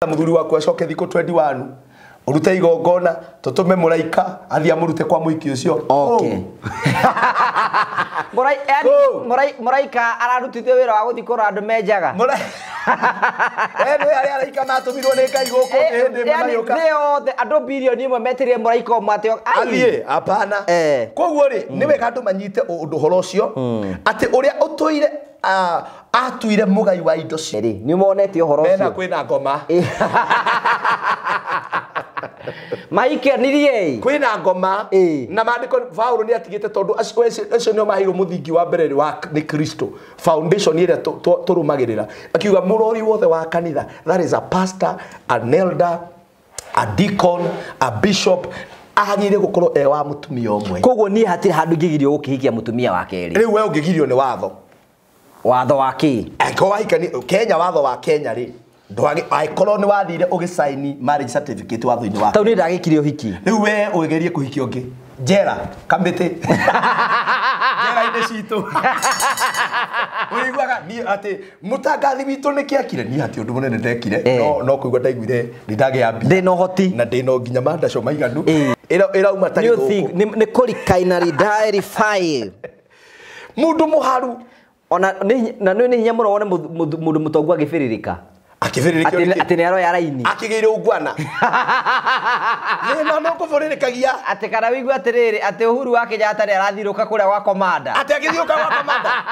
Muthuri waku acoke thikũ 21 urute igongona tutume muraika athie amurute kwa muiki ucio. Okay. Murai yani muraika ararutithio wira wa guthi kura andu menjaga. Eh ni aria araika matumirwo ni Ngai guku hindi ĩmwe thĩ yothe andu bilioni ĩmwe metirie muraika ũmwe atĩ athie hapana. Koguo ri ni wega andu manyite undu horo ucio ati uria utuire atuire mugai wa indo cio ni monete uhoro ucio mena kwina ngoma maikenirie kwina ngoma na maandiko Paulo ni atigite tondu acio nio maheirwo muthingi wa mbere wa ni Kristo foundation ira turumagirira akiuga murori wothe wa kanitha, that is a pastor, an elder, a deacon, a bishop, agire gukorwo e wa mutumia umwe. Koguo ni hatiri handu ngigirio gukihikia mutumia wa keri. Riu we ungigirio ni watho. Watho wa ki? Angĩkorwo wahikani Kenya, watho wa Kenya ri angĩkorwo nĩ wathire ũgĩcaini marriage certificate watho-inĩ wa tau nĩ ndagĩkire ũhiki. Rĩu we ũgerie kũhikia ũngĩ njera kamĩtĩ njera-inĩ citũ ũiguaga niĩ atĩ mũtangathi witũ nĩkĩ akire niĩ hatirĩ ũndũ mũnene ndekire no kũigua ndaiguire nĩ ndagĩa mbia ndĩna ũhoti na ndĩna nginya mandaco maiganu ĩrauma ta gĩthũkũ nĩ kũrikainari diary file mũndũ mũharu ona na nĩ hinya mũno wone mũndũ mũtongu agĩbĩrĩrĩka akĩbĩrĩrĩka atĩ nĩ aroya raini akĩgĩire ungwana nĩ no kũbĩrĩrĩkagia atĩ kana wĩigue atĩrĩrĩ atĩ Uhuru wa Kenyatta nĩ arathirũka kũrĩa gwa komanda atĩ agĩthiũka gwa komanda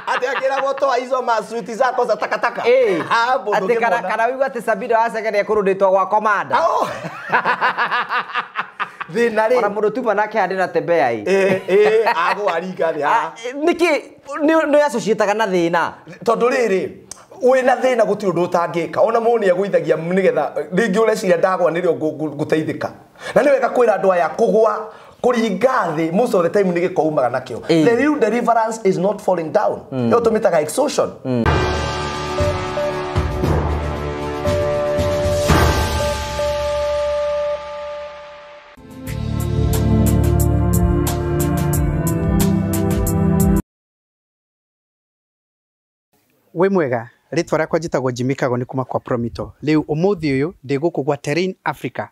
atĩ akĩragwo toa hizo masuti zako za takataka atĩ kana wĩigue atĩ Sabina wa Chege nĩekũrũndĩtwo gwa komanda thĩna rĩ ona mũndũ tuma nake handĩ na tembea ĩ agwaringa thĩ haha nĩkĩ nĩ associataga na thĩna tondũ rĩrĩ wĩna thĩna gũtirĩ ũndũ ũtangĩka ona mũndũ nĩagũithagia nĩgetha rĩngĩ ũreciria ndagwa nĩrĩo ngũteithĩka na nĩ wega kwĩra andũ aya kũgwa kũringa thĩ most of the time nĩ gĩko umaga nakĩo. The real deliverance is not falling down. Ĩyo tũmĩtaga exhaustion. Wĩ mwega rĩtwa rĩakwa njĩtagwo Jimmy Kago nĩ kuma kwa Promito. Rĩu ũmũthĩ ũyũ ndĩ gũkũ gwa Terrain Africa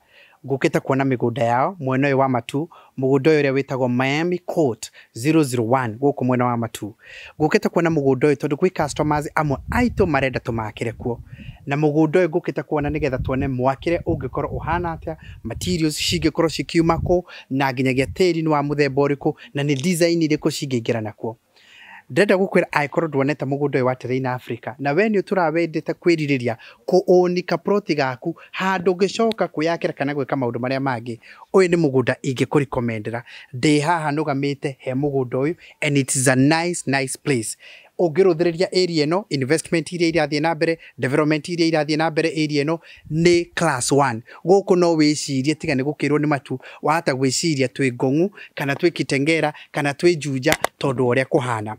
ngũkĩte kuona mĩgũnda yao mwena ũyũ wa Matu, mũgũnda ũyũ ũrĩa wĩtagwo Miami Court 001 gũkũ mwena wa Matu. Ngũkĩte kuona mũgũnda ũyũ tondũ gwĩ customers amwe aitũ marenda tũmakĩre kuo, na mũgũnda ũyũ ngũkĩte kuona nĩgetha tuone mwakĩre ũngĩkorwo ũhana atĩa, materials cingĩkorwo cikiuma kũ, na nginyagia tĩri nĩ wa mũthemba ũrĩkũ, na nĩ design irĩkũ cingĩingĩra nakuo. Ndĩrenda gũkwĩra angĩkorwo nduonete mũgũnda ũyũ wa Terrain Africa na we nĩ ũtũrawendete kwĩrirĩria kũũni kaploti gaku handũ ũngĩcoka kwĩyakĩra kana gwĩka maũndũ marĩa mangĩ, ũyũ nĩ mũgũnda ingĩkũrecommendera. Ndĩ haha nũgamĩte he mũgũnda ũyũ and it is a nice nice place. Ũngĩrũthĩrĩria area ĩno, investment iria irathiĩ na mbere, development iria irathiĩ na mbere area ĩno nĩ class 1. Gũkũ no wĩcirie tiga nĩ gũkĩrwo nĩ Matu, wahota gwĩciria twĩ Ngong'u kana twĩ Kitengela kana twĩ Juja tondũ wa ũrĩa kũhana.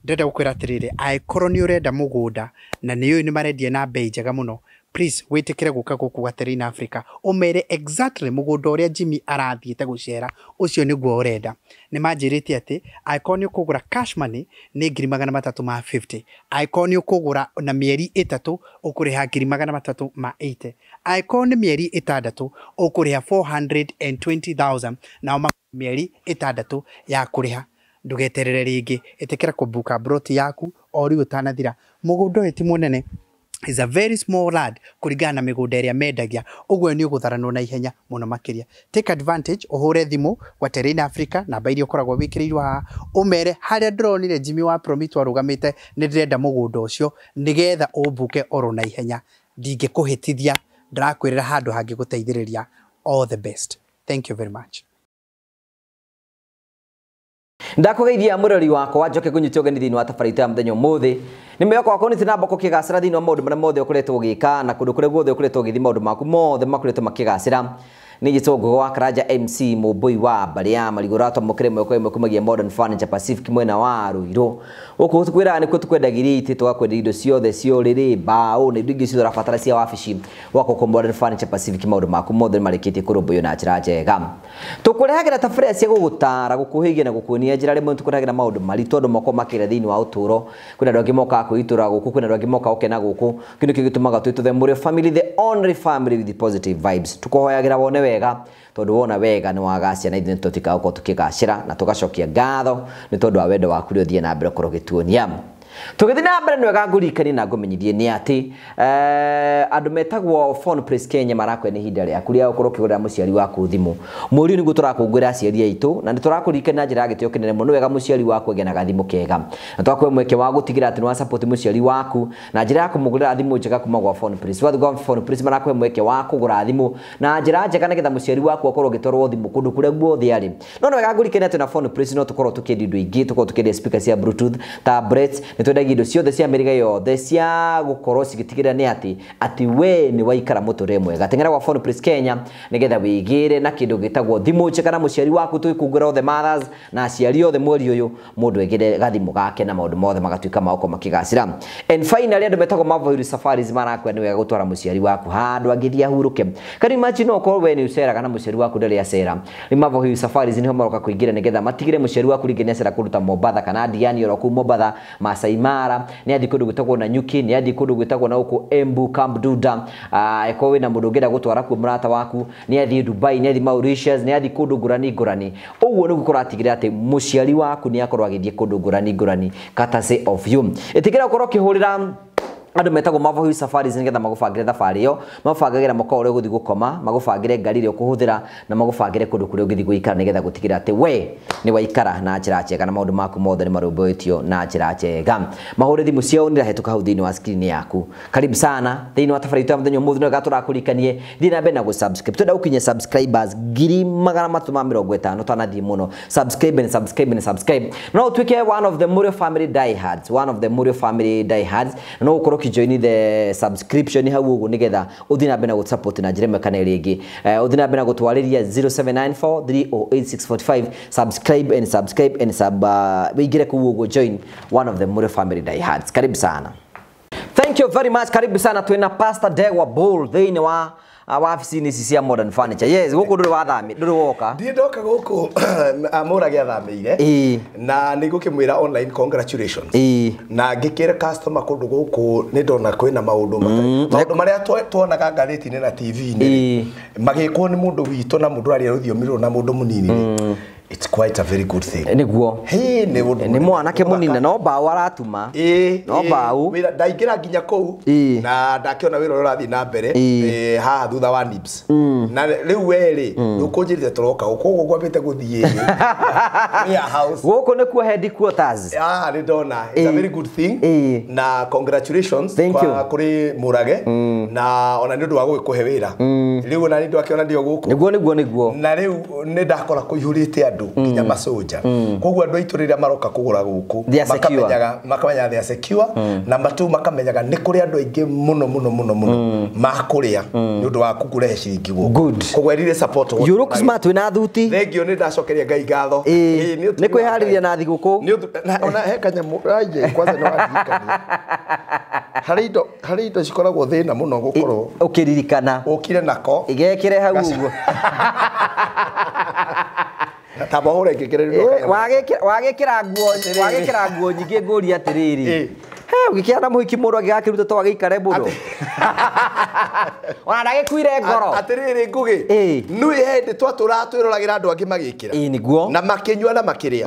Ndĩrenda gũkwĩra atĩrĩrĩ, angĩkorwo nĩ ũrenda mũgũnda na nĩ ũyũ nĩ marendia na bei njega mũno, please wĩtĩkĩre gũka gũkũ gwa Terrain Africa ũmere exactly mũgũnda ũrĩa Jimmy arathiĩte gũcera ũcio nĩguo ũrenda. Nĩ manjĩrĩte atĩ angĩkorwo nĩ ũkũgũra cash money nĩ 350,000, angĩkorwo nĩ ũkũgũra na mĩeri 3 ũkũrĩha 380,000, angĩkorwo nĩ mĩeri 6 ũkũrĩha 420,000, nao mĩeri 6 ya kũrĩha. Ndũgeterere rĩngĩ, ĩtĩkĩra kũbuka broti yaku o rĩu ũtanathira. Mũgũnda ũyũ ti mũnene, is a very small land kũringana na mĩgũnda ĩrĩa mendagia, ũguo nĩ ũgũtharanwo na ihenya mũno makĩria. Take advantage, ũhũre thimũ gwa Terrain Africa namba iria ũkoragwo wĩkĩrĩirwo haha, ũmere harĩa ndĩronire Jimmy wa Promito arũgamĩte nĩ ndĩrenda mũgũnda ũcio nĩgetha ũmbuke oro na ihenya. Ndingĩkũhĩtithia, ndĩrakwĩrĩra handũ hangĩgũteithĩrĩria. All the best. Thank you very much. Ndakũgeithia mũrori wakwa njoke kũnyita ũgeni thĩinĩ wa tabarĩra ya mũthenya ũmũthĩ. Nĩ mwĩhoko wakwa nĩ namba kũkĩgacĩra thĩinĩ wa maũndũ marĩa mothe ũkoretwo ũgĩka na kũndũ kũrĩa guothe ũkoretwo ũgĩthiĩ maũndũ maku mothe makoretwo makĩgacĩra. Nĩ njĩtwo Ngũgĩ wa Karanja MC Mũmbũi wa mbarĩ ya Marigũ ratwamũkĩre mweko ĩmwe kumagia Modern Furniture Pacific mwena wa Ruiru. Gũkũ tũkwĩraga nĩkuo tũkwendagĩria itĩ, tũgakwenderia indo ciothe cia ũrĩrĩ, mbaũ na indo ingĩ ciothe ũrabatara cia wabici. Gwakwo kwa Modern Furniture Pacific maũndũ maku mothe nĩmarĩkĩtie kũrũmbũiyo na njĩra njega. Tũkũrehagĩra tabarĩra cia gũgũtara, gũkũhĩgia na gũkuonia njĩra. Rĩmwe tũkũrehagĩra maũndũ maritũ andũ moko makĩra thĩinĩ wa ũtũũro. Kwĩna andũ angĩ mokaga kwĩitũra gũkũ, kwĩna andũ angĩ mokaga gũkena gũkũ. Kĩu nĩkĩo gĩtũmaga twĩtwo The Mũrĩo Family, the only family with the positive vibes. Tũkũhoyagĩra wone wega, tondũ wona wega nĩ wagacĩra na ithuĩ nĩtũtuĩkaga gũkorwo tũkĩgacĩra na tũgacokia ngatho nĩ tondũ wa wendo waku ũrĩa ũthiĩ na mbere gũkorwo ũgĩtuonia. Tũgĩthiĩ na mbere nĩ wega ngũririkanie na ngũmenyithie nĩ atĩ andũ metagwo Phone Place Kenya marakwenda ihinda rĩaku rĩa gũkorwo ũkĩgũrĩra mũciari waku thimũ. Mweri ũyũ nĩguo tũrakũngũĩra aciari aitũ na nĩ tũrakũririkania na njĩra ya gĩtĩo kĩnene mũno. Nĩ wega mũciari waku agĩe na gathimũ kega, na twakũhe mweke wa gũtigĩrĩra atĩ nĩ wa support mũciari waku na njĩra ya kũmũgũrĩra thimũ njega kuma gwa Phone Place. Wathiĩ gwa Phone Place marakũhe mweke wa kũgũra thimũ na njĩra njega nĩgetha mũciari waku akorwo ũgĩtwarwo thimũ kũndũ kũrĩa guothe arĩ. No nĩ wega ngũririkanie atĩ na Phone Place no tũkorwo tũkĩendia indo ingĩ, tũkorwo tũkĩendia speaker cia Bluetooth, tablets, nĩ twendagia indo ciothe cia mĩrĩga yothe cia gũkorwo cigĩtigĩrĩra nĩ atĩ we nĩ waikara mũtũrĩre mwega. Teng'era gwa Phone Place Kenya nĩgetha wĩgĩre na kĩndũ gĩtagwo thimũ njega na mũciari waku. Tũgĩkũngũĩra othe mothers na aciari othe mweri ũyũ, mũndũ egĩre gathimũ gake na maũndũ mothe magatuĩka ma gũkorwo makĩgacĩra. And finally andũ metagwo Mavoiru Safaris marakwenda nĩ wega gũtwara mũciari waku handũ angĩthiĩ ahurũke. Can you imagine okorwo we nĩ ũceraga na mũciari waku ndarĩ acera? Rĩu Mavoiru Safaris nĩho maroka kũingĩra nĩgetha matigĩre mũciari waku rĩngĩ nĩ acera kũndũ ta Mombatha kana Diani oro kũu Mombatha, Masai Mara, nĩ athiĩ kũndũ gwĩtagwo Nanyuki, nĩ athiĩ kũndũ gwĩtagwo na gũkũ Embu, Camp Duda. Ĩkorwo wĩna mũndũ ũngĩenda gũtwara kuo mũrata waku, nĩ athiĩ Dubai, nĩ athiĩ Mauritius, nĩ athiĩ kũndũ ngũrani ngũrani. Ũguo nĩguo kũratigĩrĩra atĩ mũciari waku nĩ akorwo agĩthiĩ kũndũ ngũrani ngũrani courtesy of you. Ĩtĩkĩra gũkorwo ũkĩhũrĩra andũ metagwo Mavoiru Safaris nĩgetha magũbangĩre thabarĩ ĩyo, magũbangagĩra mũkawa ũrĩa ũgũthiĩ gũkoma, magũbangĩre ngari ĩrĩa ũkũhũthĩra na magũbangĩre kũndũ kũrĩa ũngĩthiĩ gũikara nĩgetha gũtigĩrĩra atĩ we nĩ waikara na njĩra njega na maũndũ maku mothe nĩ marũmbũĩtio na njĩra njega. Mahũre thimũ ciao nĩ irahĩtũka hau thĩinĩ wa screen yaku. Karibu sana thĩinĩ wa tabarĩra itũ ya mũthenya ũmũthĩ. Nĩ wega tũrakũririkanie thiĩ na mbere na gũ-subscribe. Twenda gũkinyia subscribers 350,000 twanathiĩ mũno. Subscribe and subscribe and subscribe. No ũtuĩke one of the Mũrĩo Family diehards, one of the Mũrĩo Family diehards. No ũkorwo ũkĩjoin the subscription hau ũguo nĩgetha ũthiĩ na mbere na gũsupport na njĩra ĩmwe kana ĩrĩa ĩngĩ. Ũthiĩ na mbere na gũtwarĩria 0794 308 645. Subscribe and subscribe and sub, wĩingĩre kũu ũguo, join one of the Mũrĩo Family diehards. Karibu sana. Thank you very much. Karibu sana. Twina Pastor Ndegwa Bull thĩinĩ wa wabici-inĩ ici cia Modern Furniture. Yes, gũkũ ndũrĩ wathami, ndũrĩ woka. Ndiĩ ndoka gũkũ, Mũrage athamĩire na nĩ ngũkĩmwĩra online congratulations na ngĩkĩra customer kũndũ gũkũ nĩ ndona kwĩna maũndũ maũndũ marĩa tuonaga ngathĩti-inĩ na TV-inĩ magĩkwo nĩ mũndũ witũ na mũndũ aria rũthiomi rũrũ na mũndũ mũnini rĩ. It's quite a very good thing. Nĩguo. Hĩ, nĩ ũndũ Nĩ mwanake mũnini no mbaũ aratuma. No mbaũ. Wĩra ndaingĩra nginya kũu na ndakĩona wĩra ũrĩa ũrathiĩ na mbere haha thutha wa Nibs na rĩu we rĩ ndũkũnjĩrĩte tũroka gũkũ ũguo ngwambĩte gũthiĩ warehouse. Gũkũ nĩkuo headquarters. Ah, nĩ ndona it's a very good thing na congratulations Thank you. Kũrĩ Mũrage na ona nĩ ũndũ wa gũgĩkũhe wĩra rĩu ona nĩ ndwakĩona ndio gũkũ. Nĩguo. Na rĩu nĩ ndakora kũihũrĩte andũ nginya macoja, koguo andũ aitũ rĩrĩa maroka kũgũra gũkũ They are secure. makamenyaga they are secure na matu makamenyaga nĩ kũrĩ andũ aingĩ mũno mũno mũno mũno makũrĩa nĩ ũndũ wa kũrehe ciringi gũkũ. Good. Koguo I really support what You look smart wĩna thuti. Thengio, nĩ ndacokeria Ngai ngatho. Nĩ ũtugi Nĩ wa kwĩharĩria Ngai. na thigũkũ. Nĩ ona he kanyamũ raije kwanza nĩ wandirikania harĩ indo cikoragwo thĩna mũno gũkorwo Ũkĩririkana. ũkire nako. Igekĩre hau ũguo. Tamba hũre ngĩkĩre. Wagĩkĩra nguo nyingĩ ngũria atĩrĩrĩ. He ũgĩkĩra na mũhiki mũndũ angĩgakĩruta to agĩikare mũno. Ona ndagĩkuire ngoro. Atĩrĩrĩ Ngũgĩ, nĩ hĩndĩ twatũraga twĩroragĩra andũ angĩ magĩkĩra Nĩguo. na makĩnyua na makĩrĩa,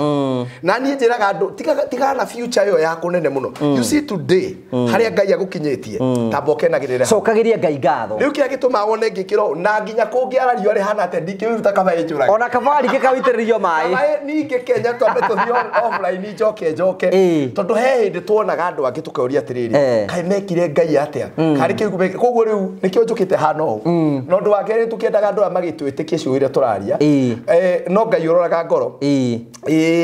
na niĩ njĩraga andũ tigana na future ĩyo ya kũnene mũno. You see today harĩa Ngai agũkinyĩtie, tamba ũkenagĩrĩre hau. Cokagĩria Ngai ngatho. Rĩu kĩrĩa gĩtũmaga wone ngĩkĩra ũũ, na nginya kũngĩara riũa rĩhana atĩa ndingĩruta kaba ĩnjũrage. Ona kabari gĩkawitĩrĩrio maĩ. Kaba ningĩ Kenya twambe tũthiĩ offline njoke njoke, tondũ he hĩndĩ tuonaga andũ angĩ angĩ tũkeũria atĩrĩrĩ kaĩ mekire Ngai atĩa karĩ kĩu koguo rĩu nĩkĩo njũkĩte hana ũũ na ũndũ wa kerĩ tũkĩendaga andũ aya magĩtwĩtĩkie ciugo iria tũraria no Ngai ũroraga ngoro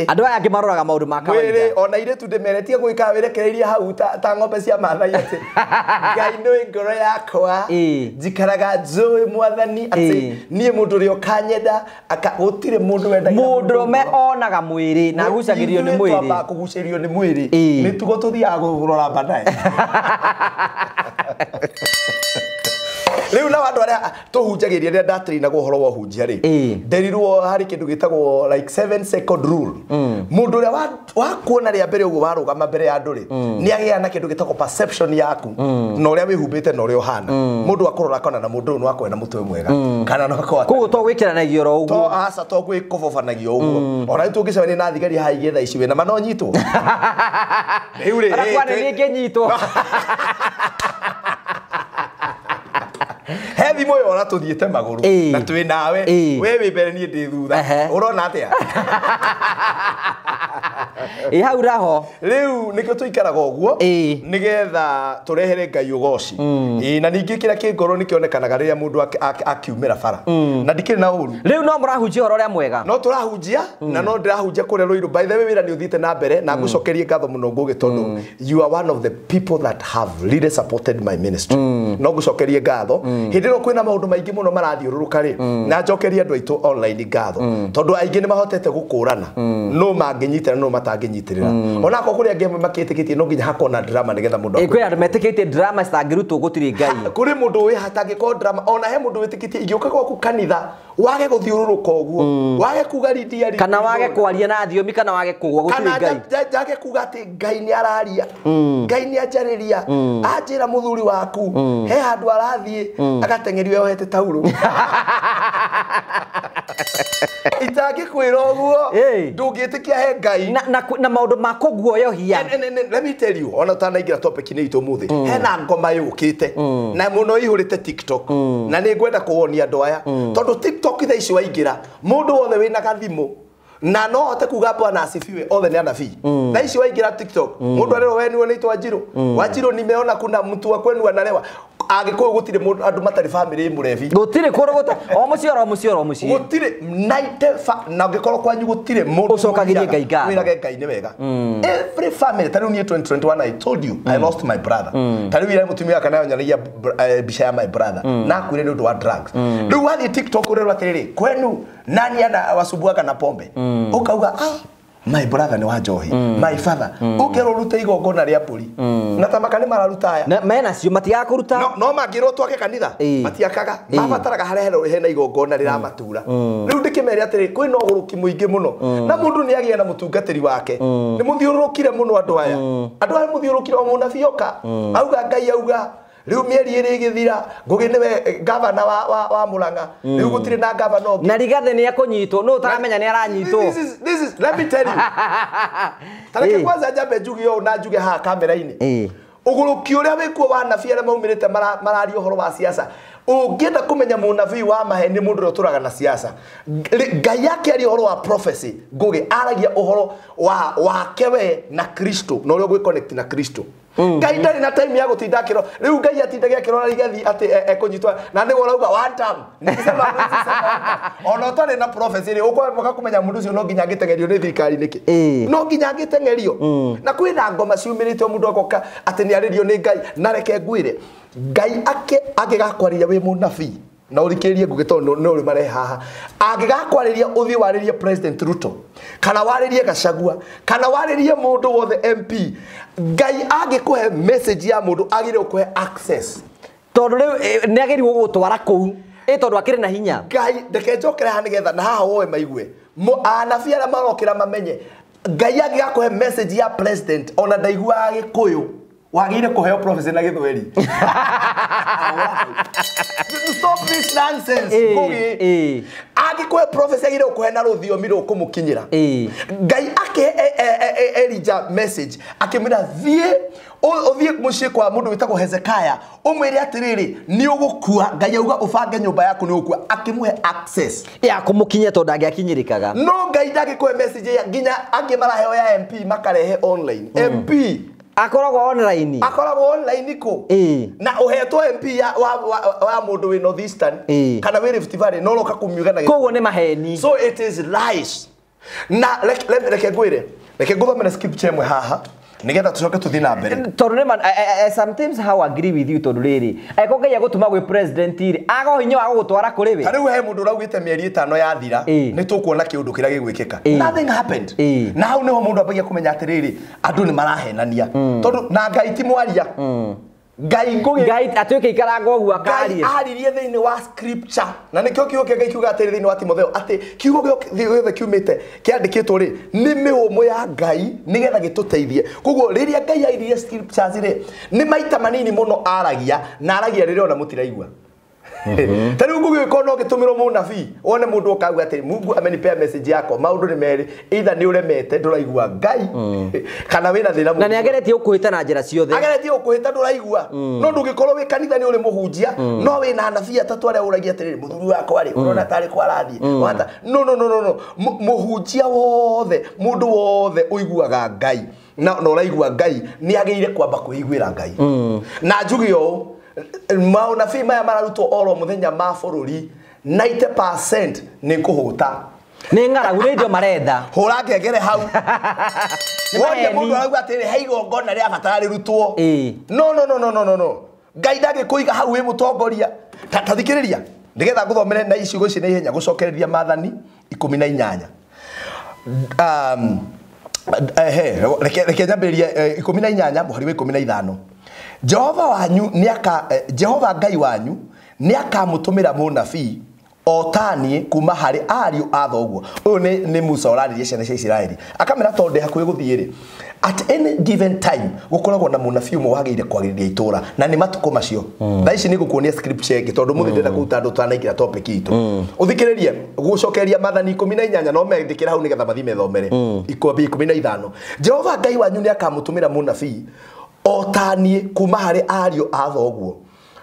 andũ aya angĩ maroraga maũndũ ma kawaida mwĩrĩ ona irĩtu ndĩmeretie gwĩka wĩrekereirie hau ta ng'ombe cia Maathai atĩ Ngai nĩwe ngoro yakwa njikaraga njũĩ mwathani atĩ niĩ mũndũ ũrĩa ũkanyenda gũtirĩ mũndũ wendagia mũndũrũme onaga mwĩrĩ na agucagĩrĩrio nĩ mwĩrĩ twambaga kũgucĩrĩrio nĩ mwĩrĩ nĩtugo tũthiaga kũrora baadaye Rĩu na andũ arĩa tũhunjagĩria rĩrĩa ndatrainagwo ũhoro wa ũhunjia rĩ nderirwo harĩ kĩndũ gĩtagwo like 7 second rule mũndũ ũrĩa wakuona rĩa mbere ũguo warũgama mbere ya andũ rĩ nĩ agĩaga na kĩndũ gĩtagwo perception yaku na ũrĩa wĩhumbĩte na ũrĩa ũhana mũndũ akũrora akona na mũndũ ũyũ no akorwo na mũtwe mwega kana no akorwo koguo to gwĩkĩranagia oro ũguo to aca to gwĩkobobanagia ũguo ona rĩu tũngĩcemania na thigari haha igĩ thaa ici wĩna ma no nyitwo rĩu rĩ Ona nĩ ngĩnyitwo he thimũ ĩyo ona tũthiĩte magũrũ na twĩ nawe we wĩ mbere niĩ ndĩ thutha ũrona atĩa ĩ hau raho rĩu nĩkĩo tũikaraga ũguo nĩgetha tũrehere Ngai ũgoci na ningĩ kĩrĩa kĩ ngoro nĩkĩonekanaga rĩrĩa mũndũ akiumĩra bara na ndikĩrĩ na ũru rĩu no mũrahunjia ũhoro ũrĩa mwega no tũrahunjia na no ndĩrahunjia kũrĩa Ruiru by the way wĩra nĩ ũthiĩte na mbere na ngũcokerie ngatho mũno Ngũgĩ tondũ you are one of the people that have really supported my ministry no ngũcokerie ngatho hĩndĩ ĩno kwĩna maũndũ maingĩ mũno marathiũrũrũka rĩ na njokerie andũ aitũ online ngatho tondũ aingĩ nĩ mahotete gũkũrana no mangĩnyitĩra no matangĩnyitĩrĩra ona akorwo kũrĩ angĩ amwe makĩtĩkĩtie no nginya hakorwo na drama nĩgetha mũndũ kwĩ andũ metĩkĩtie drama citangĩrutwo gũtirĩ Ngai kũrĩ mũndũ wĩ hatangĩkorwo drama ona he mũndũ wĩtĩkĩtie ingĩũka gwaku kanitha wage gũthiũrũrũka ũguo wage kuga rindia kana wage kwaria na thiomi kana wage kũgwa gũtirĩ Ngai kana njage kuga atĩ Ngai nĩ araria Ngai nĩ anjarĩria anjĩra mũthuri waku he handũ arathiĩ agateng'erio yohete taurũ itangĩkwĩra ũguo ndũngĩtĩkia he Ngai na maũndũ ma kũguoyohia let me tell you ona ũtanaingĩra topic-inĩ itũ ũmũthĩ hena ngoma yũkĩte na mũno ĩihũrĩte TikTok na nĩ ngwenda kũwonia andũ aya tondũ TikTok thaa ici waingĩra mũndũ wothe wĩna gathimũ na no hote kuga bwana asifiwe othe nĩ anabii thaa ici waingĩra TikTok mũndũ arerwo we nĩwe nĩitwa Wanjiru Wanjiru nimeona kuna mtu wa kwenu analewa agĩkũyũ gũtirĩ mũndũ andũ matarĩ family mũrebi gũtirĩ kũndũ gũta o mũciĩ oro mũciĩ oro mũciĩ gũtirĩ 90 na ũngĩkorwo kwanyu gũtirĩ mũndũ ũcokagĩrie Ngai ngatho wĩrage Ngai nĩ wega every family ta rĩu niĩ 2021 I told you I lost my brother ta rĩu ira mũtumia wakwa nayo nyonagia mbica ya my brother na akuire nĩ ũndũ wa drugs rĩu wathiĩ TikTok ũrerwo atĩrĩrĩ kwenu nani ana wasumbuaga na pombe ũkauga ah my brother nĩ wa njohi my father ũkerwo ũrute igongona rĩa mbũri na tamaka nĩ mararuta aya mena cio matigaga kũruta no mangĩrwo twake kanitha matiakaga mabataraga harĩa hena igongona rĩramatura rĩu ndĩkĩmere atĩrĩ kwĩna ũgũrũki mũingĩ mũno na mũndũ nĩ agĩa na mũtungatĩri wake nĩ mũthiũrũrũkire mũno andũ aya andũ aya mũthiũrũrũkire o mũnabii oka auga Ngai auga riu mieri iri igithira Ngugi niwe gavana wa Murang'a riu gutiri na gavana ungi na Rigathi ni akunyitwo no utaramenya ni aranyitwo this is let me tell you tareke kwanza njambe njuge ũũ na njuge haha kamera-inĩ ũgũrũki ũrĩa wĩkuo wa anabii arĩa maumĩrĩte mararia ũhoro wa siasa ũngĩenda kũmenya mũnabii wa maheni mũndũ ũrĩa ũtũraga na siasa Ngai akĩaria ũhoro wa prophecy Ngugi aragia ũhoro wa wake we na Kristo na ũrĩa ũgwĩconnect na Kristo Ngai ndarĩ na time ya gũtinda akĩrora rĩu Ngai atindaga akĩrora Rigathi atĩ ekũnyitwo na nĩguo ũrauga one term nikisema ona ũtarĩ na prophecy rĩ ũkwamũka kũmenya mũndũ ũcio no nginya angĩteng'erio nĩ thirikari nĩkĩ no nginya angĩteng'erio na kwĩna ngoma ciumĩrĩte o mũndũ agoka atĩ nĩ arĩrio nĩ Ngai na reke ngwĩre Ngai angĩgakwarĩria wĩ mũnabii na ũthikĩrĩrie Ngugi tondũ nĩ ũrĩ marehe haha angĩgakwarĩria ũthiĩ warĩrie President Ruto kana warĩrie Gachagua kana warĩrie mũndũ wothe MP Ngai angĩkũhe message ya mũndũ agĩrĩirwo kũhe access tondũ rĩu nĩ agĩrĩirwo gũgũtwara kũu tondũ akĩrĩ na hinya Ngai reke njokere haha nĩgetha na haha woe maigue anabii arĩa marokĩra mamenye Ngai angĩgakũhe message ya president ona ndaiguaga Gĩkũyũ wagĩrĩire kũheo prophecy na Gĩthweri stop this nonsense Ngugi angĩkũhe prophecy agĩrĩire gũkũhe na rũthiomi rũkũmũkinyĩra Ngai akĩhe Elijah message akĩmwĩra thiĩ ũthiĩ mũciĩ kwa mũndũ wĩtagwo Hezekiah ũmwĩre atĩrĩrĩ nĩ ũgũkua Ngai auga ũbange nyũmba yaku nĩ ũgũkua akĩmũhe access ya kũmũkinyia tondũ ndangĩakinyĩrĩkaga no Ngai ndangĩkũhe message nginya angĩ maraheo ya MP makarehe online MP Akoragwo online. Akoragwo online ko. Na uhetwo MP ya wa mundu wi North Eastern kana wi Rift Valley no roka kumiuga na. Koguo ni maheni. So it is lies. Na reke ngwire. Reke nguthomere scripture imwe haha. Nigetha tucoke tuthi na mbere. Tondu ni I sometimes how agree with you tondu riri. Aiko Ngai agutuma gwi president ri. Ago hinya wa gugutwara kuri we. Ta riu he mundu uraugite mieri 5 yathira ni tukuona kiundu kiria gigwikika. Nothing happened. Na hau niho mundu ambagia kumenya atiriri andu ni marahenania. Tondu na Ngai ti mwaria. Ngai ngugi Ngai atuike ikaranga uguo akarie. Ngai aririe thiini wa scripture. Na nikio kiugo kia Ngai kiuga atiri thiini wa Timotheo ati kiugo giothe kiumite kiandikitwo ri ni mihumo ya Ngai nigetha gituteithie. Koguo riria Ngai airirie scriptures ri ni maita manini muno aragia na aragia riria ona mutiraigua. Ta riu ngugi ko no gitumirwo munabii wone mundu ukauga ati Mungu amenipea message yako maundu ni meri either ni uremete nduraigua Ngai kana wina thina na ni ageretie ukuhita na njira ciothe ageretie ukuhita nduraigua no ndungikorwo wi kanitha ni uri muhunjia no wina anabii atatu aria uragia atiriri muthuri wakwa ri urona tari kwarathie wata no no no no muhunjia wothe mundu wothe uiguaga Ngai na uraigua Ngai ni ageire kwamba kuiguira Ngai na njuge ũũ maũnabii maya mararutwo oro muthenya ma bũrũri 90% ni kuhuta ni ng'aragu nĩ indo maretha hũra ngengere hau woria mũndũ arauga atĩrĩ he igongona rĩa bata rĩrutwo no no no no no no no Ngai ndangĩkũiga hau wĩ mũtongoria ta thikĩrĩria nĩgetha ngũthomere na icigo ici na ihenya gũcokereria maathani 18 reke nyambĩrĩrie 18 mũhari wa 15 Jehova wanyu niaka Jehova Ngai wanyu niakamutumira munabii o tanie kuma hari ariu a thoguo. Uyu ni Musa uraririe ciana cia Isiraeli akamera tondu hakuhi guthie ri at any given time gukoragwo na munabii umwe wagire kwagiriria itura na ni matuko macio. Thaa ici ni ngukuonia scripture ingi tondu muthi ndenda kuruta andu twanaingira topic itu uthikiririe gucokeria maathani 18 no mendikira hau nigetha mathi methomere 15 Jehova Ngai wanyu niakamutumira munabii o tanie kuma hari ariu a thoguo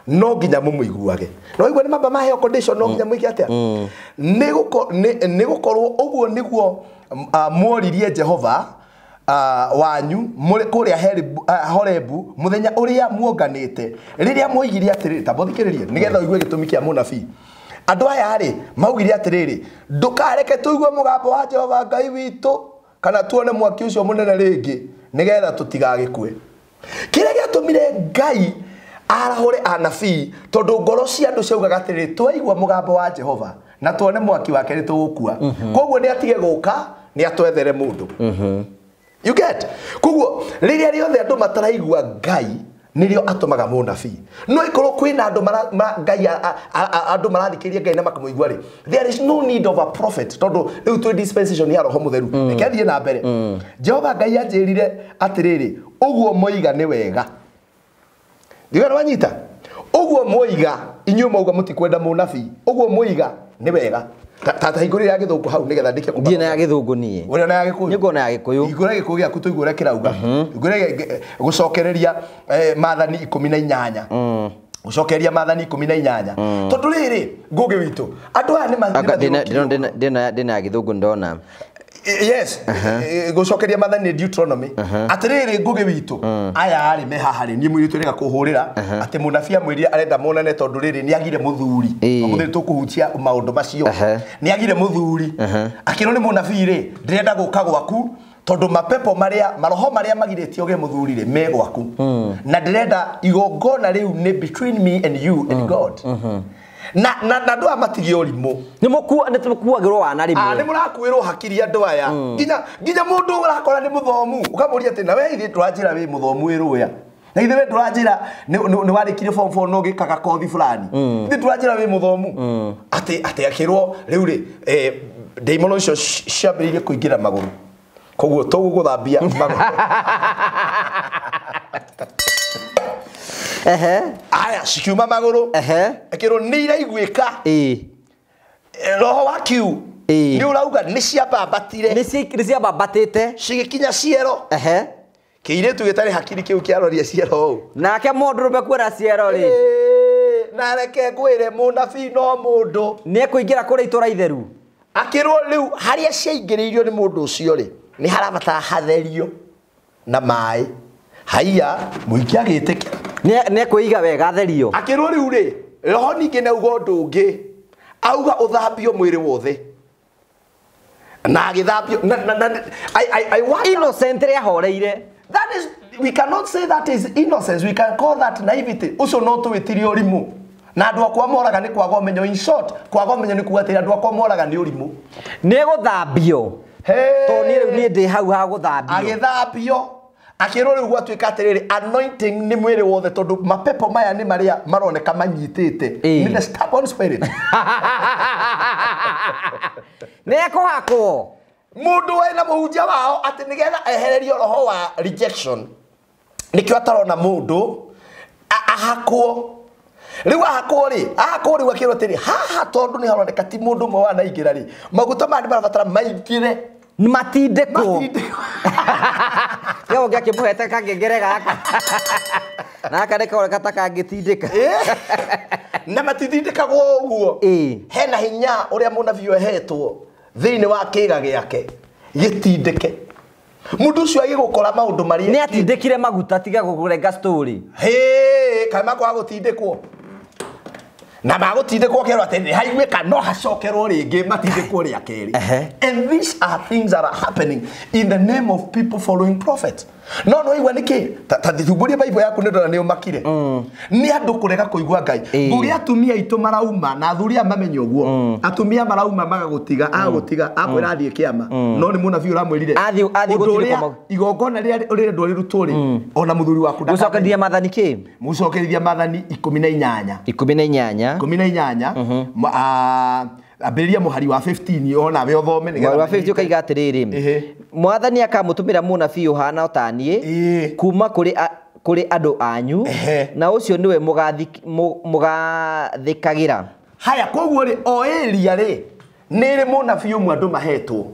no nginya mumuiguage no igua ni mamba maheo condition no nginya mwike atia ni gukorwo uguo niguo mworirie Jehova wanyu muri kuria Horebu muthenya uria muonganite riria mwoigire atiriri ta bothikiririe nigetha uigue gitumi kia munabii andu aya ri maugire atiriri ndukareke tuigue mugambo wa Jehova Ngai witu kana tuone mwaki ucio munene ringi nigetha tutigagikue. Kĩrĩa gĩatũmire Ngai arahũre anabii tondũ ngoro cia andũ ciaugaga atĩrĩrĩ twaigua mũgambo wa Jehova na tuone mwaki wake nĩ tũgũkua koguo nĩ atige gũka nĩ atwethere mũndũ. You get? Koguo rĩrĩa rĩothe andũ mataraigua Ngai nĩrĩo atũmaga mũnabii no ikorwo kwĩna andũ Ngai andũ marathikĩrĩria Ngai na makamũigua rĩ there is no need of a prophet tondũ rĩu twĩ dispensation ya Roho Mũtheru. Reke thiĩ na mbere. Jehova Ngai anjĩrire atĩrĩrĩ ũguo moiga nĩ wega. Ndiga wanyita ũguo moiga inyuĩ mauga mũtikwenda mũnabii ũguo moiga nĩ wega. Ta hingũrĩra ya gĩthũngũ hau nĩgetha ndĩke kũmba. Ndiĩ na ya gĩthũngũ niĩ. Ũrĩa na ya gĩkũyũ. Nĩ na ya gĩkũyũ. Hingũra gĩkũyũ gĩaku tũigue ũrĩa kĩrauga. Hingũra gũcokereria maathani 18. Gũcokeria maathani 18. Tondũ rĩrĩ ngũgĩ witũ andũ aya nĩ ndĩna ya gĩthũngũ ndona. Yes, gũcokeria maathani Deuteronomy. Atĩrĩrĩ ngũgĩ witũ aya arĩ me haha rĩ niĩ mũirĩtu rĩga kũhũrĩra atĩ mũnabii amwĩrire arenda monane tondũ rĩrĩ nĩ agire mũthuri. Mũthuri tũkũhutia maũndũ macio. Nĩ agire mũthuri. Akĩrwo nĩ mũnabii rĩ ndĩrenda gũka gwaku tondũ mapepo maria maroho maria magirĩtie ũgĩe mũthuri rĩ me gwaku. Na ndĩrenda igongona rĩu nĩ between me and you and God. Na na na andũ aya matigie ũrimũ nĩ mũkuagĩrwo wana rĩmwe nĩ mũrakuĩrwo hakiri andũ aya nginya mũndũ ũrakora nĩ mũthomu ũkamũria atĩ na we ithuĩ ndũranjĩra wĩ mũthomu wĩ rũya na ithuĩ we ndũranjĩra nĩ warĩkirie form 4 no ũgĩkaga kothi fulani ithuĩ ndũranjĩra wĩ mũthomu atĩ akĩrwo rĩu rĩ ndaimono icio ciambĩrĩirie kũingĩra magũrũ koguo tũgũgũthambia magũrũ. Aya cikiuma magũrũ akĩrwo nĩ iraiguĩka roho wa kiu nĩ ũrauga nĩ ciambambatire nĩ ciambambatĩte cigĩkinya ciero kĩirĩtu gĩtarĩ hakiri kĩu kĩaroria ciero ũũ nake mũndũrũme kuona ciero rĩ na reke ngwĩre mũnabii no mũndũ nĩ ekũingĩra kũrĩa itũra itheru akĩrwo rĩu harĩa ciaingĩrĩirio nĩ mũndũ ũcio rĩ nĩ harabatara hatherio na maĩ Haiya mũingĩ agĩtĩkĩra. Nĩ ekũiga wega atherio. Akĩrwo rĩu rĩ, roho ningĩ nĩ auga ũndũ ũngĩ. Auga ũthambio mwĩrĩ wothe. Na agĩthambio na I wonder Innocent rĩa horeire. That is, we cannot say that is innocence. We can call that naivety. Ucio no tuwitirie ũrimũ. Na andũ akwa moraga nĩ kwaga ũmenyo. In short, kwaga ũmenyo nĩ kuga atĩrĩ andũ akwa moraga nĩ ũrimũ. Nĩ gũthambio. Tondũ niĩ rĩu niĩ ndĩ hau ha gũthambio. Agĩthambio. Akĩrwo rĩu gwatuĩka atĩrĩrĩ, anointing nĩ mwĩrĩ wothe tondũ mapepo maya nĩ marĩa maroneka manyitĩte. Nĩ the stubborn spirit. Nĩ ekũhakwo. Mundu wena muhunjia wao ati nigetha ehererio roho wa rejection nikio atarona mundu ahakwo riu ahakwo ri ahakwo riu akirwo atiri haha tondu ni haroneka ti mundu umwe wanaingira ri maguta maya ni marabatara maingire matindĩkwo gĩo ngĩakĩmũhete kangengere gaka na gaka nĩkaroneka ta kangĩtindĩka na matitindĩkagwo ũguo hena hinya ũrĩa mũnabii ehetwo thĩinĩ wa kĩga gĩake gĩtindĩke mũndũ ũcio agĩgũkora maũndũ marĩa nĩ atindĩkire maguta tiga gũkũrenga story hĩ kaĩ makwaga gũtindĩkwo na magũtindĩkwo kerwo atĩ nĩ haiguĩka no hacokerwo rĩngĩ matindĩkwo rĩa kerĩ. And these are things that are happening in the name of people following prophets. No no igua nĩkĩ ta thithumbũrie Bible yaku nĩ ndona nĩ ũmakire nĩ andũ kũrega kũigua Ngai. Ngũgĩ atumia aitũ marauma na athuri aya mamenye ũguo atumia marauma magagũtiga agũtiga akwĩra athiĩ kĩama no nĩ mũnabii ũramwĩrire ũndũ ũrĩa igongona rĩrĩa rĩrendwo rĩrutwo rĩ ona mũthuri waku gũcokeria maathani kĩ mũcokerithia maathani 18 18 18 ambĩrĩria mũhari wa 15 ona we ũthome nĩgetha wa 15 ũkaiga atĩrĩrĩ mwathani akamũtũmĩra mũnabii ũhana o ta niĩ kuma kũrĩ andũ anyu na ũcio nĩwe mũgathĩkagĩra. Haya koguo rĩ o area rĩ nĩ rĩ mũnabii ũmwe andũ mahetwo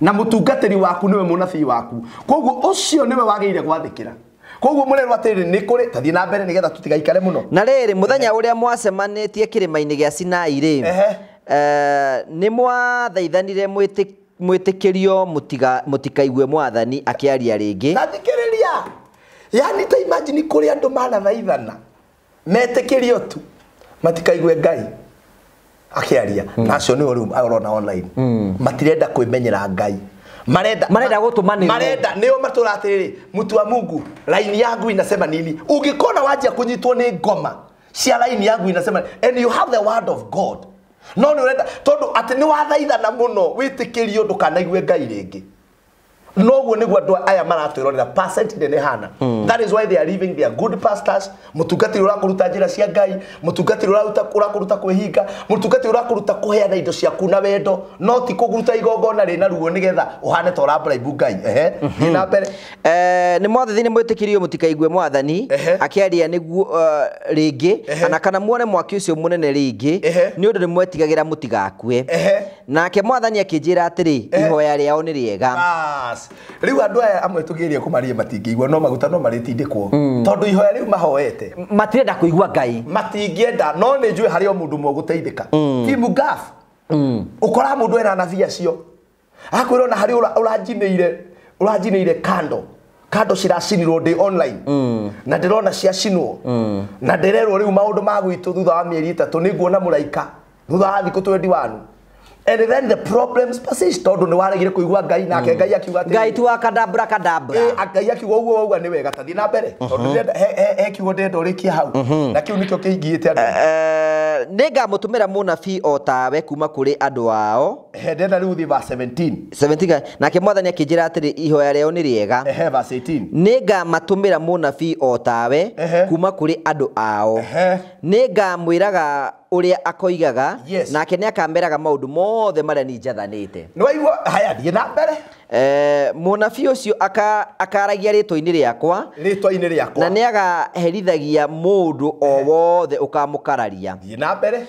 na mũtungatĩri waku nĩwe mũnabii waku koguo ũcio nĩwe wagĩrĩire gwathĩkĩra. Koguo mũrerwo atĩrĩ nĩ kũrĩ tathiĩ na mbere nĩgetha tũtigaikare mũno. Na rĩrĩ mũthenya ũrĩa mwacemanĩtie kĩrĩma-inĩ gĩa Sinai rĩ nĩ mwathaithanire mwĩtĩkĩrio mũtikaigue mwathani akĩaria rĩngĩ. Tathikĩrĩria yani ta imagine kũrĩ andũ manathaithana metĩkĩrio tu matikaigue Ngai akĩaria na acio nĩo rĩu arona online matirenda kwĩmenyera Ngai marenda gũtũmanĩrwo marenda nĩo matũra atĩrĩrĩ mtu wa Mungu line yangu inasema nini. Ũngĩkona wanjia kũnyitwo nĩ ngoma cia line yangu inasema and you have the word of God no nĩ ũrenda tondũ atĩ nĩ wathaithana mũno wĩtĩkĩrio ndũkanaigue Ngai rĩngĩ. Noguo nĩguo andũ aya maratwĩrorera percent nene hana. That is why they are leaving their good pastors. Mũtungatĩri ũrakũruta njĩra cia Ngai, mũtungatĩri ũrakũruta kwĩhinga, mũtungatĩri ũrakũruta kũheana indo ciaku na wendo, no ti kũruta igongona rĩna ruo nĩgetha ũhane ta ũrabribe Ngai. Ehe, thiĩ na mbere. Nĩ mwathani mwĩtĩkĩrio mũtikaigue mwathani akĩaria nĩguo rĩngĩ ana kana muone mwaki ũcio mũnene rĩngĩ nĩ ũndũ nĩ mwetigagĩra mũtigakue. Nake mwathani akĩnjĩra atĩrĩ ihoya rĩao nĩ rĩega. Rĩu andũ aya amwe tũgerie kũmaria matingĩigua no maguta no marĩtindĩkwo tondũ ihoya rĩu mahoete matirenda kũigua Ngai matingĩenda no nĩ njũĩ harĩ o mũndũ ũmwe ũgũteithĩka ti mugaf ũkoraga mũndũ ena anabii acio akwĩra ona harĩ ũranjinĩire kando ciracinirwo ndĩ online na ndĩrona ciacinwo na ndĩrerwo rĩu maũndũ ma gwitũ thutha wa mĩeri 3 nĩ nguona mũraika thutha wa thikũ 21. And then the problems persist tondu ni waregire kuigua Ngai nake Ngai akiuga atĩ Ngai tu akadabra kadabra Ngai akiuga uguo wauga ni wega tathi na mbere tondu ndĩrenda he kiugo ndĩrenda ũrĩkie hau na kiu nikio kĩingĩte andũ. Nĩ ngamũtũmĩra mũnabii o tawe kuma kũrĩ andũ ao. Ndĩrenda rĩu ũthiĩ verse 17 17 nake mwathani akĩnjĩra atĩrĩ ihoya rĩao nĩ rĩega. Verse 18 nĩ ngamatũmĩra mũnabii o tawe kuma kũrĩ andũ ao nĩ ngamwĩraga ũrĩa akoigaga nake nĩ akameraga maũndũ mothe marĩa niĩ njathanĩte. Nĩ waigua haya thiĩ na mbere. Mũnabii ũcio akaragia rĩtwa-inĩ rĩakwa na nĩ agaherithagia mũndũ o wothe ũkamũkararia. Thiĩ na mbere.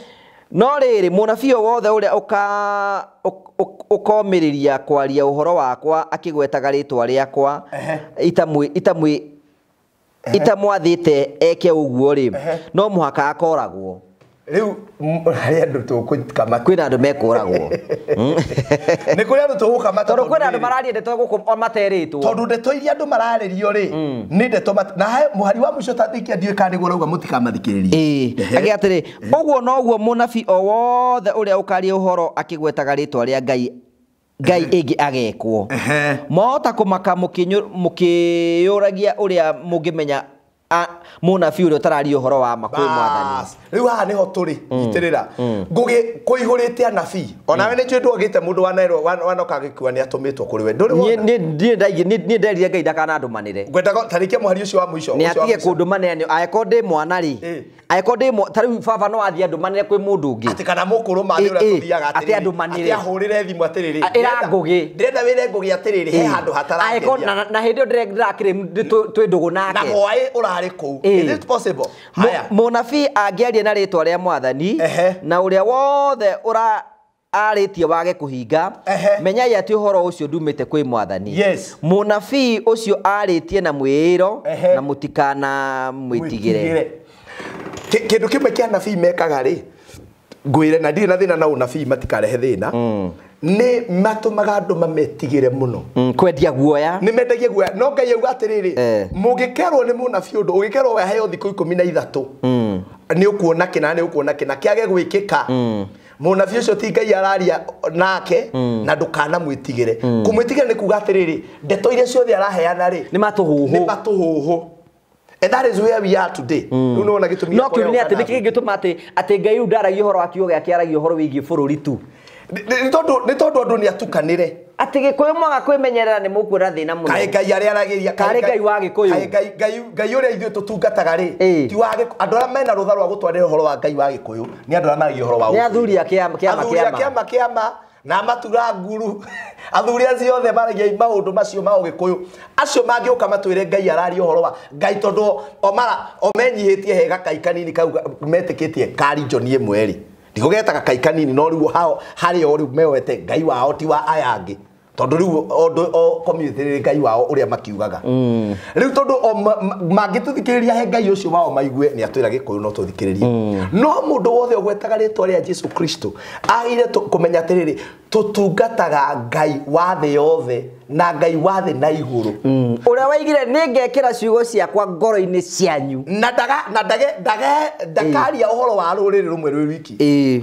No rĩrĩ mũnabii o wothe ũrĩa ũkomĩrĩria kwaria ũhoro wakwa akĩgwetaga rĩtwa rĩakwa itamwathĩte eke ũguo rĩ no mũhaka akoragwo. Rĩu harĩ andũ tũkũkamata. Kwĩna andũ mekũragwo. Nĩ kũrĩ andũ tũgũkamata. Tondũ kwĩna andũ mararia ndeto gũkũ o materĩtwo. Tondũ ndeto iria andũ mararĩrio rĩ nĩ ndeto na mũhari wa mũico tathikia ndiũĩ kana nĩguo ũrauga mũtikamathikĩrĩrie. Ĩĩ atĩrĩ ũguo noguo mũnabii o wothe ũrĩa ũkaria ũhoro akĩgwetaga rĩtwa rĩa Ngai Ngai ĩngĩ agekwo. Mwahota kũmaka mũkĩyũragia ũrĩa mũngĩmenya mũnabii ũrĩa ũtararia ũhoro wa ma kwĩ Mwathani. Rĩu haha nĩho tũrĩ nyitĩrĩra Ngũgĩ kũihũrĩte anabii onawe nĩ njũĩ ndwagĩte mũndũ wanoka agĩkua nĩ atũmĩtwo kũrĩ we. Ndũrĩ wona? Niĩ nderire Ngai ndakanandũmanĩre. Ngwendaga tarĩkia mũhari ũcio wa mũico. Nĩ atige kũndũmanĩra angĩkorwo ndĩ mwana rĩ. Angĩkorwo ndĩ ta rĩu baba no athiĩ andũmanĩre kwĩ mũndũ ũngĩ. Atĩ kana mũkũrũ ma thĩ ũrĩa tũthiaga atĩ andũmanĩre. Atĩ ahũrĩre thimũ atĩrĩrĩ. Ĩra Ngũgĩ. Ndĩrenda wĩre Ngũgĩ atĩrĩrĩ he handũ hatarakeria. Angĩkorwo na hĩndĩ ĩyo ndĩrakĩrĩ twĩ ndũgũ nake. Na hwaĩ ũrarĩ kũu. Is it possible? Haya. Mũnabii angĩaria na rĩtwa rĩa Mwathani na ũrĩa wothe ũra arĩtie wage kũhinga menyai atĩ ũhoro ũcio ndumĩte kwĩ Mwathani. Yes. Mũnabii ũcio arĩtie na mwĩĩro na mũtikana mwĩtigĩre. Kĩndũ kĩmwe kĩa anabii mekaga rĩ ngwĩre na ndirĩ na thĩna na ũnabii matikarehe thĩna nĩ matũmaga andũ mametigĩre mũno. Kwendia guoya. Nĩ mendagia guoya no Ngai auga atĩrĩrĩ mũngĩkerwo nĩ mũnabii ũndũ ũngĩkerwo we aheo thikũ 13 nĩ ũkuona kĩna nĩ ũkuona kĩna kĩage gwĩkĩka mũnabii ũcio ti Ngai araria nake na ndũkanamwĩtigĩre. Kũmwĩtigĩra nĩ kuga atĩrĩrĩ ndeto iria ciothe araheana rĩ nĩ matũhũhũ. Nĩ matũhũhũ. And that is where we are today. Rĩu nĩwona gĩtũmi No kĩũria nĩ atĩ nĩkĩ kĩngĩtũma atĩ Ngai rĩu ndaragia ũhoro wa kiugo gĩake aragia ũhoro wĩgiĩ bũrũri tu. Nĩ tondũ andũ nĩ atukanĩre. Atĩ Gĩkũyũ mwaga kwĩmenyerera nĩ mũkuona thĩna mũno. Kaĩ Ngai arĩa aragĩria Karĩ Ngai wa Gĩkũyũ. Kaĩ Ngai ũrĩa ithuĩ tũtungataga rĩ ti wa Gĩkũyũ. Andũ arĩa mena rũtha rwa gũtwarĩra ũhoro wa Ngai wa Gĩkũyũ nĩ andũ arĩa maragia ũhoro wa Nĩ athuri a kĩama kĩama kĩama na matura nguru. Athuri acio othe maragia maũndũ macio ma Ũgĩkũyũ. Acio mangĩũka matwĩre Ngai araria ũhoro wa Ngai tondũ o mara o menyihĩtie he gakai kanini kau metĩkĩtie ka region ĩmwe rĩ. Ndigũgetaga kai kanini no rĩu hao harĩ o rĩu meoete Ngai wao ti wa aya angĩ. Tondũ rĩu o community rĩ Ngai wao ũrĩa makiugaga. Rĩu tondũ o mangĩtũthikĩrĩria he Ngai ũcio wao maigue nĩ atwĩra Gĩkũyũ no tũthikĩrĩrie. No mũndũ wothe ũgwetaga rĩtwa rĩa Jesu Kristo agĩrĩire kũmenya atĩrĩrĩ tũtungataga Ngai wa thĩ yothe na Ngai wa thĩ na igũrũ. Ũrĩa waigire nĩ ngekĩra ciugo ciakwa ngoro-inĩ cianyu. Na ndakaria ũhoro wa rũrĩrĩ rũmwe rwĩ wiki.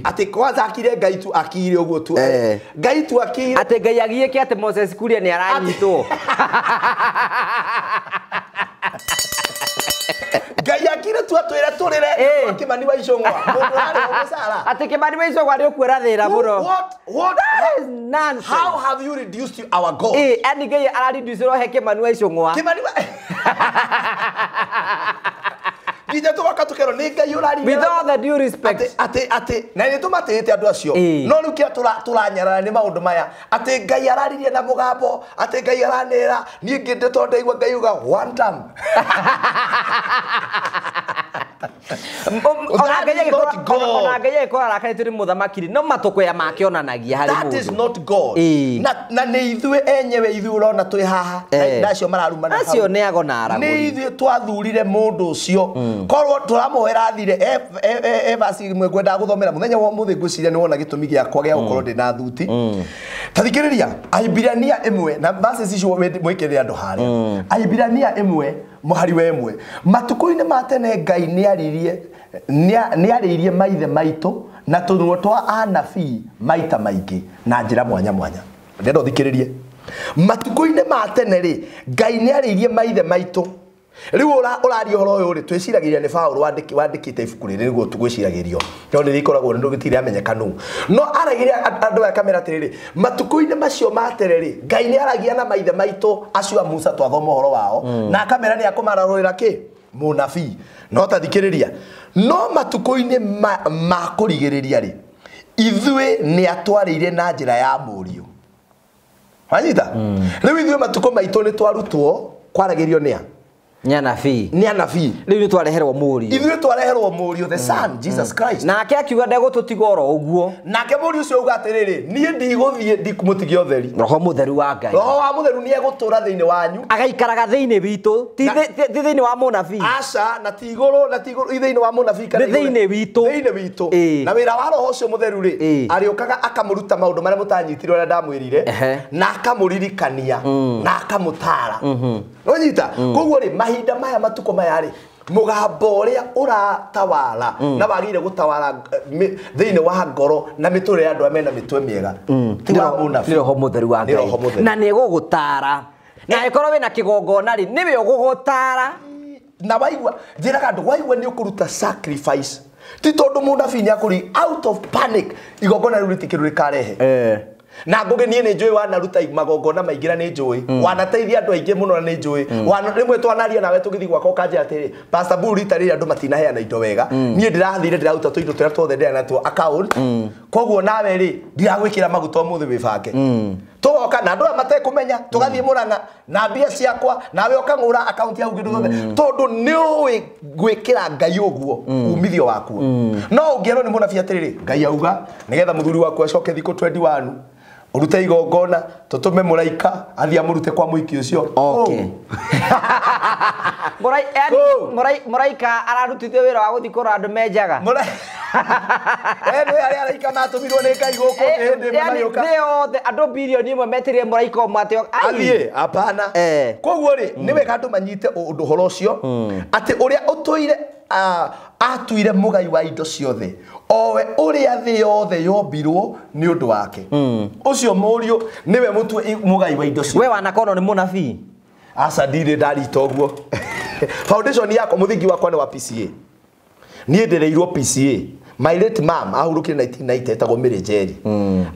Atĩ kwanza akire Ngai tu akire ũguo tu. Ngai tu akire. Atĩ Ngai agiĩke atĩ Moses Kuria nĩ aranyitwo. Ngai akire tu atwĩre tũrĩre Kĩmani wa Icũng'wa. Mũndũ ũrarĩhwo mũcara. Atĩ Kĩmani wa Icũng'wa nĩ ũkuona thĩna mũno. What? That is nonsense. How have you reduced our God? Ani Ngai arareduce he Kĩmani wa Icũng'wa. Kĩmani wa Nginya tũgoka tũkerwo nĩ Ngai ũrarire. With all the due respect. Atĩ na nĩ tũmatĩĩte andũ acio. No rĩu kĩrĩa tũranyarara nĩ maũndũ maya. Atĩ Ngai araririe na mũgambo, atĩ Ngai aranĩra, niĩ ngĩndĩ tondũ ndaigua Ngai uga one time. Ona Ngai agĩkorwo arakarĩtio nĩ mũthamaki no matũkũya make onanagia harĩ mũndũ. That is not God. Na nĩ ithuĩ enyewe ithuĩ ũrona twĩ haha na acio mararumana hau. Acio nĩ ago na aragũri. Nĩ ithuĩ twathurire mũndũ ũcio. Korwo tũramũhera thire verse imwe ngwendaga gũthomera mũthenya wa ũmũthĩ ngwĩciria nĩ wona gĩtũmi gĩakwa gĩa gũkorwo ndĩ na thuti. Ta thikĩrĩria Ahibirania ĩmwe na verses icio mwĩkĩrĩre andũ harĩa. Ahibirania ĩmwe mũhari wa ĩmwe. Matukũ-inĩ ma tene Ngai nĩarĩirie maithe maitũ na tũnua twa anabii maita maingĩ na njĩra mwanya mwanya. Ndĩrenda ũthikĩrĩrie. Matukũ-inĩ ma tene rĩ Ngai nĩarĩirie maithe maitũ. Rĩu ũraria ũhoro ũyũ rĩ twĩciragĩria nĩ Paũlũ wandĩkĩte ibuku rĩrĩ nĩguo tũgwĩciragĩrio. No nĩ rĩkoragwo nĩ gũtirĩ amenyeka nũ. No aragĩria andũ aya kamera atĩrĩrĩ matukũ-inĩ macio ma tene rĩ Ngai nĩ aragia na maithe maitũ acio a Musa twathoma ũhoro wao na akamera nĩ akũmararũrĩra kĩ mũnabii. No ta thikĩrĩria no matukũ-inĩ ma kũrigĩrĩria rĩ ithuĩ nĩ atwarĩire na njĩra ya mũriũ. Wanyita? Rĩu ithuĩ matukũ maitũ nĩ twarutwo kwaragĩrio nĩ a Nĩ anabii. Nĩ anabii. Rĩu nĩ twareherwo mũriũ. Ithuĩ twareherwo mũriũ, the son Jesus Christ. Nake akiuga ndegũtũtiga oro ũguo. Nake mũriũ ũcio auga atĩrĩrĩ, niĩ ndigũthiĩ ndikũmũtigia ũtheri. Roho mũtheru wa Ngai. Roho wa mũtheru nĩ egũtũũra thĩinĩ wanyu. Agaikaraga thĩinĩ witũ, ti thĩinĩ wa mũnabii. Aca, na ti igũrũ, na ti igũrũ, thĩinĩ wa mũnabii kana Nĩ thĩinĩ witũ. Thĩinĩ witũ. Na wĩra wa roho ũcio mũtheru rĩ, arĩũkaga akamũruta maũndũ marĩa mũtanyitire ũrĩa ndamwĩrire, na akamũririkania, na akamũtaara. Nĩwanyita? Koguo rĩ, mahinda maya matukũ maya rĩ, mũgambo ũrĩa ũratawala na wagĩrĩire gũtawala thĩinĩ wa ngoro na mĩtũrĩre ya andũ arĩa mena mĩtwe mĩega ti wa mũnabii, nĩ roho mũtheru wa Ngai, na nĩ egũgũtaara, na angĩkorwo wĩna kĩgongona rĩ, nĩwe ũgũgũtaara. Na waigua njĩraga andũ, waigua nĩ ũkũruta sacrifice, ti tondũ mũnabii nĩ akũri out of panic, igongona rĩu rĩtikĩrũ rĩkarehe. Na ngũgĩ niĩ nĩ njũĩ wanaruta magongona maingĩ na nĩ njũĩ wanateithia andũ aingĩ mũno na nĩ njũĩ rĩmwe twanaria nawe tũgĩthiĩ gwakwa ũkanjĩra atĩrĩ, Pastor Buru, rita rĩrĩ andũ matinaheana indo wega, niĩ ndĩrathire ndĩraruta tũindo tũrĩa tuothe ndĩra natuo account, koguo nawe rĩ ndiragwĩkĩra maguta ũmũthĩ wĩbange. Tũgoka na andũ aya matekũmenya, tũgathiĩ Mũrang'a na mbia ciakwa, nawe ũkang'ũra account yaku kĩndũ gĩothe, tondũ nĩũĩ gwĩkĩra Ngai ũguo umithio wakuo. No ũngĩerwo nĩ mũnabii atĩrĩrĩ, Ngai auga nĩgetha mũthuri waku acoke thikũ 21 urute igongona tutume mũraika athiĩ amũrute kwa mũiki ũcio. Okay. Mũraika ararutithio wĩra wa gũthiĩ kũrora andũ menjaga. Nĩ arĩa araika matũmirwo nĩ Ngai gũkũ hĩndĩ ĩmwe magĩũka. Nĩ othe andũ bilioni ĩmwe metĩrire mũraika ũmwe atĩ athiĩ, hapana. Koguo rĩ, nĩ wega andũ manyite ũndũ ũhoro ũcio atĩ ũrĩa ũtũire atuire mũgai wa indo ciothe, owe ũrĩa thĩ yothe yombirwo nĩ ũndũ wake, ũcio mũriũ nĩwe mũtue mũgai wa indo ciothe. We wanakorwo nĩ mũnabii? Aca, ndirĩ ndarita ũguo. Foundation yakwa, mũthingi wakwa nĩ wa PCA. Niĩ ndereirwo PCA. My late mom ahurũkire 1990, etagwo Mary Njeri.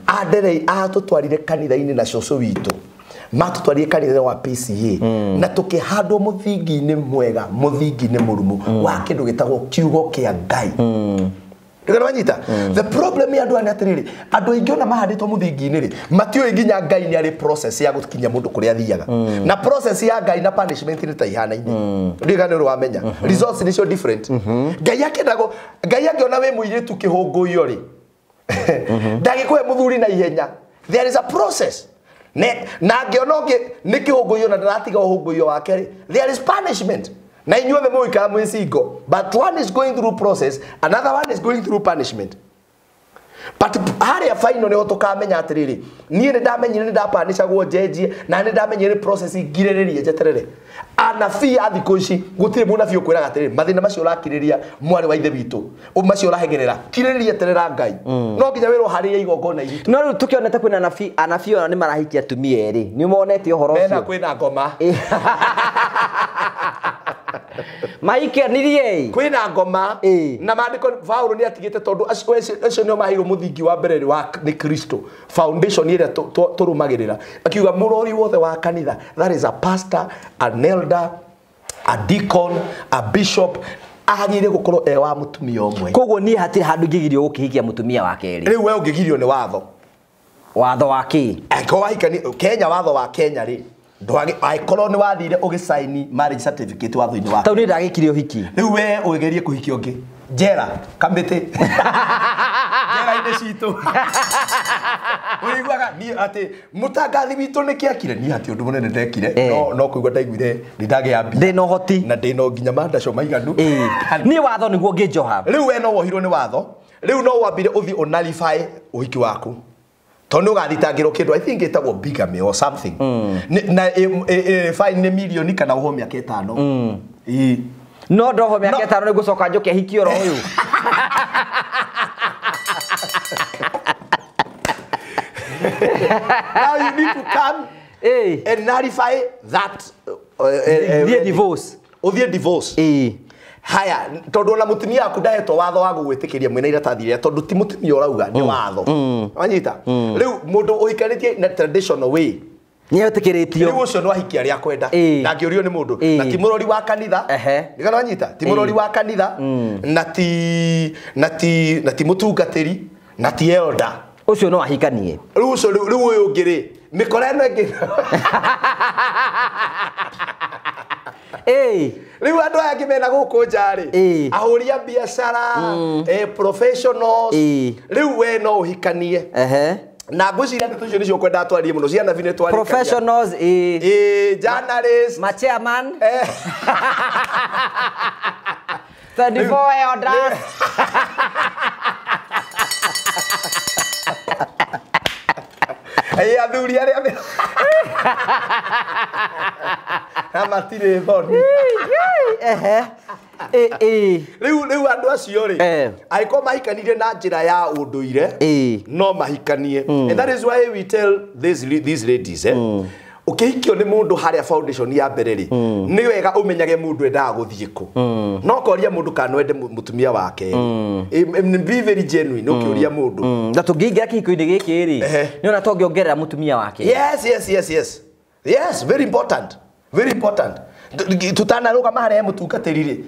Anderei atũtwarire kanitha-inĩ na cũcũ witũ, matũtwarire kanitha wa PCA, na tũkĩhandwo mũthingi-inĩ mwega, mũthingi-inĩ mũrumu wa kĩndũ gĩtagwo kiugo kĩa Ngai. Ndĩkana wanyita? The problem ya andũ aya nĩ atĩrĩrĩ, andũ aingĩ ona mahandĩtwo mũthingi-inĩ rĩ, matiũĩ nginya Ngai nĩ arĩ process ya gũkinyia mũndũ kũrĩa athiaga. Na process ya Ngai na punishment nĩ ta ihanaine. Ndiũĩ kana nĩ ũrĩ wamenya. Results nĩcio different. Ngai akĩendago, Ngai angĩona wĩ mũirĩtu kĩhũngũiyo rĩ, ndangĩkũhe mũthuri na ihenya. There is a process. Na angĩona ũngĩ nĩ kĩhũngũiyo na ndaratiga ũhũngũiyo wake rĩ, there is punishment. Na inyuothe mũgũikara mwĩ single, but one is going through process, another one is going through punishment. But harĩa final nĩho tũkamenya atĩrĩrĩ, niĩ nĩ ndamenyire nĩ ndapanicagwo njenjie, na nĩ ndamenyire process ngirĩrĩrie njeterere. Anabii a thikũ ici gũtirĩ mũnabii ũkwĩraga atĩrĩrĩ, mathĩna macio ũrakirĩrĩria mwarĩ wa ithe witũ, macio ũrahegerera, kirĩrĩria eterera Ngai. No nginya wĩrwo harĩria igongona iritũ. No rĩu tũkĩonete kwĩna anabii, anabii ona nĩ marahikia atumia erĩ, nĩ monete ũhoro ũcio? Mena kwĩna ngoma. Maikenirie kwĩna ngoma. Na maandĩko Paulo nĩ atigĩte tondũ acio nĩo maheirwo mũthingi wa mbere wa nĩ Kristo, foundation ĩrĩa tũrũmagĩrĩra. Akiuga mũrori wothe wa kanitha, that is a pastor, an elder, a deacon, a bishop, agĩrĩire gũkorwo e wa mũtumia ũmwe. Koguo niĩ hatirĩ handũ ingĩgirio gũkĩhikia mũtumia wa kerĩ. Rĩu we ũngĩgirio nĩ watho. Watho wa kĩ? Angĩkorwo wahikania Kenya, watho wa Kenya rĩ, angĩkorwo nĩ wathire ũgĩcaini marriage certificate watho-inĩ wa Tondũ niĩ ndagĩkire ũhiki. Rĩu we ũgerie kũhikia ũngĩ njera kamĩtĩ njera-inĩ citũ. Ũiguaga niĩ atĩ mũtangathi witũ nĩ kĩakire, niĩ hatirĩ ũndũ mũnene ndekire, no kũigua ndaiguire nĩ ndagĩa mbia, ndĩna ũhoti na ndĩna nginya mandaco maiganu. Niĩ watho nĩguo ngĩnjoha. Rĩu we no wohirwo nĩ watho, rĩu no wambire ũthiĩ ũnullify ũhiki waku, tondũ ũgathitangĩrwo kĩndũ I think ĩtagwo bigamy or something. Na fine nĩ milioni kana ũhwo mĩaka ĩtano. No ndoho mĩaka ĩtano nĩ ngũcoka njũke hikie oro ũyũ. Now you need to come and nullify that thiĩ divorce. Ũthiĩ divorce. Haya, tondũ ona mũtumia waku ndahetwo watho wa gũgwĩtĩkĩria mwĩna iratathi rĩrĩa, tondũ ti mũtumia ũrauga nĩ watho. Wanyita? Rĩu mũndũ ũhikanĩtie na traditional way nĩ etĩkĩrĩtio. Rĩu ũcio no ahikie arĩa akwenda, ndangĩũrio nĩ mũndũ, na ti mũrori wa kanitha. Nĩkana wanyita? Ti mũrori wa kanitha, na ti mũtungatĩri, na ti elder. Ũcio no ahikanie. Rĩu ũcio rĩu ũyũ ũngĩ rĩ, mĩkora ĩno ĩngĩ. Rĩu andũ aya angĩ mena gũkũ nja rĩ, ahũri a biacara, professionals, rĩu we no ũhikanie. Na ngwĩciria ndeto icio nĩcio kwendaga twarie mũno, ciana bi nĩ twarĩkagia. Professionals, journalists, ma chairman, 24 elders. Athuri arĩa na matirĩ thoni. Rĩu andũ acio rĩ, angĩkorwo mahikanirie na njĩra ya ũndũire, no mahikanie. And that is why we tell these ladies, ũkĩhikio nĩ mũndũ harĩa foundation ya mbere rĩ, nĩ wega ũmenyage mũndũ endaga gũthiĩ kũ. No koria mũndũ kana no ende mũtumia wake. Be very genuine ũkĩũria mũndũ. Na tũngĩingĩra kĩhiko-inĩ gĩkĩ rĩ, nĩ ona tongĩongerera mũtumia wake. Yes, yes, yes, yes. Yes, very important. Very important. Tutanarũgama harĩa he mũtungatĩri rĩ,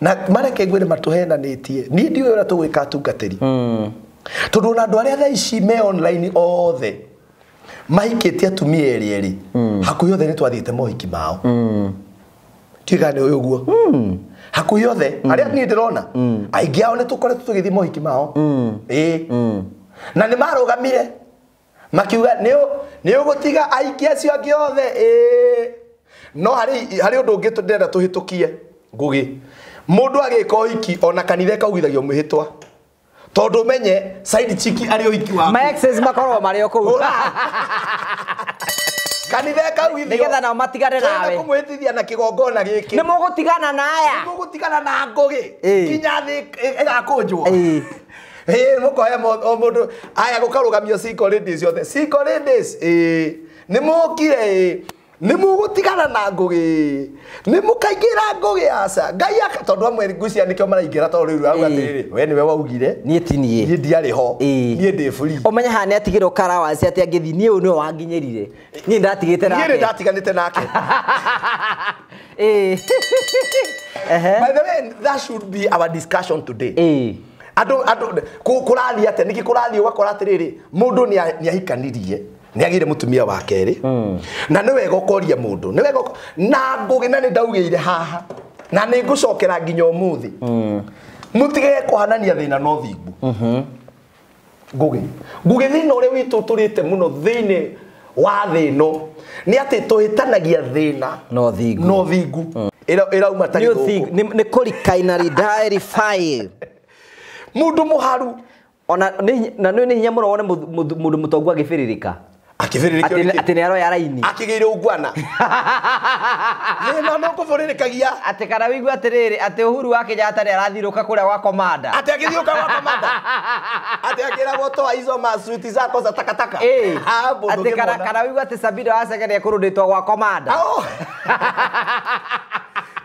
na mareke ngwĩre matũhenanĩtie. Niĩ ndiũĩ ũrĩa tũgwĩka atungatĩri. Tondũ ona andũ arĩa thaa ici me online othe mahikĩtie atumia erĩ erĩ, hakuhĩ othe nĩ twathiĩte mohiki mao. Ndiũĩ kana nĩ ũĩ ũguo. Hakuhĩ othe arĩa niĩ ndĩrona, aingĩ ao nĩ tũkoretwo tũgĩthiĩ mohiki mao. Na nĩ marũgamire makiuga nĩ ũgũtiga aingĩ acio angĩ othe. No harĩ ũndũ ũngĩ ndĩrenda tũhĩtũkie Ngũgĩ. Mũndũ agĩka ũhiki ona kanitha ĩkaugithagio mwĩhĩtwa. Tondũ menye side chick arĩ ũhiki waku. My exes makoragwo marĩ o kũu. Kanitha ĩkaugithio. Nĩgetha nao matigane nawe. Tũrenda kũmwĩhĩtithia na kĩgongona gĩkĩ. Nĩ mũgũtigana na aya. Nĩ mũgũtigana na Ngũgĩ. Nginya thĩ ĩgakũnjwo. Mũkoya o mũndũ aya gũkarũgamio single ladies yothe. Single ladies, nĩ mũkire, nĩ mũgũtigana na Ngũgĩ. Nĩ mũkaingĩra Ngũgĩ aca. Ngai aka tondũ amwe ngwĩciria nĩkĩo maraingĩra tondũ rĩu arauga atĩrĩrĩ, we nĩwe waugire. Niĩ ti niĩ. Niĩ ndiarĩ ho. Niĩ ndĩ free. Ũmenye haha nĩ atigĩrwo karawaci atĩ angĩthiĩ, niĩ ũyũ nĩwe wanginyĩrire. Niĩ ndatigĩte nake. Niĩ nĩ ndatiganĩte nake. By the way, that should be our discussion today. Andũ kũrathiĩ atĩa? Nĩkĩ kũrathiĩ ũgakora atĩrĩrĩ, mũndũ nĩ ahikanirie, nĩ agĩire mũtumia wa kerĩ, na nĩ wega ũkoria mũndũ, nĩ wega na Ngũgĩ, na nĩ ndaugĩire haha, na nĩ ngũcokera nginya ũmũthĩ. Mũtige kũhanania thĩna na ũthingu. Ngũgĩ thĩna ũrĩa witũ tũrĩte mũno thĩinĩ wa thĩ ĩno nĩ atĩ tũhĩtanagia thĩna na ũthingu. Na ũthingu. Ĩrauma ta gĩthũkũ. Nĩ kũrikaina diary file. Mũndũ mũharu. Ona na nĩ hinya mũno wone mũndũ mũtongu agĩbĩrĩrĩka. Akĩbĩrĩrĩkio nĩkĩ? Atĩ nĩ aroya raini. Akĩgĩire ungwana. Thĩna no kũbũrĩrĩkagia. Atĩ kana wĩigue atĩrĩrĩ, atĩ Uhuru wa Kenyatta nĩ arathirũka kũrĩa gwa komanda. Atĩ agĩthiũka gwa komanda. Atĩ akĩragwo toa hizo masuti zako za takataka. Atĩ kana wĩigue atĩ Sabina wa Chege nĩ ekũrũndĩtwo gwa komanda.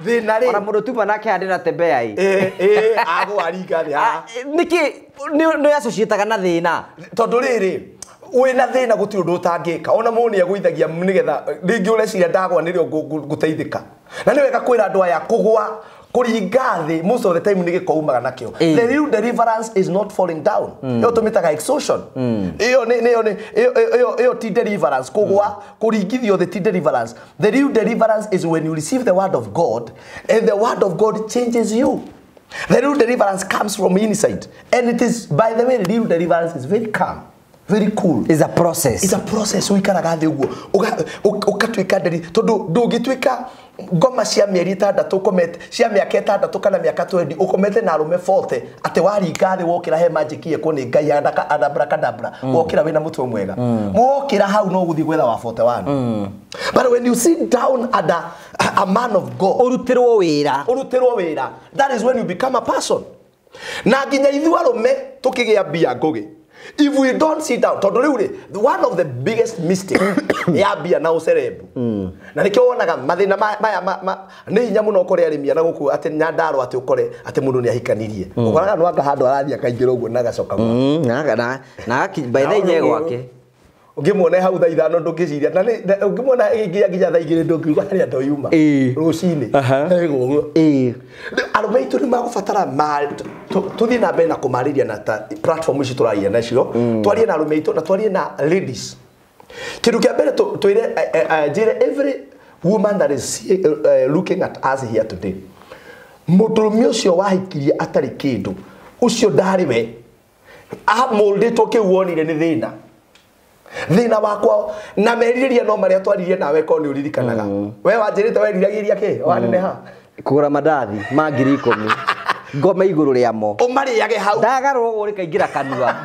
Thĩna rĩ. Ona mũndũ tuma nake handĩ na tembea ĩ. Agwa ringa thĩ haha. Nĩkĩ nĩ associataga na thĩna? Tondũ rĩrĩ, wĩna thĩna gũtirĩ ũndũ ũtangĩka. Ona mũndũ nĩ agũithagia nĩgetha rĩngĩ ũreciria ndagwa nĩrĩo ngũteithĩka. Na nĩ wega kwĩra andũ aya kũgwa kũringa thĩ most of the time nĩ gĩko umaga nakĩo. The real deliverance is not falling down. Ĩyo tũmĩtaga exhaustion. Ĩyo nĩ ĩyo ti deliverance. Kũgwa kũringithio thĩ ti deliverance. The real deliverance is when you receive the word of God and the word of God changes you. The real deliverance comes from inside. And it is, by the way, real deliverance is very calm. Very cool. It's a process. It's a process. Ũikaraga thĩ ũguo. Ũgatuĩka nderi. Tondũ ndũngĩtuĩka ngoma cia mĩeri ĩtandatũ ũkomete, cia mĩaka ĩtandatũ kana mĩaka 20 ũkomete na arũme 40 atĩ waringa thĩ wokĩra he magic yekwo nĩ Ngai abracadabra wokĩra wĩna mũtwe mwega. Wokĩra hau no ũgũthiĩ gwetha wa 41. But when you sit down at a man of God, ũrutĩrwo wĩra. Ũrutĩrwo wĩra. That is when you become a person. Na nginya ithuĩ arũme tũkĩgĩa mbia Ngũgĩ. If we don't sit down, tondũ rĩu rĩ, one of the biggest mistake ya mbia na ũcerebu. Na nĩkĩo wonaga mathĩna maya nĩ hinya mũno ũkore arĩmi na gũkũ atĩ Nyandarũa atĩ ũkore atĩ mũndũ nĩ ahikanirie. Ũkoraga no anga handũ arathiĩ akaingĩra ũguo na agacoka gwake. Na by the way gwake. Ũngĩmuona hau thaa ithano ndũngĩciria, na ũngĩmuona ĩngĩ nginya thaa igĩrĩ ndũngiuga harĩa andũ yuma. Rũcinĩ. Arũme aitũ nĩ magũbatara tũthiĩ na mbere na kũmarĩria na ta platform ici tũraria nacio, twarie na arũme aitũ na twarie na ladies. Kĩndũ kĩa mbere twĩre njĩre every woman that is looking at us here today, mũndũrũme ũcio wahikirie atarĩ kĩndũ, ũcio ndarĩ we amũldĩtwo kĩu wonire nĩ thĩna thĩna wakwa na merirĩria no marĩa twaririe nawe korwo nĩ ũririkanaga. We wanjĩrĩte weriragĩria kĩ waneneha kũgũra mandathi ma 10,000 ngome igũrũ rĩamo ũmarĩage hau ndagarũrwo rĩkaingĩra kanua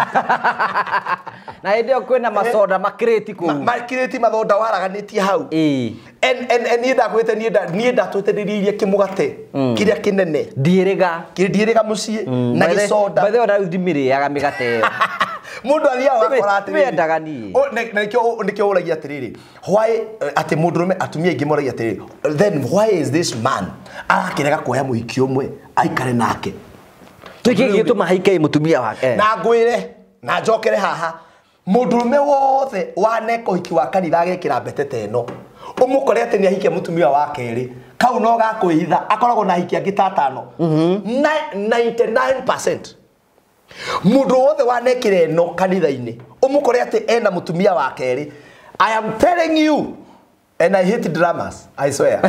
na hĩndĩ ĩyo kwĩna macoda makirĩti kũu makirĩti mathonda waraganĩtie hau. Niĩ ndakwĩte niĩ ndatwĩtĩrĩirie kĩmũgate kĩrĩa kĩnene ndiĩrĩga ndiĩrĩga mũciĩ na gĩcoda. By the way rĩu ndimĩrĩaga mĩgate ĩyo. Mũndũ athiaga ũgakora atĩrĩrĩ mendaga niĩ nĩkĩo ũragia atĩrĩrĩ why atĩ mũndũrũme atumia aingĩ moragia atĩrĩrĩ then why is this man arakĩrega kuoya mũhiki ũmwe aikare nake tũkĩ gĩtũma haikae mũtumia wake na ngwĩre na njokere haha mũndũrũme wothe waneka ũhiki wa kanitha agekĩra mbete ta ĩno ũmũkore atĩ nĩ ahikia mũtumia wa kerĩ kau no gakwĩhitha akoragwo na ahiki angĩ ta atano 99% mũndũ wothe wanekĩra ĩno kanitha-inĩ ũmũkore atĩ ena mũtumia wa kerĩ. I am telling you and I hate dramas, I swear.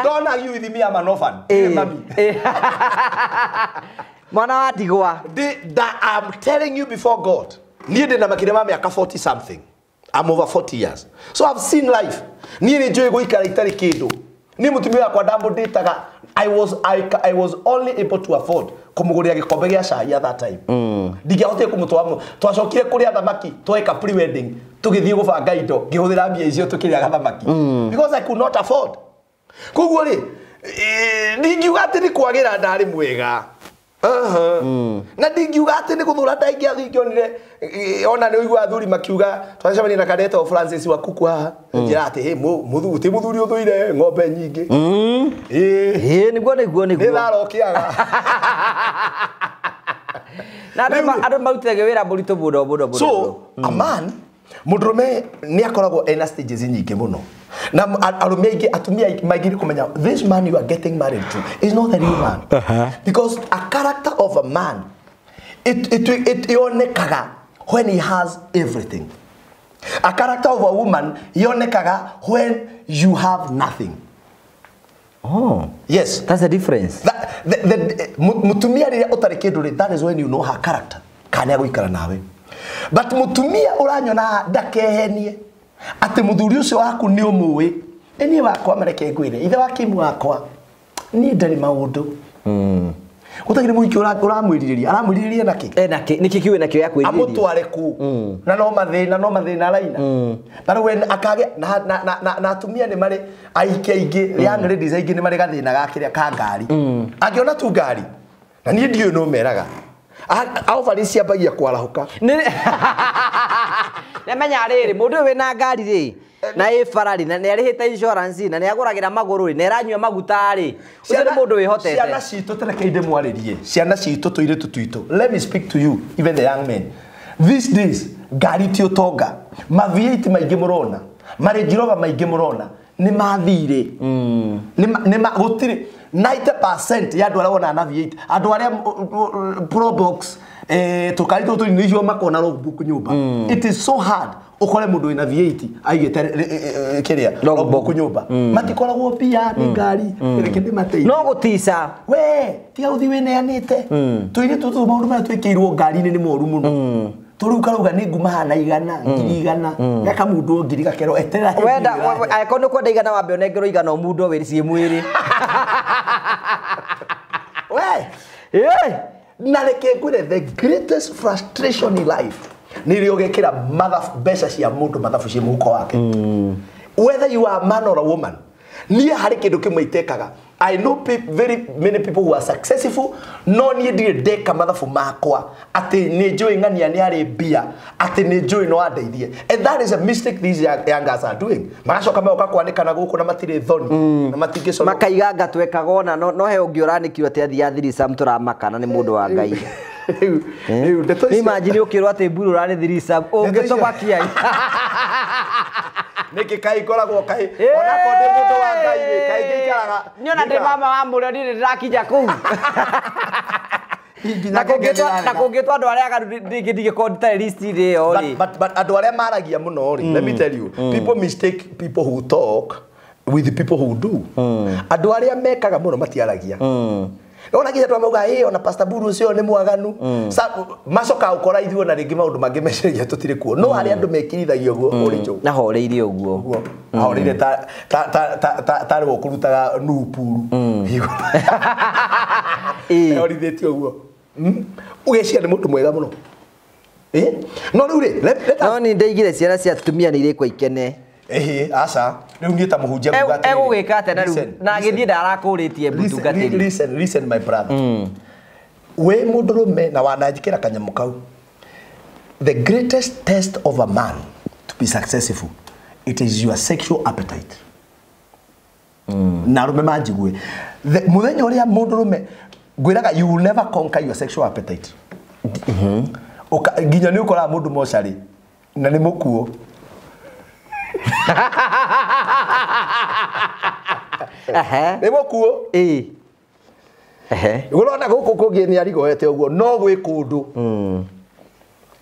Don't argue with me, I'm an orphan. Mami. Mwana wa ndigwa. I'm telling you before God. Niĩ ndĩ na makĩria ma mĩaka 40 something. I'm over 40 years. So I've seen life. Niĩ nĩ njũĩ gũikara itarĩ kĩndũ. Niĩ mũtumia wakwa ndamũndĩtaga. I was only able to afford kũmũgũrĩra gĩkombe gĩa cai at that time. Ndingĩahotire kũmũtwara. Twacokire kũrĩa thamaki, tweka pre-wedding, tũgĩthiĩ gũbanga indo, ngĩhũthĩra mbia icio tũkĩrĩaga thamaki. Because I could not afford. Koguo rĩ, ndingiuga atĩ nĩ kwagĩra ndarĩ mwega. Na ndingiuga atĩ nĩ gũthũra ndaingĩonire ona nĩ ũigua athuri makiuga twacemania na Kadeta Francis wa kuku haha njĩra atĩ hey ti mũthuri ũthũire ng'ombe nyingĩ. Ĩĩ nĩguo nĩguo nĩguo nĩ tharokĩaga. Na andũ marutithagio wĩra mũritũ mũno mũno mũno. So a man mũndũrũme nĩ akoragwo ena stages nyingĩ mũno. Na arũme aingĩ atumia maingĩ kũmenya this man you are getting married to is not a real man. Because a character of a man it yonekaga when he has everything. A character of a woman yonekaga when you have nothing. Oh. Yes. That's the difference. Mutumia rĩrĩa ũtarĩ kĩndũ rĩ, that is when you know her character. Kana agũikara nawe. But mutumia ũranyona ndakehenie atĩ mũthuri ũcio waku nĩ ũmũĩ. Niĩ wakwa mareke ngwĩre ithe wa Kimu wakwa niĩ ndarĩ maũndũ. Gũtagĩrĩ mũhiki ũramwĩrirĩria aramwĩrirĩria nakĩ? Nakĩ nĩkĩ kĩu nakĩo ya kwĩrirĩria amũtware kũ na no mathĩna araina. But when akagĩa na atumia nĩ marĩ aiki aingĩ young ladies aingĩ nĩ marĩ gathĩna ga kĩrĩa ka ngari. Angĩona tu ngari na niĩ ndiũĩ no meraga ovari ciambagia kwarahũka. Nĩmenya rĩrĩ mũndũ ũyũ wĩna ngari rĩ na ĩ barari na nĩ arĩhĩte insurance na nĩ agũragĩra magũrũ rĩ na ĩranyua maguta rĩ ũcio nĩ mũndũ wĩhotete. Ciana citũ tareke ndĩmwarĩrie ciana citũ tũirĩtu twitũ. Let me speak to you even the young men these days ngari ti ũtonga ma V8 maingĩ mũrona ma Range Rover maingĩ mũrona nĩ mathirĩ nĩ gũtirĩ 90% ya andũ arĩa wonaga na V8 andũ arĩa Probox tũkari tũtũ nĩ icio makona logbook nyũmba. It is so hard ũkore mũndũ wĩna V8 aigĩte kĩrĩa logbook nyũmba. Matikoragwo mbia nĩ ngari reke ndĩmateithie no gũtica we tiga gũthiĩ wĩneanĩte tũirĩtu tũtũ maũndũ marĩa twĩkĩirwo ngari-inĩ nĩ moru mũno. Tũrĩu karauga nĩ nguma hana igana 100,000 gakamundwo 1,000 gakerwo eterera wenda angĩkorwo nĩ ũkwenda igana wambe ũnengerwo igana ũmundwo wĩrĩ ciĩ mwĩrĩ. We na reke ngwĩre the greatest frustration in life nĩ rĩrĩa ũgekĩra mbeca cia mũndũ mathabu ciĩ mũhuko wake. Whether you are a man or a woman niĩ harĩ kĩndũ kĩmwe itekaga. I know very many people who are successful no niĩ ndirĩ ndeka mathabu makwa atĩ nĩ njũĩ ng'ania nĩ arĩ mbia atĩ nĩ njũĩ no andeithie. And that is a mistake these young guys are doing. Magacoka magoka kwanĩkana gũkũ na matirĩ thoni na matingĩconoka makaiga anga twekaga ona no he ũngĩ ũranĩkirwo atĩ athiĩ athiricam tũramaka na nĩ mũndũ wa Ngai. Rĩu ndeto icio imagine ũkĩrwo atĩ mburu ũrarĩ thiricam ũngĩtũmakia nĩkĩ kaĩ ngoragwo kaĩ onakorwo ndĩ mũndũ wa Ngai rĩ kaĩ ngĩikaraga niĩ ona ndĩ mama wa mũrĩo ndirĩ ndĩrakinya kũu. Na kũngĩtwo andũ arĩa aganu ndingĩkorwo nditarĩ list-inĩ ĩyo rĩ. But andũ arĩa maragia mũno rĩ, let me tell you, people mistake people who talk with the people who do. Andũ arĩa mekaga mũno matiaragia. Ona nginya andũ mauga ĩ ona Pastor Buru ũcio nĩ mwaganu. Macoka ũkora ithuĩ ona rĩngĩ maũndũ mangĩ meciria tũtirĩ kuo. No harĩa andũ mekirithagia ũguo ũrĩ njũgũ. Na horeirie ũguo. Ahoreire ta ta ta ta ta rĩo kũrutaga Nuhu puru. Ahorithĩtie ũguo. Ũgeciria nĩ mũndũ mwega mũno. No rĩu rĩ, no ni ndeigire ciana cia atumia nĩ irĩkwa ikene. Ehe, aca. Rĩu niĩ ta mũhunjia nguga atĩrĩrĩ. Egũgĩka atĩa na rĩu na agĩthiĩ ndarakũrĩtie mũtungatĩri. Listen, listen my brother. We mũndũrũme na wananjĩkĩra kanyamũ kau. The greatest test of a man to be successful, it is your sexual appetite. Na arũme manjigue. Mũthenya ũrĩa mũndũrũme ngwĩraga you will never conquer your sexual appetite. Nginya nĩ ũkoraga mũndũ mocarĩ na nĩ mũkuo. Nĩ mũkuo. Ũrona gũkũ kũngĩ nĩ arigoete ũguo no gwĩ kũndũ.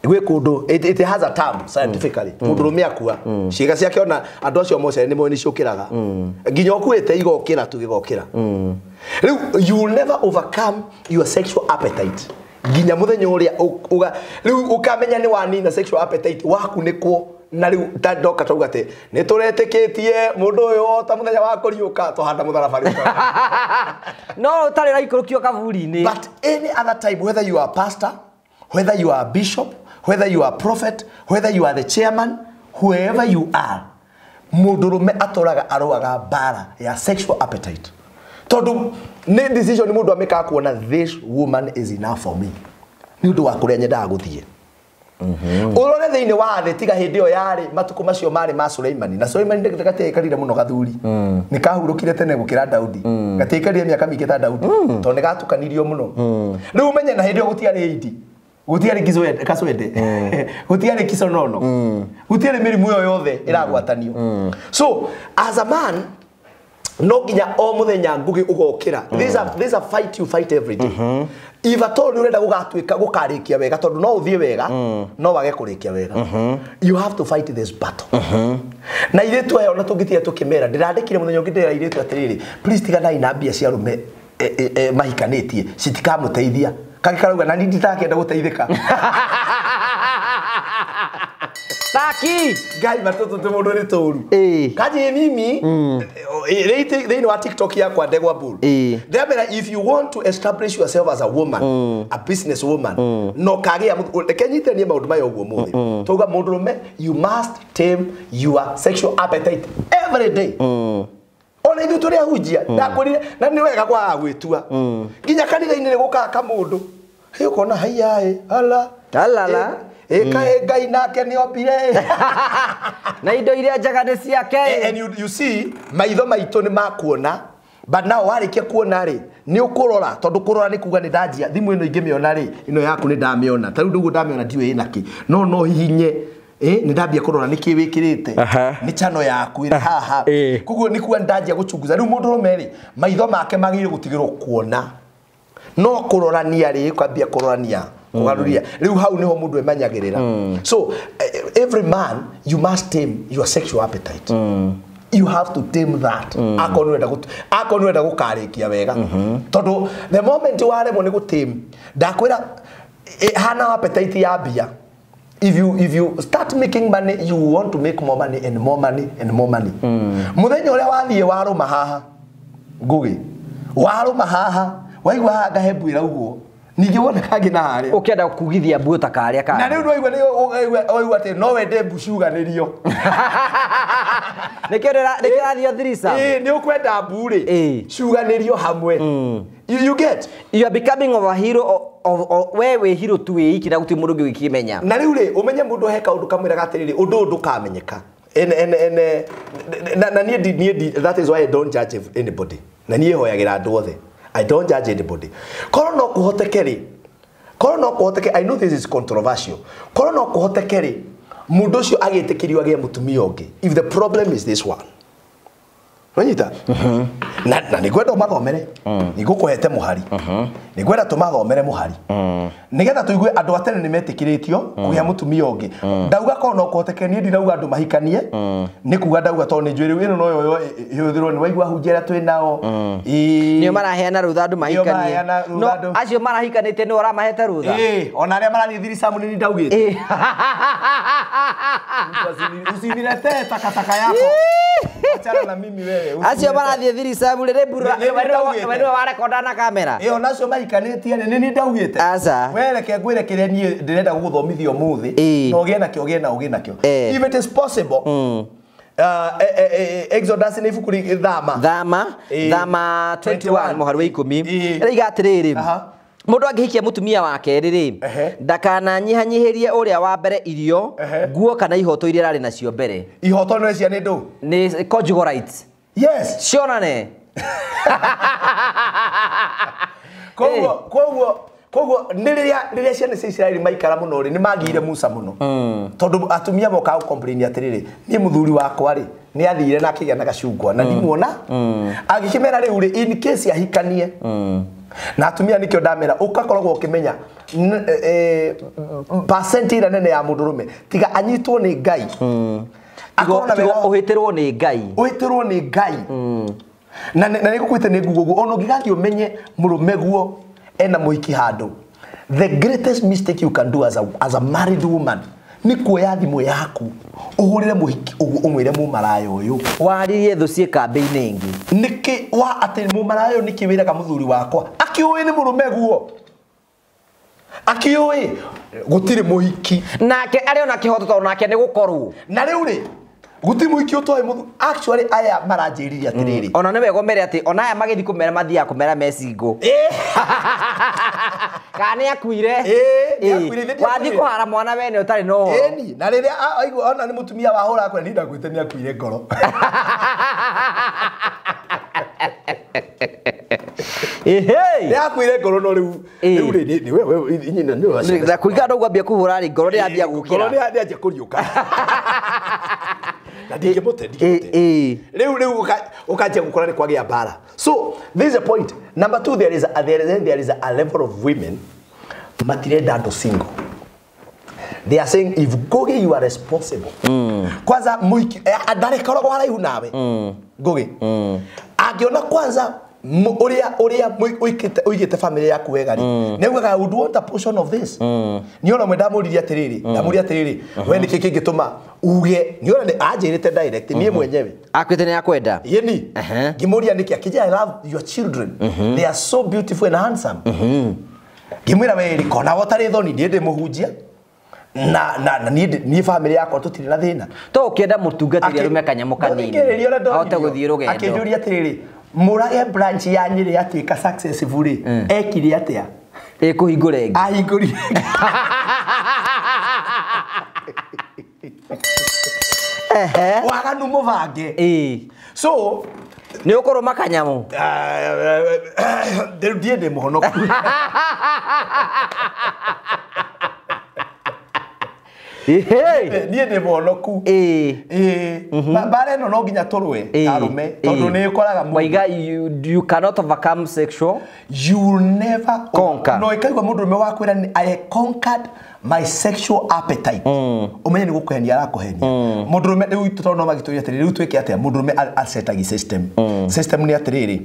Gwĩ kũndũ it has a term scientifically. Mũndũrũme akua ciĩga ciake ona andũ acio mocarĩ nĩ moĩ nĩ ciũkĩraga. Nginya ũkuĩte igokĩra tu gĩgokĩra. Rĩu you will never overcome your sexual appetite. Nginya mũthenya ũrĩa rĩu ũkamenya nĩ wanina sexual appetite waku nĩkwo na rĩu ndoka tauga atĩ nĩ tũretĩkĩtie mũndũ ũyũ o ta mũthenya wa kũriũka tũhanda mũtharaba rĩu. No ũtarĩ ũraikũrũkio kaburi-inĩ. But any other time, whether you are a pastor, whether you are a bishop, whether you are a prophet, whether you are the chairman, whoever you are, mũndũrũme atũraga arũaga mbara ya sexual appetite. Tondũ nĩ decision mũndũ amĩkaga kuona this woman is enough for me. Nĩ ũndũ wa kũrĩa nyendaga gũthiĩ. Ũrore thĩinĩ wa thĩ tiga hĩndĩ ĩyo yarĩ matukũ macio marĩ ma Suleimani na Suleimani gatiaikarire mũno gathuri. Nĩ kahurũkire tene gũkĩra Daudi. Gatiaikarire mĩaka mĩingĩ ta Daudi tondũ nĩ gatukanirio mũno. Rĩu ũmenye na hĩndĩ ĩyo gũtiarĩ indi. Gũtiarĩ kaswende. Gũtiarĩ kisonono. Gũtiarĩ mĩrimũ ĩyo yothe ĩragwatanio. So as a man no nginya o muthenya ngugi ugokira. This a fight you fight every day. If at all urenda gugatuika gukarikia wega tondu no uthie wega no wage kurikia wega. You have to fight this battle. Na iritu aya ona tungitia tukimera ndirandikire muthenya ungi ndira iritu atiriri please tiganai na mbia cia arume mahikanitie citikamuteithia kangĩ karauga na ni nditakienda guteithika. Taki Ngai matoto te mundu ni turu. Kaji mimi thĩinĩ wa TikTok yakwa Ndegwa Bull. Ndĩramera if you want to establish yourself as a woman, a business woman, no kagĩa reke nyitanie maũndũ maya ũguo mũthĩ. Tauga mũndũrũme you must tame your sexual appetite every day. Ona ithuĩ tũrĩ ahunjia ndakwĩrire na nĩ wega kwaga gwĩtua. Nginya kanitha-inĩ nĩ gũkaga kamũndũ. Hĩ ũkona haiya ĩ ala. Alala. Eka Ngai nake nĩ ombire. Na indo iria njega nĩ ciake. And you see maitho maitũ nĩ makuona but now warĩkia kuona rĩ nĩ ũkũrora tondũ kũrora nĩ kuga nĩ ndanjia thimũ ĩno ingĩmĩona rĩ ĩno yaku nĩ ndamĩona ta rĩu ndũguo ndamĩona ndiũĩ ĩna kĩ no no hihinye nĩ ndambia kũrora nĩ kĩ wĩkĩrĩte nĩ channel yaku ĩrĩ haha koguo nĩ kuga nĩ ndanjia gũchunguza rĩu mũndũrũme rĩ maitho make magĩrĩire gũtigĩrwo kuona no kũrorania rĩ kwambia kũrorania kugaruria riu hau niho mundu emanyagirira. So every man you must tame your sexual appetite. You have to tame that. Akorwo wenda gukarikia wega tondu the moment waremwo ni gutame ndakwira hana appetite ya mbia. If you start making money you want to make more money and more money and more money. Muthenya uria wathie waruma haha ngugi waruma haha waigua haha ngahe mbwira uguo ningĩ wona kangĩ na harĩa ũkĩenda kugithia mbuũ ta karĩa ka na rĩu nĩwaigua nĩwaigua atĩ no wende mbu ciuganĩrio nĩkĩo ndĩrathio thirisa ĩĩ nĩ ũkwenda mbu rĩ ciuganĩrio hamwe. You get you are becoming of a hero of we wĩ hero tu wĩ iki na gũtirĩ mũndũ ũngĩ ũkĩmenya na rĩu rĩ ũmenye mũndũ he kaũndũ kamwĩraga atĩrĩrĩ ũndũ ũyũ ndũkamenyeka na niĩ that is why I don't judge anybody na niĩ hoyagĩra andũ othe. I don't judge anybody. Korwo no kuhoteke rĩ, korwo no kuhoteke, I know this is controversial. Korwo no kuhoteke rĩ, mũndũ ũcio agĩtĩkĩrio agĩe mũtumia ũngĩ. If the problem is this one. Wanyita? Na nĩngwenda ũmathomere. Nĩngũkũhete mũhari. Nĩngwenda tũmathomere mũhari. Nĩgetha tũigue andũ a tene nĩmetĩkĩrĩtio kũgĩa mũtumia ũngĩ. Ndauga korwo no kũhoteke niĩ ndinauga andũ mahikanie. Nĩ kuga ndauga tondũ nĩ njũĩ rĩu ĩno noyo ĩhũthĩrwo nĩ waigua ahunjia arĩa twĩ nao. Nĩo maraheana rũtha andũ mahikanie. No acio marahikanĩtie nĩo ũramahete rũtha. Ona arĩa marathiĩ thiricamu nĩ ndaugĩte. Usiniletee takataka yako. Achana na mimi wewe. Acio marathiĩ thiricamu rĩrĩ mbura we nĩwe warekonda na kamera. Onacio mahikanĩtie nĩ niĩ ndaugĩte. Aca. We reke ngwĩre kĩrĩa niĩ ndĩrenda gũgũthomithia ũmũthĩ. Na ũgĩe nakĩo ũgĩe na ũgĩe nakĩo. If it is possible. Exodus nĩ ibuku Thama. Thama 21 mũhari wa 10. Ĩraiga atĩrĩrĩ. Mũndũ angĩhikia mũtumia wa kerĩ rĩ, ndakananyihanyihĩrie ũrĩa wa mbere irio, nguo kana ihoto iria ararĩ nacio mbere. Ihoto nĩ cia nĩ ndũ? Nĩ conjugal rights. Yes. Cionane. Koguo nĩ rĩrĩa ciana cia Isiraeli maikara mũno rĩ, nĩ magĩire Musa mũno. Tondũ atumia mokaga gũ-complain atĩrĩrĩ, niĩ mũthuri wakwa rĩ, nĩ athire na akĩgĩa na gacungwa na ndimuona. Agĩkĩmera rĩu rĩ, in case ahikanie. Na atumia nikio ndamera ukakoragwo ukimenya percent ira nene ya mundurume tiga anyitwo ni Ngai. Akorwo na uhitirwo ni Ngai. Uhitirwo ni Ngai. Na nigukwite ni nguguo ono ngigathi umenye murume guo ena muhiki handu. The greatest mistake you can do as a married woman ni kuoya thimu yaku uhurire muhiki umwire mumaraya uyu waririe thu ciĩ kambĩ-inĩ ĩngĩ niki wa ati mumaraya uyu niki wiraga muthuri wakwa akiũĩ ni murume guo akiũĩ gutiri muhiki nake arĩ ona kĩhoto tondũ nake nĩ gũkorwo na rĩu rĩ gutiri muhiki ũtoĩ muthu actually aya maranjĩrire atĩrĩrĩ ona nĩ wega ũmere atĩ ona aya magĩthiĩ kũmera mathiaga kũmera me single kana nĩ akuire wathiĩ kũhara mwana wene ũtarĩ na ũhoro ĩni na rĩrĩa aigua ona nĩ mũtumia wahũra akwe nĩ ndakuĩte nĩ akuire ngoro nĩ akuire ngoro no rĩu rĩu rĩ nĩ we inyina nĩ wa kũringana na ũguo ambia kũhũra rĩ ngoro nĩ yambia gũkĩra ngoro nĩ yambia kũriũka na ndingĩmũte rĩu rĩu ũkanjia gũkora nĩ kwagĩa mbara. So this is a point. Number two, there is a level of women matirenda andũ single. They are saying if Ngugi you are responsible. Kwanza muiki ndarĩkoragwo haraihu nawe Ngugi. Angĩona kwanza uria uigite family yaku wega ri ni ugaga I would want a portion of this. Ni ona mwe ndamuririe atiriri ndamuria atiriri we niki kingituma uge ni ona anjirite direct nie mwenyewe akwite ni akwenda yeni ngimuria niki akija I love your children they are so beautiful and handsome. Ngimwira we kona wotari thoni nie ndi muhunjia na ni family yakwa tutire na thina to ukienda mutungatiri arume kanyamu kanini ahote guthii rugendo akinjuria atiriri Murage branch ya Nyeri yatuika successful ri ekire atia ikuhingura ingi ahingurire waganu mubange so ni ukuruma kanyamu ndiĩ ndi muhonoku niĩ ndĩ mũhonoku mbara ĩno no nginya tũrũe arũme tondũ nĩ ũkoraga waiga you cannot overcome sexual you will never conquer no ikaigua mũndũrũme wakwĩra nĩ I conquered my sexual appetite ũmenye nĩ gũkũhenia arakũhenia mũndũrũme rĩu tondũ no magĩtũria atĩrĩrĩ rĩu twĩke atĩa mũndũrũme asetagi system system nĩ atĩrĩrĩ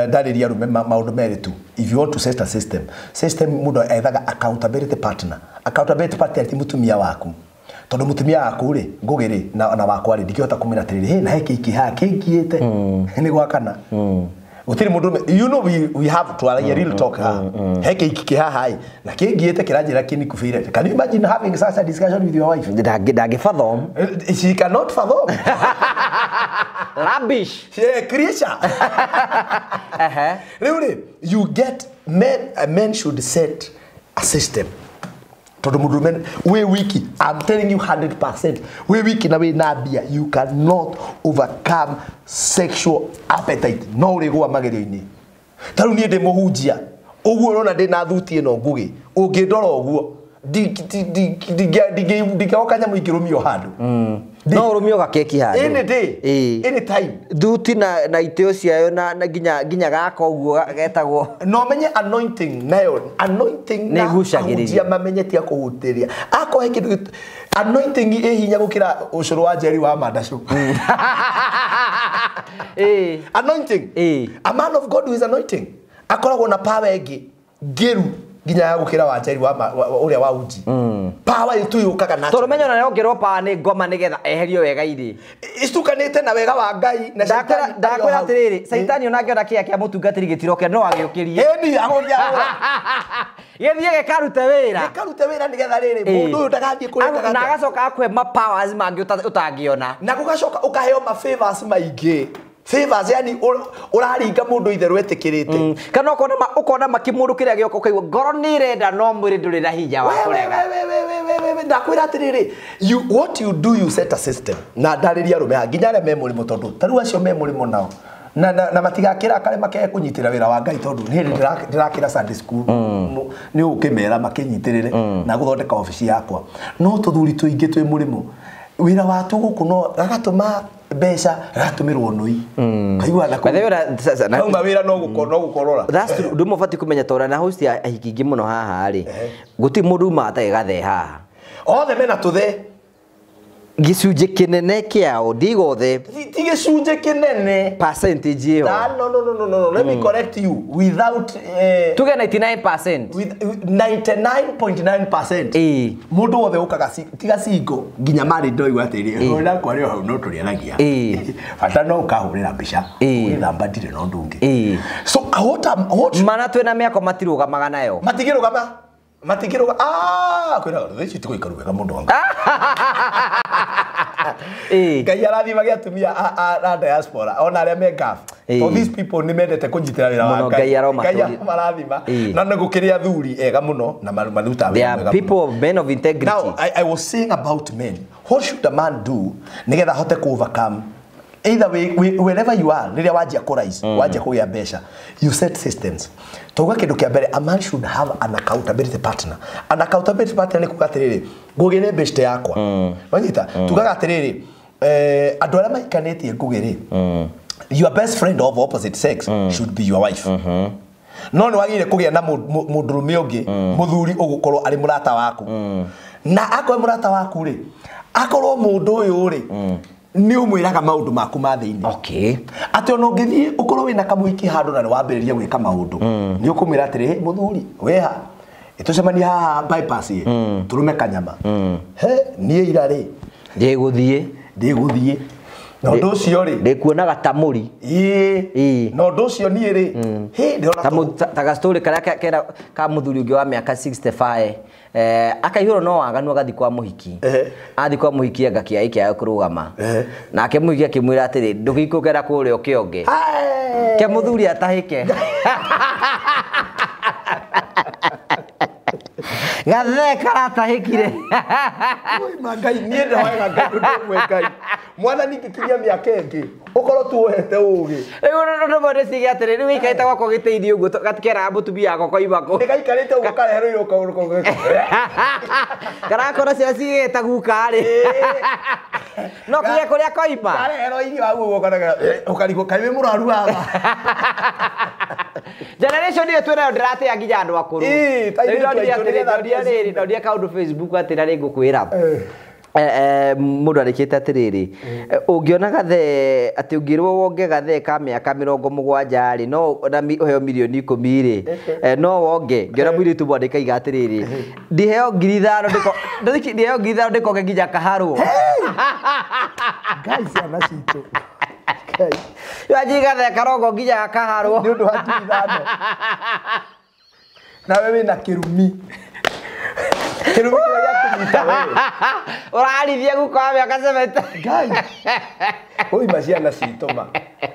ndarĩria arume maũndũ merĩ tu. If you want to set a system system mũndũ ethaga accountability partner. Accountability partner ti mũtumia waku tondũ mũtumia waku rĩ Ngugi rĩ na wakwa rĩ ndingĩhota kũmwĩra atĩrĩrĩ hey na he kĩiki haha kĩngiĩte nĩ gwakana gũtirĩ mũndũ you know we have to a real talk ha he kĩiki kĩ haha na kĩngiĩte kĩranjĩra kĩnikubĩire. Can you imagine having such a discussion with your wife? Ndangĩfathom. She cannot fathom. Rubbish. Yeah, creature. Really, you get men should set a system. Tondu mundu men we wiki, I'm telling you 100%. We wiki na we nabia, you cannot overcome sexual appetite. No urigwa magerio-ini. Taru nie ndi muhunjia. Uguo urona ndi na thuti ino Ngugi. Ungindora uguo ndingĩoka nyamũ ingĩrũmio handũ. No ũrũmio gakeki handũ. Any day. Any time. Thuti na itĩo ciayo na nginya gaka ũguo getagwo. No menye anointing nayo anointing na nĩgucagĩrĩria mamenye tia kũhutĩria akohe kĩndũ anointing ĩ hinya gũkĩra ũcũrũ wa Njeri wa mandacũ. Anointing. A man of God who is anointing akoragwo na power ĩngĩ ngĩru nginya ya gũkĩra wa Njeri wa ũrĩa wa uji. Power itu yũkaga na tondũ menyo na yongerwo power nĩ ngoma nĩgetha eherio wega irĩ itukanĩte na wega wa Ngai na shaitani. Ndakwĩra atĩrĩrĩ, shaitani ona angĩona kĩea kĩa mũtungatĩri gĩtirokĩra no agĩũkĩrie. Ĩni agũkĩahũra gĩthiĩ gĩkarute wĩra. Gĩkarute wĩra nĩgetha rĩrĩ mũndũ ũyũ ndagathiĩ kũrĩa na agacoka akũhe ma powers mangĩ ũtangĩona na gũgacoka ũkaheo ma favors maingĩ. Favors yani ũraringa mũndũ itherũ etĩkĩrĩte. Kana ũkona makĩmũndũ kĩrĩa gĩoka ũkaigua ngoro nĩ ĩrenda no mwĩrĩ ndũrĩ na hinya wa kũrega. We ndakwĩra atĩrĩrĩ, what you do you set a system. Na ndarĩria arũme haha nginya arĩa me mũrĩmo tondũ ta rĩu acio me mũrĩmo nao na matigakĩra kare makee kũnyitĩra wĩra wa Ngai tondũ nĩ hĩndĩ ndĩrakĩra Sunday school nĩ ũkĩmera makĩnyitĩrĩre na gũthondeka obici yakwa. No tũthuri tũingĩ twĩ mũrĩmo wĩra wa tũgũkũ no gagatũma mbeca gatũmĩrwo nũi kaigua na kauma wĩra no gũkorora. That's true. Ndũ mũbatiĩ kũmenya tondũ na host ya ahiki ingĩ mũno haha rĩ gũtirĩ mũndũ uma atarĩ gathe haha. Othe mena tũthe. Gĩcunjĩ kĩnene kĩao ndigothe. Ti gĩcunjĩ kĩnene. Percentage ĩyo. No, let me correct you. Without tuge 99%. With 99.9%. Mũndũ wothe ũkaga tiga single nginya marĩ ndoigua atĩrĩ ona kwarĩ hau no tũrĩaragia. Bata no ũkahũrĩra mbica. Ũgĩthamba ndirĩ na ũndũ ũngĩ. So what mana twĩna mĩako matirũgamaga nayo. Matingĩrũgama. Matingĩrũga kwĩra thaa ici tigũikara wega mũndũ wa Ngai. Ngai arathimage atumia a diaspora ona arĩa me Gulf. All these people nĩ mendete kũnyitĩra wĩra wa Ngai. Ngai aromarathima. Na nĩ gũkĩrĩ athuri ega mũno na marutaga wĩra mwega. They are people of men of integrity. Now I was saying about men. What should a man do nĩgetha ahote ku overcome either way, wherever you are, rĩrĩa wanjia kũ rise, wanjia kũgĩa mbeca, you set systems. Tauga kĩndũ kĩa mbere, a man should have an accountability partner. An accountability partner nĩ kuga atĩrĩrĩ, Ngũgĩ nĩ best yakwa. Wanyita? Tugaga atĩrĩrĩ, andũ arĩa maikanĩtie Ngũgĩ rĩ, your best friend of opposite sex should be your wife. No nĩ wagĩrĩire kũgĩa na mũndũrũme ũngĩ, mũthuri ũgũkorwo arĩ mũrata waku. Na akorwo mũrata waku rĩ, akorwo mũndũ ũyũ rĩ, nĩ ũmwĩraga maũndũ maku ma thĩinĩ. Okay. Atĩ ona ũngĩthiĩ ũkorwo wĩna kamũhiki handũ na nĩ wambĩrĩria gwĩka maũndũ, nĩ ũkũmwĩra atĩrĩ, mũthuri, wĩha, tũcemanie haha bypass ĩ, tũrũme kanyama. He, niĩ ira rĩ, ndĩgũthiĩ. Na ũndũ ũcio rĩ, ndĩkuonaga ta mũri. Ĩĩ. Na ũndũ ũcio niĩ rĩ, hĩ, ndĩrona ta gastori karĩa kera ka mũthuri ũngĩ wa mĩaka 65 akaihũrwo no waganu agathiĩ kwa mũhiki. Athiĩ kwa mũhiki anga kĩai kĩaga kũrũgama. Nake mũhiki akĩmwĩra atĩrĩ, ndũgĩikũrũkĩra kũrĩa ũkĩonge. Ke mũthuri atahĩke. Gathe karatahĩkire. Oi ma Ngai, niĩ ndahoyaga Ngai ũndũ ũmwe Ngai. Mwathani ngĩkinyia mĩaka ĩngĩ, ũkorwo tu ũhete ũgĩ. Rĩu ũndũ ũmwe ndĩciria atĩrĩ, rĩu wĩikarĩte gwakwa gĩtĩ-inĩ ũguo, gatikeraga mũtumia wakwa koima kũ. Nĩgaikarĩte ũguo kareherwo irio kaũrũ. Karakora ciana cigĩta guka rĩ. No kũrĩa kũrĩa koima. Kareherwo irio hau ũguo ũkarigwo kaĩ wĩ mũrwaru haha. Generation ĩyo twĩnayo ndĩratĩa nginya andũ akũrũ. Ĩĩ, ta ithuĩ twaitũ nĩgetha ndonire kaũndũ Facebook atĩ na nĩngũkwĩra. Mũndũ arĩkĩte atĩrĩrĩ, ũngĩona gathe atĩ ũngĩrwo wonge gathe ka mĩaka 70 rĩ, no na ũheo mirioni 10 rĩ, no wonge. Ngĩona mũirĩtu mwandĩka iga atĩrĩrĩ, ndiheo 5,000 ndiheo 5,000 ndĩkonge nginya kaharwo. Ngai ciana citũ. Wanjii gathe karongo nginya kaharwo. Nĩ ũndũ wa 5,000. Nawe wĩna kĩrumi. Kĩrumi kĩrĩa gĩakũnyita wewe. Ũrarithia guka wa mĩaka 70. Ngai. Oi ciana citũ ma.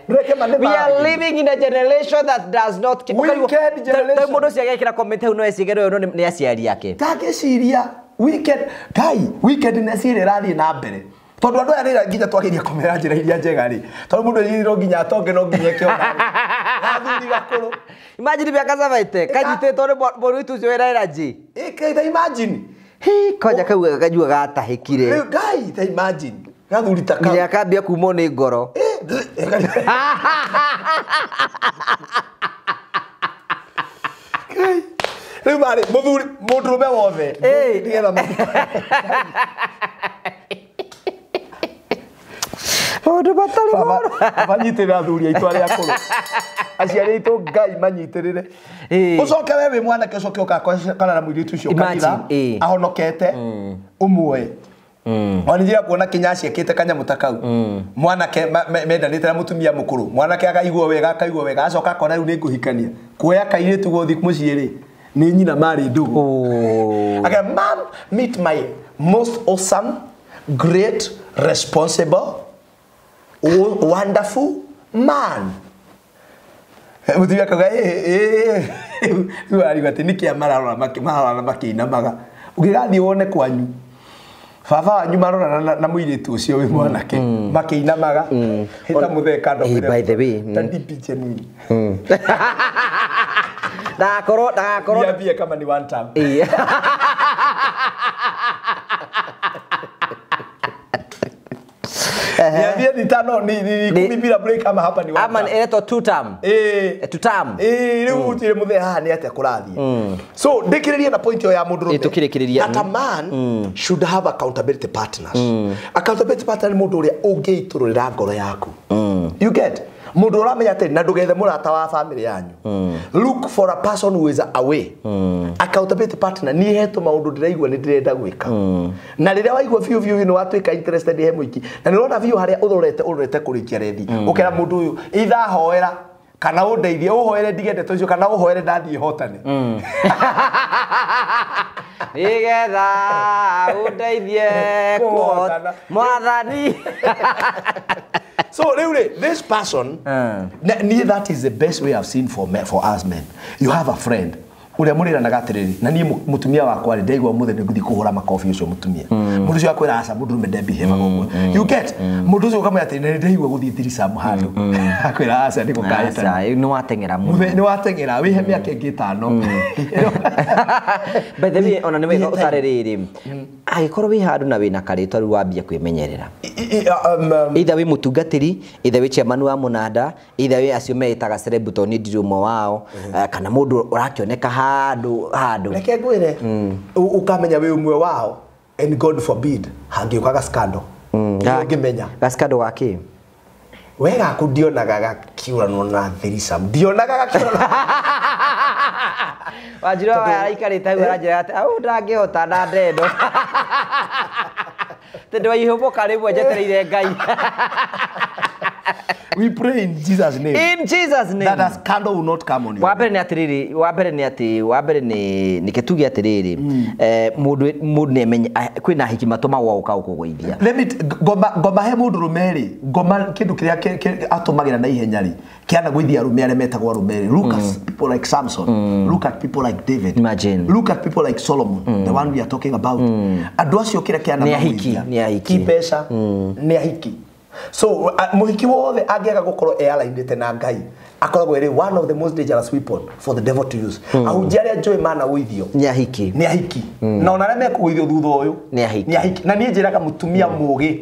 Ndũreke ma nĩ We are living in a generation that does not care. Wicked generation. Mũndũ ũcio agekĩra comment hau no ecige ũyũ nĩ aciari ake. Ndangĩciria wicked Ngai, wickedness ĩrĩa ĩrathiĩ na mbere. Tondũ andũ aya rĩrĩa nginya twageria kũmera njĩra iria njega rĩ, tondũ mũndũ ejirwo nginya atonge no nginya eke ona athuri gakũrũ. Imagine mĩaka 70 kanyitĩtwo nĩ mũrũitu ũcio wĩna energy. Ĩka imagine. Hi, kwanja kau kanyua gatahĩkire. Rĩu Ngai, ta imagine. Gathuri ta kau. Nginya akambia kumwo nĩ ngoro. Rĩu marĩ mũthuri mũndũrũme wothe nĩgetha maũndũ matarĩ moro. Manyitĩrĩra athuri aitũ arĩa akũrũ. Aciari aitũ Ngai manyitĩrĩre. Ũcoke we wĩ mwanake ũcoke ũgakora na mũirĩtu ũcio kanitha ahonokete ũmuoe. Ona njira kuona kinyaci ekite kanyamũ ta kau. Mwanake mendanĩte na mũtumia mũkũrũ. Mwanake akaigua wega acoka akona rĩu nĩ ngũhikania. Kuoya kairĩtu gũthiĩ mũciĩ rĩ nĩ nyina marĩ ndũgũ. Akera, mom, meet my most awesome, great, responsible, wonderful man. Mũtumia akauga rĩu arigwo atĩ nĩkĩ mararora makĩinamaga. Ũngĩgathiĩ wone kwanyu baba wanyu marorana na mũirĩtu ũcio wĩ mwanake makĩinamaga hĩta mũthee kando. By the way, ta ndipiche nini ndagakorwo niambie kama ni one time. Niambie ni tano ni kumi bila break ama hapa ni one ama term. Inaitwa two term. Two term. Rĩu gũtirĩ mũthee haha nĩ atĩa kũrathiĩ. So ndĩkĩrĩrie na point ĩyo ya mũndũrũme. Tũkĩrĩkĩrĩria. That a man should have accountability partners. Accountability partner nĩ mũndũ ũrĩa ũngĩitũrũrĩra ngoro yaku. You get? Mũndũ ũramenya atĩ na ndũgethe mũrata wa family yanyu. Look for a person who is away. Accountability partner niĩ hetwo maũndũ ndĩraigua nĩ ndĩrenda gwĩka. Na rĩrĩa waigua biũ biũ nĩ watuĩka interested he mũiki. Na nĩ ũrona biũ harĩa ũrorete kũrĩkia rethi. Ũkera mũndũ ũyũ either hoera kana ũndeithie ũhoere ndige ndeto icio kana ũhoere ndathiĩ hotane. Nĩgetha ũndeithie kũhotana Mwathani. So really, this person, that is the best way I've seen for men, for us men. You have a friend. Uria mũrĩranaga atĩrĩrĩ na niĩ mũtumia wakwa rĩ ndaigua mũthĩ nĩ ngũthiĩ kũhũra makobi ũcio mũtumia. Mũndũ ũcio akwĩra aca mũndũrũme ndembihĩvaga ũguo. You get? Mũndũ ũcio ũkamwĩra atĩrĩ nĩ ndaigua gũthiĩ thiricamu handũ. Akwĩra aca nĩ gũkahĩtana. Nĩ wateng'era mũno. Nĩ wateng'era wĩhe mĩaka ĩngĩ ĩtano. By the way, ona nĩ wega ũtare rĩrĩ. Angĩkorwo wĩ handũ na wĩna karĩtwa rĩu wambia kwĩmenyerera. Either wĩ mũtungatĩri, either wĩ chairman wa mũnanda, either wĩ acio meĩtaga celeb tondũ niĩ ndirĩ ũmwe wao, kana mũndũ ũrakĩoneka handũ. Reke ngwĩre ũkamenya wĩ ũmwe wao and God forbid hangĩũka ga scandal. Ũngĩmenya. Ga scandal ga kĩ? We gaku ndionaga gakiũranwo na thiricamu. Ndionaga gakiũranwo. Wanjirũ araikarĩte hau aranjĩra atĩ au ndangĩhota na ndendo. Tondũ waihũmũka rĩmwe njetereire Ngai. We pray in Jesus' name. In Jesus' name. That a scandal will not come on you. Wa mbere nĩ atĩrĩrĩ, wa mbere nĩ atĩ, wa mbere nĩ nĩke tuge atĩrĩrĩ, mũndũ nĩ amenye kwĩna ahiki matũmagwo gũka gũkũgũithia. Let me ngoma he mũndũrũme rĩ, ngoma kĩndũ kĩrĩa atũmagĩra na ihenya rĩ, kĩanagũithia arũme arĩa metagwo arũme rĩ. Look at people like Samson. Look at people like David. Imagine. Look at people like Solomon, the one we are talking about. Andũ acio kĩrĩa kĩanamagũithia. Nĩ ahiki. Ti mbeca, nĩ ahiki. So mũhiki wothe angĩaga gũkorwo ealainĩte na Ngai akoragwo ĩrĩ one of the most dangerous weapon for the devil to use. Ahunjia arĩa njũĩ managũithio nĩ ahiki. Nĩ ahiki. Na ona arĩa mekũgũithio thutha ũyũ nĩ ahiki. Nĩ ahiki. Na niĩ njĩraga mũtumia mũũgĩ.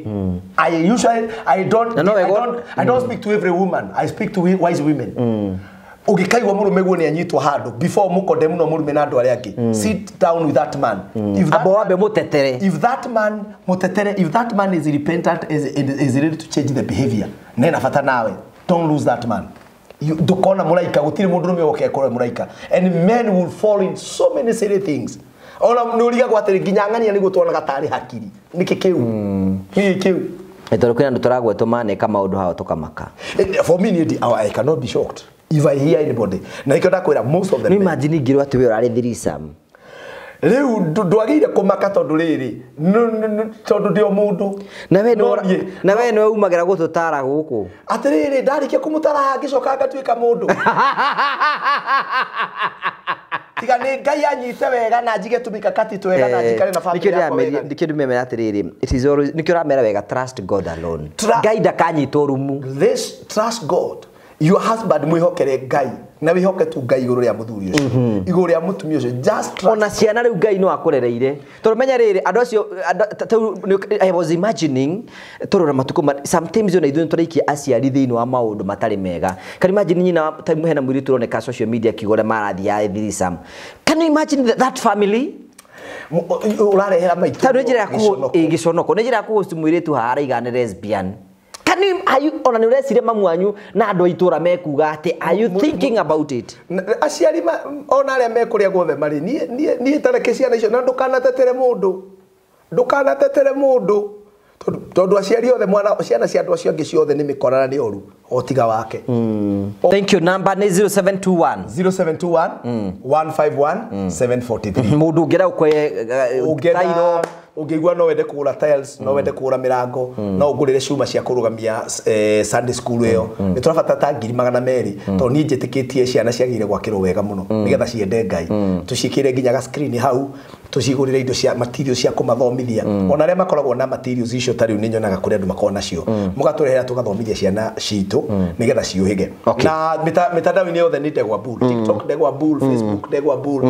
I usually I don't speak to every woman. I speak to wise women. Ũngĩkaigua mũrũme guo nĩ anyitwo handũ before mũkonde mũno mũrũme na andũ arĩa angĩ. Sit down with that man. If that wambe mũtetere. If that man mũtetere, if that man is repentant, is ready to change the behavior. Nena bata nawe. Don't lose that man. Ndũkona mũraika, gũtirĩ mũndũrũme ũke akorwo mũraika. And men will fall in so many silly things. Ona nĩ ũrigagwo atĩrĩ nginya ng'ania nĩguo tuonaga tarĩ hakiri. Nĩkĩ kĩu? Nĩkĩ kĩu? Tondũ kwĩna andũ tũragwetwo maneka maũndũ hao tũkamaka. For me, I cannot be shocked if I hear anybody. Na ikio ndakwĩra most of them. Nĩ imagine ngirwo atĩ we ũrarĩ threesome. Rĩu ndwagĩrĩire kũmaka tondũ rĩrĩ tondũ ndĩ o mũndũ. Na we nĩwe umagĩra gũtũtara gũkũ. Atĩrĩrĩ ndarĩkia kũmũtara ngĩcoka ngatuĩka mũndũ. Tiga nĩ Ngai anyite wega na njige tũmikakati twega na njikare na family yakwa wega. Nĩkĩo ndĩmemera atĩrĩrĩ, it is always nĩkĩo ũramera wega, trust God alone. Ngai ndakanyitwo rumu. This trust God. Your husband mwihokere Ngai na wihoke tu Ngai iguru ria muthuri ucio, iguru ria mutumia ucio, just trust. Ona ciana riu Ngai no akurereire tondu menya riri andu acio. I was imagining turora matuko sometimes ona ithuĩ turaikia aciari thiini wa maundu matari mega. Can you imagine nyina time hena mwiritu uroneka social media kiuga uria marathia threesome? Can you imagine that family? Urarehera maitu tondũ njĩra ya gĩconoko nĩ njĩra ya kũhost mwiritu haha araiga nĩ lesbian. Can you, are you, ona nĩ ũreciria mamu wanyu na andũ a itũra mekuga atĩ, are you thinking about it? Aciari ona arĩa mekũrĩa guothe marĩ, niĩ tareke ciana icio, na ndũkanatetere mũndũ, ndũkanatetere mũndũ, tondũ aciari othe mwana ciana cia andũ acio angĩ ciothe nĩ mĩkorana nĩ oru o tiga wake. Thank you. Number nĩ 0721 0721 151 743. Mũndũ ũngĩenda gũkũhe tairo, ũngĩigua no wende kũgũra tiles, no wende kũgũra mĩrango, no ũngũrĩre cuma cia kũrũgamia Sunday school ĩyo, nĩ tũrabatara ta 200,000, tondũ niĩ njĩtĩkĩtie ciana ciagĩrĩire gwakĩrwo wega mũno nĩgetha ciende Ngai. Tũciĩkĩre nginya ga screen hau, tũcigũrĩre indo cia materials cia kũmathomithia. Ona arĩa makoragwo na materials icio ta rĩu nĩ nyonaga kũrĩ andũ makoragwo nacio, mũgatũrehera tũgathomithia ciana citũ nĩgetha ciũhĩge. Na mĩtandao-inĩ yothe nĩ Ndegwa Bull, TikTok Ndegwa Bull, Facebook Ndegwa Bull,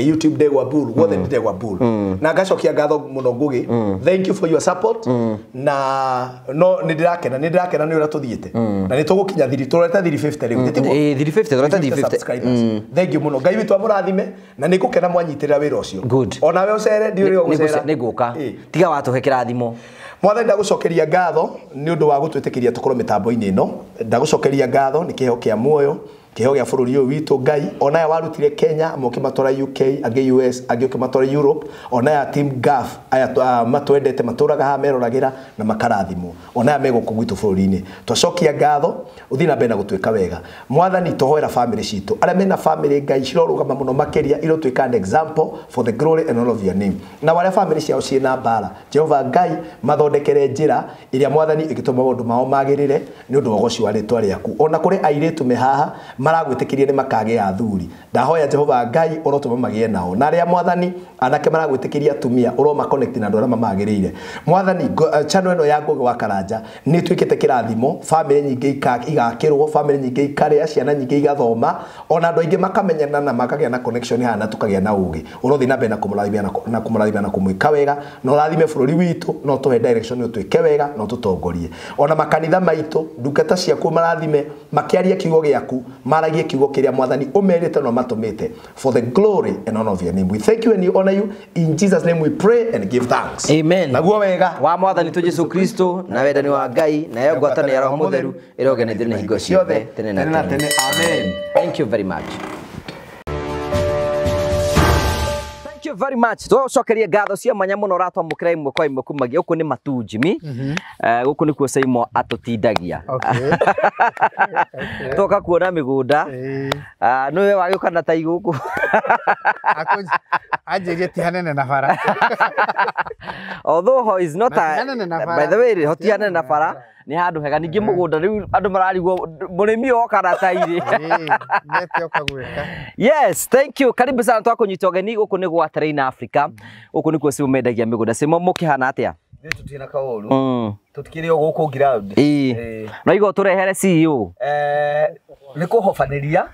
YouTube Ndegwa Bull, guothe nĩ Ndegwa Bull. Na ngacokia ngatho mũno Ngugi, thank you for your support. Na no nĩ ndĩrakena, nĩ ndĩrakena nĩ ũrĩa tũthiĩte na nĩ tũgũkinya thiri, tũrorete 350 rĩu, tiguo? 350, tũrorete 350. Subscribers. Thank you mũno, Ngai witũ amũrathime, na nĩ ngũkena mwanyitĩrĩra wĩra ũcio. Good. Onawe ũcere, ndiũrĩ ũgũcera. Nĩ ngũka tiga watũhe kĩrathimo. Mwathani, ndagũcokeria ngatho nĩ ũndũ wa gũtwĩtĩkĩria tũkorwo mĩtambo-inĩ ĩno. Ndagũcokeria ngatho nĩ kĩheo kĩa muoyo, kĩheo gĩa bũrũri ũyũ witũ Ngai. Ona aya warutire Kenya, amwe ũkĩmatwara UK, angĩ US, angĩ ũkĩmatwara Europe. Ona aya team Gulf aya matwendete, matũraga haha, meroragĩra na makarathimwo. Ona aya me gũkũ gwitũ bũrũri-inĩ, twacokia ngatho, ũthiĩ na mbere na gũtwĩka wega. Mwathani, tũhoera famĩlĩ citũ, arĩa mena famĩlĩ Ngai cirorũgama mũno makĩria, irotwĩka an example for the glory and honor of your name. Na arĩa famĩlĩ ciao ciĩna mbara, Jehova Ngai, mathondekere njĩra ĩrĩa Mwathani ĩngĩtũma maũndũ mao magĩrĩre nĩ ũndũ wa ũgoci wa rĩtwa rĩaku. Ona kũrĩ airĩtu me haha maragwĩtĩkĩria nĩ makagĩa athuri, ndahoya Jehova Ngai ũrotũma magĩe nao. Na arĩa Mwathani anake maragwĩtĩkĩria atumia, ũroma connect na andũ arĩa mamagĩrĩire. Mwathani, channel ĩno ya Ngugi wa Karanja nĩ ĩtuĩkĩte kĩrathimo, famĩlĩ nyingĩ igakĩrwo, famĩlĩ nyingĩ ikarĩa, ciana nyingĩ igathoma, ona andũ aingĩ makamenyana na makagĩa na connection haha na tũkagĩa na ũgĩ. Ũrothiĩ na mbere na kũmũrathimia na kũmũrathimia na kũmwĩka wega, na ũrathime bũrũri witũ, na ũtũhe direction ũtwĩke wega na ũtũtongorie. Ona makanitha maitũ, ndungata ciaku marathime makĩaria kiugo gĩaku, maragie kiugo kĩrĩa Mwathani ũmerĩte na ũmatũmĩte, for the glory and honor of your name. We thank you and we honor you. In Jesus' name we pray and give thanks. Amen. Naguo wega wa Mwathani tu Jesu Kristo na wendani wa Ngai nayo ngwatanĩro ya Roho Mũtheru ĩrogenethio na hingo ciothe tene na tene. Amen. Thank you very much. Thank you very much. Tũcokerie ngatho cia mwanya mũno ũratwamũkĩra ĩmwe kwa ĩmwe kumagia gũkũ nĩ Matu Jimmy. Gũkũ nĩkuo Saimo atũtindagia. Toka kuona mĩgũnda. Nĩwe wagĩũka na tai gũkũ. Anjĩrie ti hanene na bara. Although ho is not a, by the way, hoti hanene na bara nĩ handũ hega. Ningĩ mũgũnda rĩu andũ mararigwo mũrĩmi oka na tairĩ. Nete oka gwĩka. Yes, thank you. Karibu sana twakũnyita ũgeni gũkũ nĩ gwa Terrain Africa. Gũkũ nĩkuo Simo mendagia mĩgũnda. Simo, mũkĩhana atĩa? Ithuĩ tũtirĩ na kaũru. Tũtikĩrĩ o gũkũ ground. Ĩĩ. No igo tũrehere CEO. Nĩ kũhobanĩria.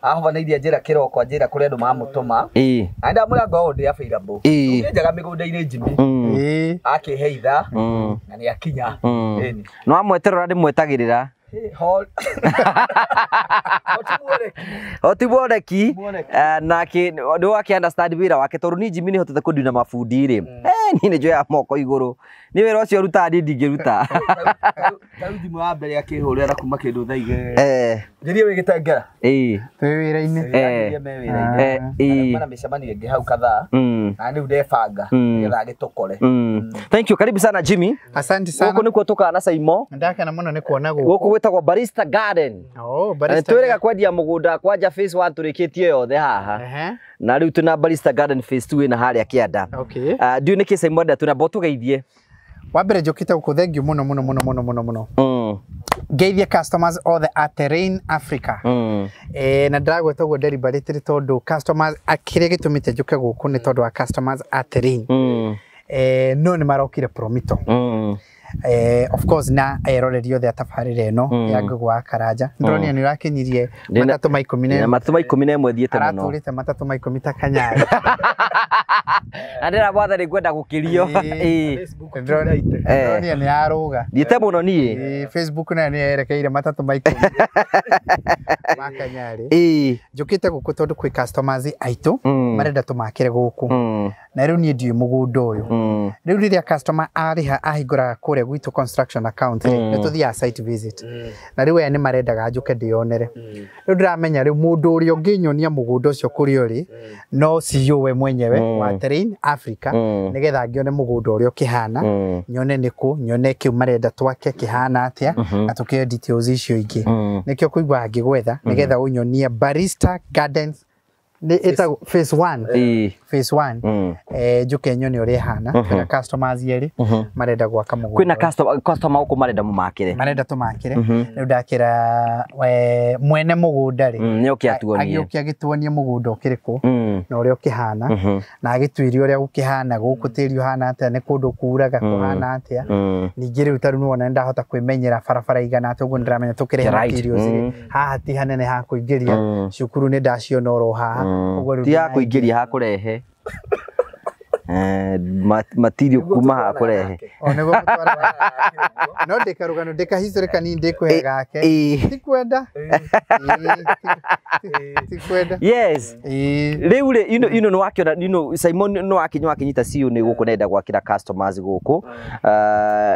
Ahobanĩirie njĩra kĩroko, njĩra kũrĩa andũ mamũtũma. Na ndamwĩra ngoragwo ndĩ available. Ũngĩnjaga mĩgũnda-inĩ Jimmy. Akĩhe ithaa na nĩ akinya. No amweterera ndĩmwetagĩrĩra. Hoti mworeki nake nĩ wake understand wĩra wake, tondũ niĩ Jimmy nĩ hotete kũndina mabundi rĩ, niĩ nĩ njoyaga moko igũrũ, nĩ wĩra ũcio rutaga niĩ ndingĩruta. Tarĩu thimũ ya mbere akĩhũrĩra na kuma kĩndũ thaa igĩrĩ. Njĩrie wĩ Gĩtengera. Ĩĩ. Twĩ wĩra-inĩ. Njĩrie me wĩra-inĩ. Mana mĩcemanio ĩngĩ hau kadhaa. Na rĩu ndebanga nĩgetha agĩtũkore. Thank you. Karibu sana Jimmy. Asante sana. Gũkũ nĩkuo tũkaga na Saimo. Ndakena mũno nĩ kuona gũkũ. Gũkũ gwĩtagwo Barista Garden. Oh, Barista. Twĩrĩga kwendia mũgũnda kwanja phase 1 tũrĩkĩtie yothe haha. Na rĩu twĩna Barista Garden phase 2 ĩna harĩa kĩanda. Okay. Ndiũĩ nĩkĩ Saimo enda twĩna mbo tũgeithie. Wa mbere njũkĩte gũkũ, thank you mũno mũno mũno mũno mũno mũno. Ngeithie customers othe a Terrain Africa. Na ndĩragweta ũguo deliberately tondũ customers kĩrĩa gĩtũmĩte njũke gũkũ nĩ tondũ wa customers a Terrain. No nĩ marokire Promito. Of course na eroreri othe atabarĩra ĩno ya Ngũgũ wa Karanja. Ndĩronire nĩ ũrakinyirie matatũ ma 11. Matatũ ma 11 thiĩte mũno. Aratũrĩte matatũ ma 10 ta Kanyarĩ. Na ndĩra mwathani ngwenda gũkĩrio. Ndĩronire nĩ arũga. Thiĩte mũno niĩ. Facebook nayo nĩ yerekeire matatũ ma 10 ma Kanyarĩ. Njũkĩte gũkũ tondũ kwĩ customers aitũ marenda tũmakĩre gũkũ. Na rĩu niĩ ndiũĩ mũgũnda ũyũ. Rĩu rĩrĩa customer arĩha ahingũraga kũrĩa gwitũ construction account nĩ tũthiaga site visit. Na rĩu aya nĩ marendaga njũke ndĩyonere. Rĩu ndĩramenya rĩu mũndũ ũrĩa ũngĩnyonia mũgũnda ũcio kũrĩa ũrĩ no CEO we mwenyewe wa Terrain Africa nĩgetha ngĩone mũgũnda ũrĩa ũkĩhana, nyone nĩkũ, nyone kĩu marenda twake kĩhana atĩa na tũkĩoe details icio ingĩ. Nĩkĩo kũigua ngĩgwetha nĩgetha ũnyonie Barista Gardens nĩ ĩtagwo phase 1. Phase 1. Njuke nyone ũrĩa ĩhana. Kwĩna customers erĩ marenda gwaka mũgũnda. Kwĩna customer gũkũ marenda mũmakĩre. Marenda tũmakĩre. Rĩu ndakĩra mwene mũgũnda rĩ. Nĩoke atuonie. Agĩũke agĩtuonie mũgũnda ũkĩrĩ kũ na ũrĩa ũkĩhana na agĩtuĩrie ũrĩa gũkĩhana gũkũ tĩri ũhana atĩa nĩ kũndũ kuraga kũhana atĩa. Ningĩ rĩu ta rĩu nĩwona nĩndahota kwĩmenyera barabara igana atĩa ũguo nĩndĩramenya tũkĩrehe materials rĩ haha ti hanene ha kũingĩria cukuru nĩndaciona oro haha. Ti ha kũingĩria ha kũrehe. Material kuma ha kũrehe. O nĩguo gũtwara. No ndĩkarũgano ndĩka history kanini ndĩkũhe gake. Ti kwenda. Ti kwenda. Yes. Rĩu rĩ you know nĩ wakĩona you know Simon nĩ wakinyita CEO nĩ gũkũ nenda gwakĩra customers gũkũ.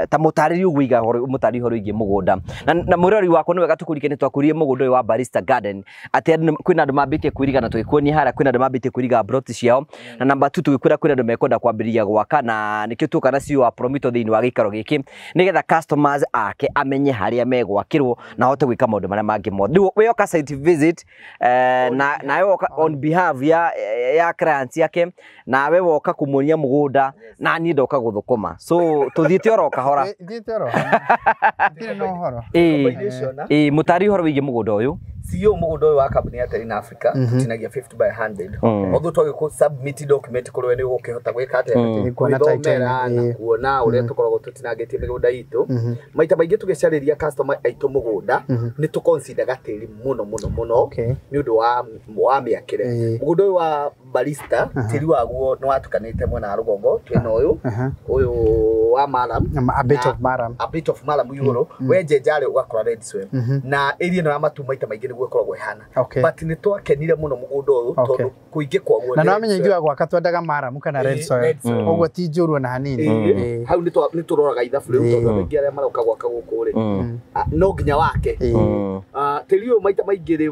Ta mũtarĩri ũguo iga mũtarĩri ũhoro wĩgiĩ mũgũnda. Na mũrori wakwa nĩ wega tũkũrike nĩ twakũrie mũgũnda ũyũ wa Barista Garden. Atĩ kwĩna andũ mambĩtie kwĩriga na tũgĩkuonia harĩa kwĩna andũ mambĩtie kwĩriga plot ciao. Na namba 2 tũgĩkwĩra kwĩna andũ mekwenda kwambĩrĩria gwaka na nĩkĩo tuoka na CEO wa Promito thĩinĩ wa gĩikaro gĩkĩ nĩgetha customers ake amenye harĩa megwakĩrwo na ahote gwĩka maũndũ marĩa mangĩ mothe. Rĩu we oka site visit na we oka on behalf ya clients yake nawe woka kumuonia mũgũnda na niĩ ndoka gũthũkũma. So tũthiĩte oro kahora. Thiĩte oro. Ndirĩ na ũhoro. Mũtari ũhoro wĩgiĩ mũgũnda ũyũ. CEO mũgũnda ũyũ wa kambuni ya Terrain Africa tũtinagia 50 by 100. Although twagĩkũ submit document kũrĩ we nĩ ũgũkĩhota gwĩka atĩa gwĩthomera na kuona ũrĩa tũkoragwo tũtinangĩtie mĩgũnda itũ. Maita maingĩ tũgĩcarĩria customer aitũ mũgũnda nĩ tũconsideraga tĩri mũno mũno mũno nĩ ũndũ wa mĩakĩre. Mũgũnda ũyũ wa Barista tĩri waguo nĩ watukanĩte mwena wa rũgongo twĩna ũyũ ũyũ wa maram, a bit of maram, a bit of maram igũrũ wenjenjarĩ ũgakora red soil na area ĩno ya matu maita maingĩ nĩguo ĩkoragwo ĩhana. But nĩ twakenire mũno mũgũnda ũyũ tondũ kũingĩ kwaguo na no menya ithuĩ gwaka twendaga maram kana red soil ũguo ti njũru ona hanini. Hau nĩ tũroraga ithabu rĩu tondũ andũ aingĩ arĩa maroka gwaka gũkũ rĩ no nginya wake. Tĩri ũyũ maita maingĩ rĩ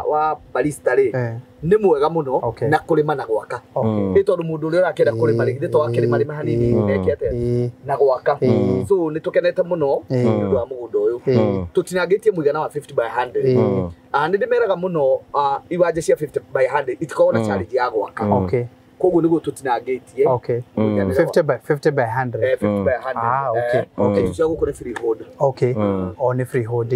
wa Barista rĩ nĩ mwega mũno na kũrĩma na gwaka. Nĩ tondũ mũndũ ũrĩa ũrakĩenda kũrĩma rĩ githĩ to akĩrĩma rĩma hanini neke atĩa na gwaka. So nĩ tũkenete mũno nĩ ũndũ wa mũgũnda ũyũ. Tũtinangĩtie mũigana wa 50 by 100. Nĩ ndĩmeraga mũno iwanja cia 50 by 100 itikoragwo na challenge ya gwaka. Koguo nĩguo tũtinangĩtie. 50 by 50 by 100. 50 by 100. Ah, okay. Okay. Cia gũkũ nĩ freehold. Okay. O nĩ freehold.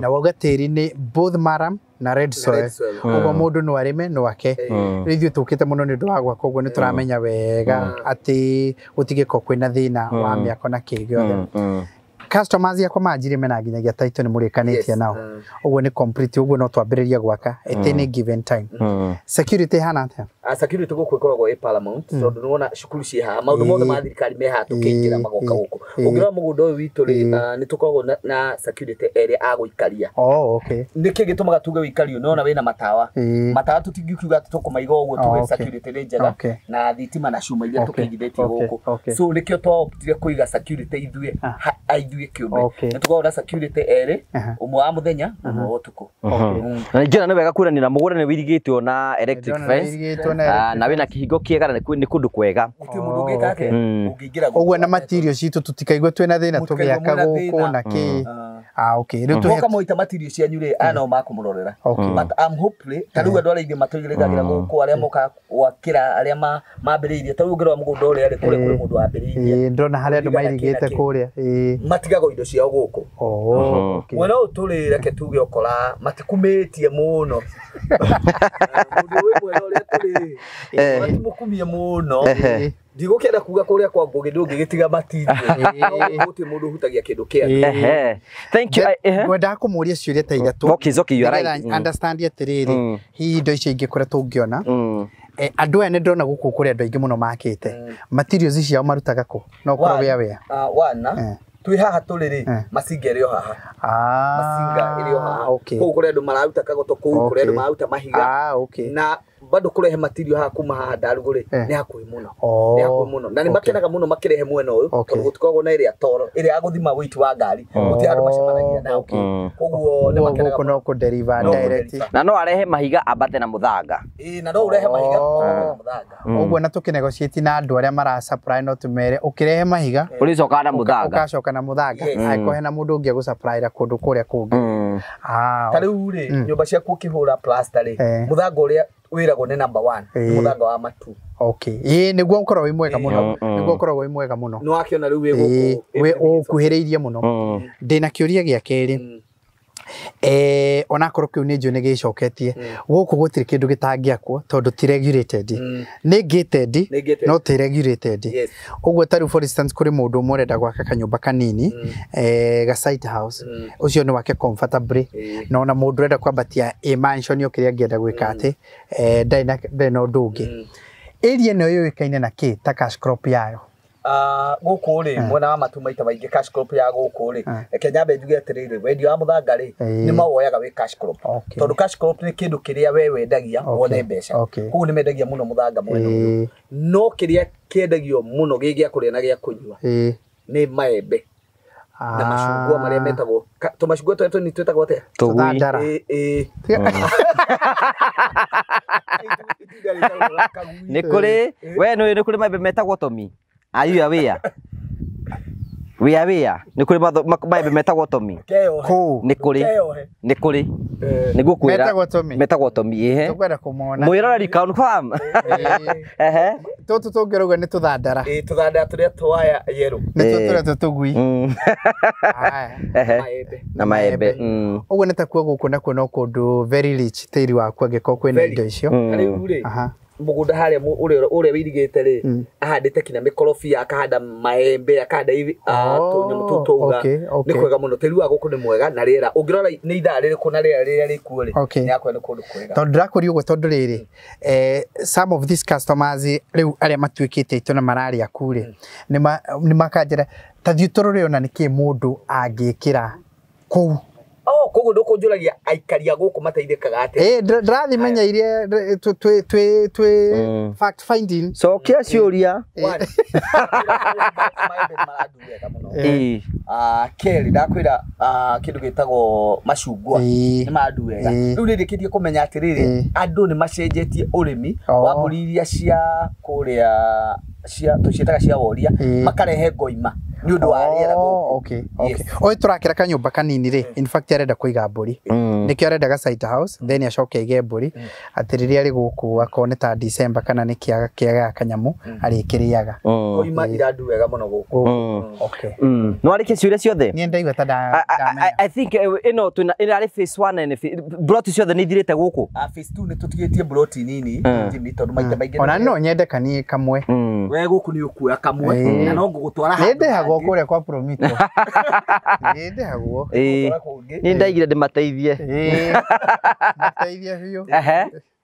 Na wauga tĩri nĩ both maram na red soil. Ũguo mũndũ no arĩme no ake. Rĩu ithuĩ tũkĩte mũno nĩ ũndũ wa gwaka ũguo nĩ tũramenya wega atĩ gũtigĩkorwo kwĩna thĩna wa mĩako na kĩ gĩothe. Customers yakwa manjire mena nginyagia title nĩ mũrĩkanĩtie nao. Ũguo nĩ complete ũguo no twambĩrĩrie gwaka at any given time. Security ĩhana atĩa? Security gũkũ ĩkoragwo ĩ paramount tondũ nĩwona cukuru ciĩ haha maũndũ mothe ma thirikari me haha tũkĩingĩra magoka gũkũ. Ũngĩrora mũgũnda ũyũ witũ rĩ nĩ tũkoragwo na security erĩ a gũikaria. Oh, okay. Nĩkĩ gĩtũmaga tuge wĩikario? Nĩwona wĩna matawa. Matawa tũtingiuga atĩ tũkũmaiga ũguo tuge security nĩ njega na thitima na cuma iria tũkĩigithĩtie gũkũ. So nĩkĩo twaoptire kũiga security ithuĩ ithuĩ kĩũmbe. Nĩ tũkoragwo na security erĩ ũmwe wa mũthenya na ũmwe wa ũtukũ. Na ningĩ nĩ wega kuonania mũgũnda nĩ wĩirigĩtwo na electric fence na wĩna kĩhingo kĩega na nĩ kũndũ kwega. Gũtirĩ mũndũ ũngĩka atĩa ũngĩingĩra gũkũ. Ũguo na material citũ tũtikaigwe twĩna thĩna tũgĩaka gũkũ na kĩ. Ah, okay. Rĩu tũhoka moita material cianyu rĩ aya nao makũmũrorera. But I'm hopefully ta rĩu andũ arĩa aingĩ matũigĩrĩgagĩra gũkũ arĩa moka gwakĩra arĩa mambĩrĩirie ta rĩu ũngĩrora mũgũnda ũrĩa rĩ kũrĩa kũrĩ mũndũ wambĩrĩirie. Ndĩrona harĩa andũ mairigĩte kũrĩa. Matigagwo indo ciao gũkũ. Oh, okay. Mwena ũyũ tũrĩ reke tuge ũkora matikumĩtie mũno. Mũndũ wĩ mwena ũrĩa tũrĩ matimũkumie mũno. Ndigũkĩenda kuga kũrĩa kwa Ngũgĩ ndũngĩgĩtiga matirio. Gũtirĩ mũndũ ũhutagia kĩndũ kĩa. Thank you. Ngwendaga kũmũria ciũria ta ithatũ. Okay, it's okay, you are right. Understand atĩrĩrĩ, hihi indo icio ingĩ kũrĩa tũngĩona. Andũ aya nĩ ndĩrona gũkũ kũrĩ andũ aingĩ mũno makĩte. Materials ciao marutaga kũ? No ũkorwo wĩ aware. Wana twĩ haha tũrĩ rĩ, macinga ĩrĩ o haha. Macinga ĩrĩ o haha. Kũu kũrĩ andũ mararuta kagoto kũu, kũrĩ andũ mararuta mahiga. Na bado kũrehe material haha kuma haha Ndarugũ rĩ, nĩ hakuhĩ mũno. Nĩ hakuhĩ mũno. Na nĩ makenaga mũno makĩrehe mwena ũyũ, tondũ gũtikoragwo na ĩrĩa toro, ĩrĩa ya gũthima weight wa ngari. Gũtirĩ andũ macemanagia nao. Koguo nĩ makenaga gũkũ no kũ deliver direct. Na no arehe mahiga ambate na mũthanga. Ĩĩ, na no ũrehe mahiga ambate na mũthanga. Ũguo na tũkĩnegotiate na andũ arĩa mara supply no tũmere ũkĩrehe mahiga ũrĩcokaga na mũthanga. Ũgacoka na mũthanga. Angĩkorwo hena mũndũ ũngĩ agũsupplyra kũndũ kũrĩa kũngĩ. Ta rĩu rĩ, nyũmba ciaku ũkĩhũra plaster rĩ, mũthanga ũrĩa wĩragwo nĩ number 1, mũthanga wa matu. Okay. Ĩĩ, nĩguo ũkoragwo wĩ mwega mũno. Nĩguo ũkoragwo wĩ mwega mũno. Nĩ wakĩona rĩu wĩ gũkũ. Wĩ ũkuhĩrĩirie mũno. Ndĩna kĩũria gĩa kerĩ. Onakorwo kĩu nĩ njũĩ nĩ gĩcoketie. Gũkũ gũtirĩ kĩndũ gĩtangĩakwo tondũ ti regulated. Nĩ gated, no ti regulated. Ũguo ta rĩu for instance kũrĩ mũndũ ũmwe ũrenda gwaka kanyũmba kanini, ga site house. Ũcio nĩ wake comfortably. Na ona mũndũ ũrenda kwambatia a mansion o kĩrĩa angĩenda gwĩka atĩ, ndarĩ na ũndũ ũngĩ. Area ĩno yũĩkaine na kĩ ta cash crop yayo? Gũkũ rĩ, mwena wa matu maita maingĩ cash crop ya gũkũ rĩ, reke nyambe njuge atĩrĩrĩ, wendia wa mũthanga rĩ, nĩ mawoyaga wĩ cash crop. Tondũ cash crop nĩ kĩndũ kĩrĩa we wendagia wone mbeca. Koguo nĩ mendagia mũno mũthanga mwena ũyũ. No kĩrĩa kĩendagio mũno gĩ gĩa kũrĩa na gĩa kũnyua nĩ maembe na macungwa marĩa metagwo tũmacungwa tũrĩa tũnini twĩtagwo atĩa? Tũthandara. Nĩ kũrĩ we nĩ kũrĩ maembe metagwo tomi. Are you aware? We are aware. Nĩ kũrĩ maembe metagwo tomi. Nĩ kũrĩ. Nĩ kũrĩ. Nĩ ngũkwĩra. Metagwo tomi. Metagwo tomi, ehe. Tũkwenda kũmona. Mwĩroreri confirm. Ehe. Tũtũ tũngĩrauga nĩ tũthandara. Ĩĩ, tũthandara tũrĩa twaya yerũ. Nĩ tũrĩa tũtũgui. Ehe. Na maembe. Ũguo nĩ ta kuo gũkũ nakuo no kũndũ very rich tĩri waku angĩkorwo kwĩna indo icio. Rĩu rĩ, mũgũnda harĩa ũrĩa wĩirigĩte rĩ, ahandĩte kinya mĩkorobia, akahanda maembe, akahanda tũnyamũ tũu tũuga. Nĩ kwega mũno. Tĩri wa gũkũ nĩ mwega na rĩera. Ũngĩrora nĩ ithaa rĩrĩkũ na rĩera rĩrĩa rĩkuo rĩ, nĩ hakuhĩ nĩ kũndũ kwega. Tondũ ndĩrakũria ũguo tondũ rĩrĩ, some of these customers rĩu arĩa matuĩkĩte aitũ na mararĩa ku rĩ, nĩ makanjĩra ta thiĩ tũrore ona nĩkĩ mũndũ angĩkĩra kũu. Oh, koguo ndũkũnjũragia aikari a gũkũ mateithĩkaga atĩa? Ĩĩ, ndĩrathimenya iria twĩ fact finding. Cokia ciũria. Maembe nĩ marandu wega mũno. Kerĩ ndakwĩra kĩndũ gĩtagwo macungwa nĩ marandu wega. Rĩu nĩ ndĩkĩtie kũmenya atĩrĩrĩ, andũ nĩ macenjetie ũrĩmi wa mbũri iria cia kũrĩa cia tũciĩtaga cia woria, makarehe ngoima nĩ ũndũ wa rĩera gũkũ. Okay, okay. Ũyũ tũrakĩra kanyũmba kanini rĩ, in fact arenda kũiga mbũri. Nĩkĩo arenda ga site house, then acoke aige mbũri, atĩ rĩrĩa arĩ gũkũ akorwo nĩ ta December kana nĩ kĩaga kĩaga kanyamũ arĩkĩrĩaga. Ngoima irandu wega mũno gũkũ. Okay. No arĩkie ciũria ciothe? Niĩ ndaigua ta ndamenya. I think ĩno twĩna ĩrarĩ phase 1 na broti ciothe nĩ ithirĩte gũkũ. Phase 2 nĩ tũtigĩtie broti nini Jimmy, tondũ maita maingĩ ona no nyende kanie kamwe. We gũkũ nĩ ũkuoya kamwe na no ngũgũtwara handũ. Nĩ ndĩhagwo kũrĩa kwa Promito. Nĩ ndĩhagwo. Nĩ ndaigire ndĩmateithie. Mateithie biũ.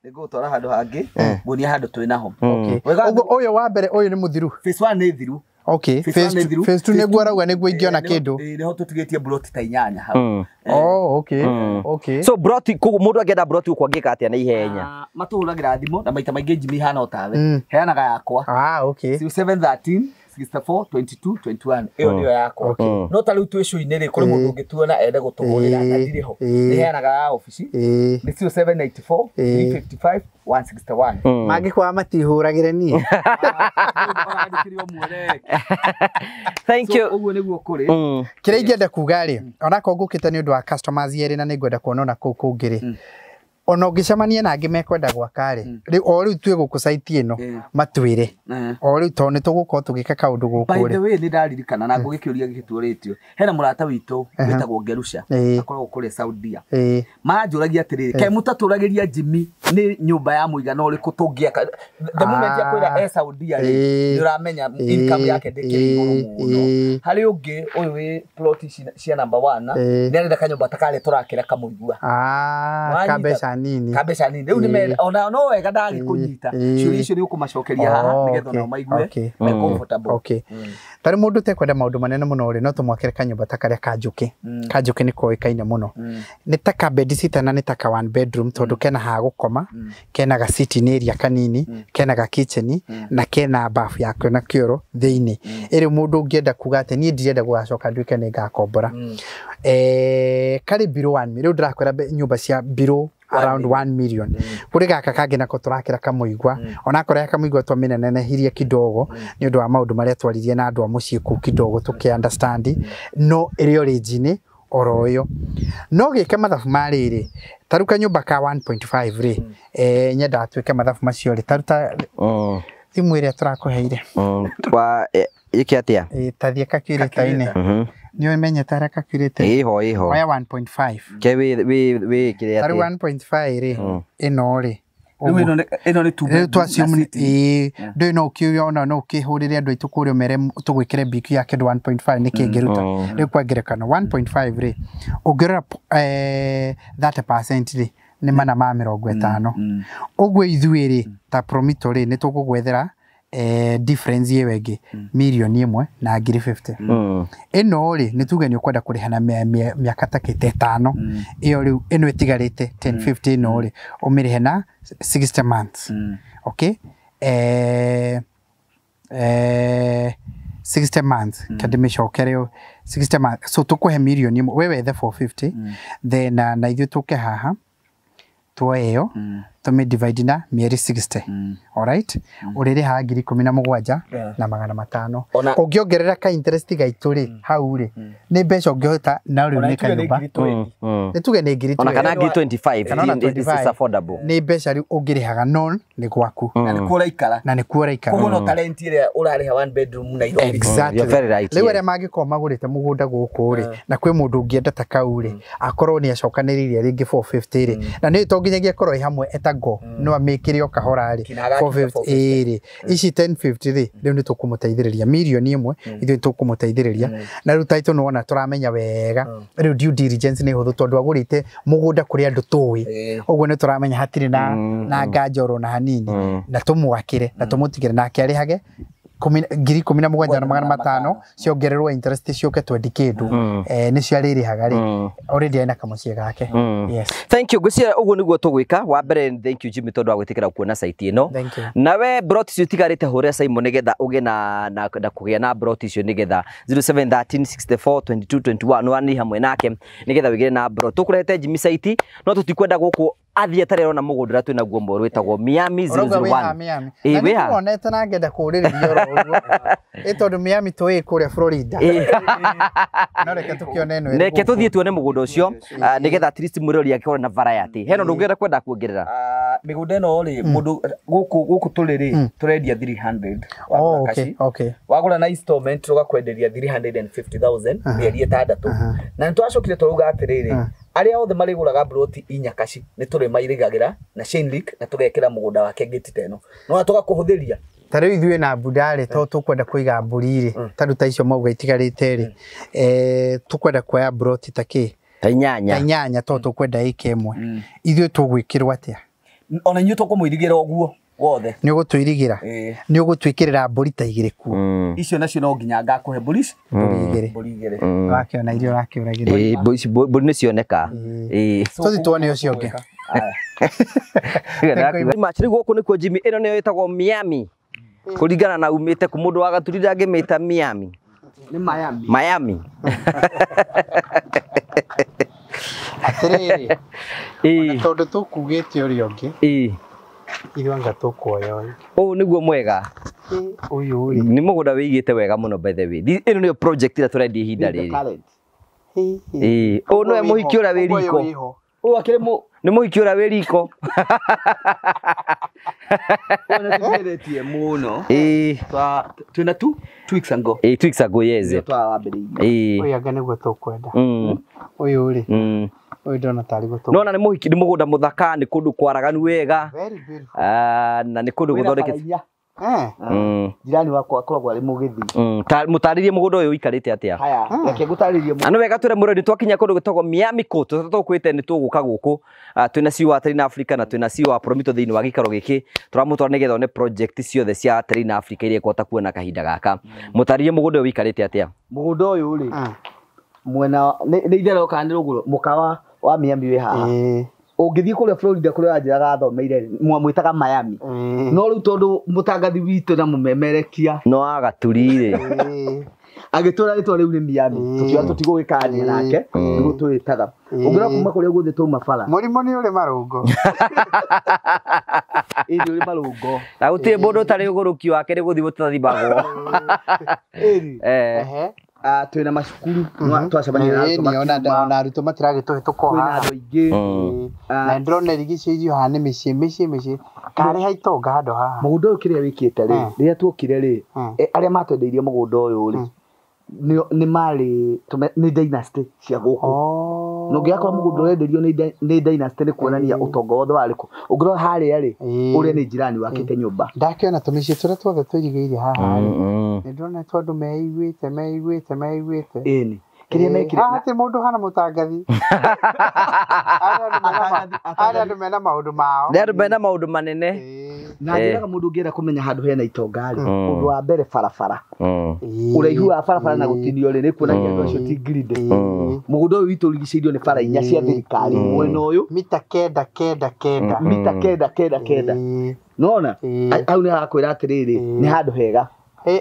Nĩ ngũgũtwara handũ hangĩ, nguonie handũ twĩ naho. Ũguo ũyũ wa mbere ũyũ nĩ mũthiru. Phase 1 nĩ thiru. Okay. Phase 2 nĩguo arauga nĩguo ingĩona kĩndũ. Nĩho tũtigĩtie broti ta 8 hau. Oh, okay. Okay. So broti koguo mũndũ angĩenda broti gũkũ angĩka atĩa na ihenya? Matũhũragĩra thimũ na maita maingĩ Jimmy hana o tawe. Heanaga yakwa. Okay. 0713 64 22 21 ĩyo nĩyo yakwa. No ta rĩu twĩ cũinĩ rĩ, kũrĩ mũndũ ũngĩtuona ende gũtũgũrĩra na ndirĩ ho. Nĩ heanaga ya obici. Nĩ 0794 355 161. Mangĩkwaga matihũragĩre niĩ. Thank you. Ũguo nĩguo kũrĩ. Kĩrĩa ingĩenda kuga rĩ, onakorwo ngũkĩte nĩ ũndũ wa customers erĩ na nĩngwenda kuona ona kũu kũngĩ rĩ, Ona ũngĩcemania na angĩ mekwenda gwaka rĩ, rĩu o rĩu twĩ gũkũ site ĩno matwĩre. O rĩu tondũ nĩ tũgũkorwo tũgĩka kaũndũ gũkũ By the rĩ. way, nĩ ndaririkana na ngũgĩkĩũria gĩgĩtuũrĩtio. Hena mũrata witũ wĩtagwo Ngerusha, akoragwo kũrĩa Saudia. Maranjũragia atĩrĩrĩ, kaĩ mũtatũragĩria Jimmy nĩ nyũmba ya mũigana ũrĩkũ tũngĩaka? The moment akwĩra e Saudia rĩ, nĩ ũramenya income yake ndĩkĩrĩ igũrũ mũno. Harĩ ũngĩ ũyũ wĩ plot cia number 1, nĩ arenda kanyũmba ta karĩa tũrakĩra kamũigua. Ka mbeca nini. Ka mbeca nini. Rĩu nĩ ona no wega ndagĩkũnyita. Ciũria icio nĩ ũkũmacokeria haha nĩgetha onao maigue me comfortable. Okay. Tarĩ mũndũ ũtekwenda maũndũ manene mũno rĩ, no tũmwakĩre kanyũmba ta karĩa ka njũkĩ. Ka njũkĩ nĩ koĩkaine mũno. Nĩ ta ka bed sitter na nĩ ta ka one bedroom tondũ kena ha gũkoma, kena ga sitting area kanini, kena ga kitchen na kena bafu yakio na kĩoro thĩinĩ. Ĩrĩ mũndũ ũngĩenda kuga atĩ niĩ ndirenda gũgacoka nduĩke nĩ ngakombora. Karĩ below 1 million. Rĩu ndĩrakwĩra nyũmba cia below around 1 million. Kuri gaka kangĩ nako tũrakĩra kamũigua. Onakorwo kamũigua twamĩnenehirie kidogo nĩ ũndũ wa maũndũ marĩa twaririe na andũ a mũciĩ kũu kidogo tũkĩ understand, no ĩrĩ origin oro ĩyo. No gĩke mathabu ma rĩrĩ, ta rĩu kanyũmba ka 1.5 rĩ, nyendaga twĩke mathabu macio rĩ, ta rĩu ta thimũ ĩrĩa tũrakũheire. Wa ĩke atĩa? Ta thiĩ calculator-inĩ. Nĩ ũmenyete harĩa calculator? Ĩho ĩho. Oya 1.5. Ke wĩ kĩrĩa atĩa? Ta rĩu 1.5 rĩ, ĩno rĩ. Rĩu ĩno nĩ two bedroom. Rĩu ndũĩ no ũkĩona no ũkĩhũrĩre andũ aitũ kũrĩa ũmere tũgwĩkĩre BQ ya kĩndũ 1.5 nĩ kĩngĩruta. Rĩu kwa ngerekano 1.5 rĩ, ũngĩrora 30% rĩ, nĩ 450. Ũguo ithuĩ rĩ, ta Promito rĩ, nĩ tũgũgwethera difference ĩyo ĩngĩ mirioni 1 na ngiri 50. Ĩno rĩ, nĩ tuge nĩ ũkwenda kũrĩha na mĩaka ta kĩte 5. Ĩyo rĩu ĩno ĩtigarĩte 1050 ĩno rĩ, ũmĩrĩhe na 60 months. Okay? 60 months. Kandĩmĩcokere 60 months. So tũkũhe mirioni 1, we wethe 450, then na ithuĩ tũke haha tuoe ĩyo tũmĩ divide na mĩeri 60. Alright? Ũrĩrĩhaga ngiri 17 na 500. Ũngĩongerera ka interest gaitũ rĩ, hau rĩ, nĩ mbeca ũngĩhota na rĩu nĩ kanyũmba. Nĩ tuge nĩ ngiri 20. Ona kana ngiri 25, it's affordable. Nĩ mbeca rĩu ũngĩrĩhaga non nĩ gwaku. Na nĩkuo ũraikara. Na nĩkuo ũraikara. Koguo no talent ĩrĩa ũrarĩha one bedroom Nairobi. Exactly. You're very right. Rĩu arĩa mangĩkorwo magũrĩte mũgũnda gũkũ rĩ, na kwĩ mũndũ ũngĩenda ta kau rĩ, akorwo nĩ acokanĩrĩirie rĩngĩ 450 rĩ, na nĩ to nginyagia akorwo ĩ hamwe etago, no amĩkĩre o kahora rĩ, 450 rĩ, ici 1050 rĩ, rĩu nĩ tũkũmũteithĩrĩria mirioni 1, ithuĩ tũkũmũteithĩrĩria. Na rĩu title nĩwona tũramenya wega, rĩu due diligence nĩ hũthũ tondũ agũrĩte mũgũnda kũrĩ andũ tũĩ, ũguo nĩ tũramenya hatirĩ na nganja oro na hanini, na tũmwakĩre na tũmũtigĩre nake arĩhage ngiri 17 na 500 ciongererwo interest ciũke 20 kĩndũ, nĩcio arĩrĩhaga rĩ, already ena kamũciĩ gake. Yes. Thank you. Ngwĩciria ũguo nĩguo tũgwĩka. Wa mbere thank you Jimmy tondũ wa gwĩtĩkĩra kuona site ĩno. Nawe brot icio itigarĩte hũrĩra Simon nĩgetha ũgĩe na kũgĩa na brot icio nĩgetha 0713 64 22 21 nĩ hamwe nake nĩgetha wĩgĩre na brot. Tũkũrehete Jimmy site no tũtikwenda gũkũ athiĩ atarĩ arona mũgũnda ũrĩa twĩnaguo mwerũ wĩtagwo Miami 001. Ĩ wĩ ha? Nĩwonete na ngenda kũũrĩrĩria oro ũguo. Ĩ tondũ Miami tũĩ kũrĩa Florida. No reke tũkĩone ĩno. Reke tũthiĩ tuone mũgũnda ũcio nĩgetha at least mwĩrori akĩone na variety. Hena ũndũ ũngĩenda kwenda kuongerera? Mĩgũnda ĩno rĩ, mũndũ gũkũ tũrĩ rĩ, tũrendia 300. Oh, okay, okay. Wagũra na installment tũgakwenderia 350,000 mĩeri 6. Na nĩ twacokire tũrauga atĩrĩrĩ, arĩa othe marĩgũraga broti inya kaci nĩ tũrĩmairigagĩra na chain link na tũgekĩra mũgũnda wake gate ta ĩno. No tũgakũhũthĩria. Ta rĩu ithuĩ na mbunda rĩ, tondũ tũkwenda kũiga mbũri rĩ, ta rĩu ta icio mauga itigarĩte rĩ, tũkwenda kuoya broti ta kĩ? Ta inyanya. Ta inyanya tondũ tũkwenda ĩka ĩmwe. Ithuĩ tũgwĩkĩrwo atĩa? Ona inyuĩ tũkũmũirigĩra ũguo wothe. Nĩ ũgũtũirigĩra? Nĩ ũgũtwĩkĩrĩra mbũri ta 2 kuo. Icio nacio no nginya ngakũhe mbũri ici? Mbũri 2. Wakĩona iria ũrakĩũragĩra. Ĩ mbũri nĩ cioneka. Tũthiĩ tuone ũcio ũngĩ. Rĩu gũkũ nĩkuo Jimmy, ĩno nĩyo ĩtagwo Miami. Kũringana na umĩte kũ mũndũ wa Gaturira angĩmĩta Miami. Nĩ Miami. Miami. Atĩrĩrĩ, tondũ tũkugĩte ũrĩa ũngĩ, ithuĩ anga tũkuoya ũyũ. Ũyũ nĩguo mwega. Ũyũ rĩ. Nĩ mũgũnda wĩigĩte wega mũno by the way. Ĩno nĩyo project ĩrĩa tũrendia ihinda rĩrĩ. Ũyũ nĩwe mũhiki ũrĩa wĩ riko. Ũyũ akĩrĩ mũ Nĩ mũhiki ũrĩa wĩ riko. Ũyũ nĩtũgeretie mũno. Ĩĩ. Twĩna 2 weeks ago. Ĩĩ 2 weeks ago yes. Twawambĩrĩirie. Ĩĩ. Ũyũ anga nĩguo tũkwenda. Ũyũ rĩ. Ũyũ ndona tarĩ guo Nona nĩ mũhiki nĩ mũgũnda mũthaka nĩ kũndũ kwaraganu wega. Very beautiful. Na nĩ kũndũ gũthondeketwo. Jirani wakwa akoragwo arĩ mũgĩthi. Mũtarĩrie mũgũnda ũyũ ũikarĩte atĩa? Haya, reke ngũtarĩrie. Na nĩ wega twĩre mũrori twakinya kũndũ gwĩtagwo Miami Court tũkwĩte nĩ tũgũka gũkũ. Twĩna CEO wa Terrain Africa na twĩna CEO wa Promito thĩinĩ wa gĩikaro gĩkĩ. Tũramũtwara nĩgetha one project ciothe cia Terrain Africa iria ĩkũhota kuona kahinda gaka. Mũtarĩrie mũgũnda ũyũ ũikarĩte atĩa? Mũgũnda ũyũ rĩ, mwena nĩ itherero kana nĩ rũgũrũ mũkawa wa Miami wĩ haha. Ũngĩthiĩ kũrĩa Florida kũrĩa wanjĩraga athomeire mwamwĩtaga Miami. No rĩu tondũ mũtangathi witũ na mũmemerekia no agaturi rĩ agĩtwĩra rĩtwa rĩu nĩ Miami tũkiuga tũtigũgĩkania nake nĩguo twĩtaga. Ũngĩrora kuma kũrĩa guothe twauma bara mũrimũ nĩ ũrĩ marũngo. Ĩĩ nĩ ũrĩ marũngo. Na gũtirĩ mũndũ ũtarĩ ũgũrũki wake nĩ gũthiĩ gũtathimagwo. Ĩĩ. Twĩna macukuru twacemania na arutwo ona arutwo matiragĩtũhĩtũka kwĩna andũ aingĩ. Na ndĩrona irigicĩirio haha nĩ mĩciĩ mĩciĩ mĩciĩ karĩ ha itonga handũ haha. Mũgũnda ũyũ kĩrĩa wĩkĩte rĩ, rĩrĩa tuokire rĩ, arĩa matwendeirie mũgũnda ũyũ rĩ, nĩ marĩ nĩ dynasty cia gũkũ. Na ũngĩgakora mũgũnda ũrenderio nĩ dynasty nĩ kuonania ũtonga wothe warĩ kũ. Ũngĩrora harĩa rĩ, ũrĩa nĩ jirani wakĩte nyũmba. Ndakĩona tũmĩciĩ tũrĩa tuothe tũirigĩire haha rĩ, nĩ ndĩrona tondũ meiguĩte meiguĩte meiguĩte. Ĩni. Kĩrĩa mekire haha ti mũndũ hana mũtangathi. Arĩa andũ mena maũndũ mao. Nĩ andũ mena maũndũ manene. Na njĩraga mũndũ ũngĩenda kũmenya handũ hena itonga rĩ, ũndũ wa mbere barabara. Ũraihu wa barabara na gũtinio rĩ, nĩ kuonania andũ acio ti greedy. Mũgũnda ũyũ witũ ũrigicĩirio nĩ bara inya cia thirikari mwena ũyũ. Mita 9 9 9. Mita 9 9 9. Nona hau nĩ harakwĩra atĩrĩrĩ, nĩ handũ hega.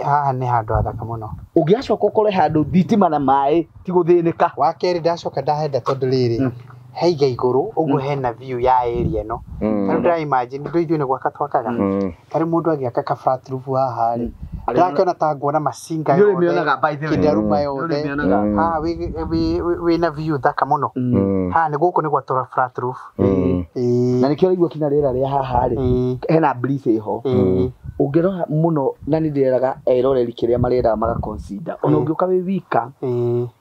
Haha nĩ handũ hathaka mũno. Ũngĩgacoka ũkore handũ thitima na maĩ ti gũthĩnĩka. Wa kerĩ ndacoka ndahenda tondũ rĩrĩ, haiga igũrũ ũguo hena view ya area ĩno. Tarĩu ndĩra imagine ndũ ithuĩ nĩ gwaka twakaga. Tarĩu mũndũ agĩaka ka flat roof haha rĩ, ndakĩona ta nguona macinga yothe, kĩndaruma yothe. Haha wĩna view thaka mũno. Haha nĩ gũkũ nĩ gwatũra flat roof. Na nĩkĩo ũraigua kinya rĩera rĩa haha rĩ, hena breeze ĩho. Ũngĩrora mũno na nĩ ndĩreraga eroreri kĩrĩa marendaga maga consider. Ona ũngĩũka wĩ wika,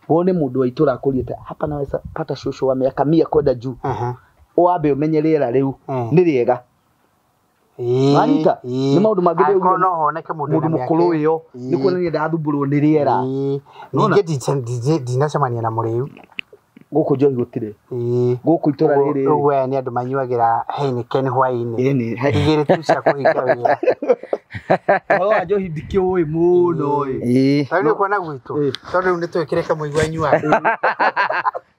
wone mũndũ wa itũra akũriĩte hapa naweza pata shosho wa miaka 100 kwenda juu. Wambe ũmenye rĩera rĩu nĩ rĩega. Wanyita? Nĩ maũndũ mangĩ ndĩũria. No honeke mũndũ mũkũrũ ĩyo nĩ kuonania ndathumbũrwo nĩ rĩera. Ningĩ ndinacemania na mũrĩu. Gũkũ njohi gũtirĩ. Gũkũ itũra rĩrĩ. Ũguo aya nĩ andũ manyuagĩra Heineken hwaĩ-inĩ. Igĩrĩ tu cia kũhinga wĩra. Ũhoro wa njohi ndikĩũĩ mũno ĩ. Tarĩu nĩ ũkuona gwitũ. Tondũ rĩu nĩ twĩkĩre kamũigua anyuaga.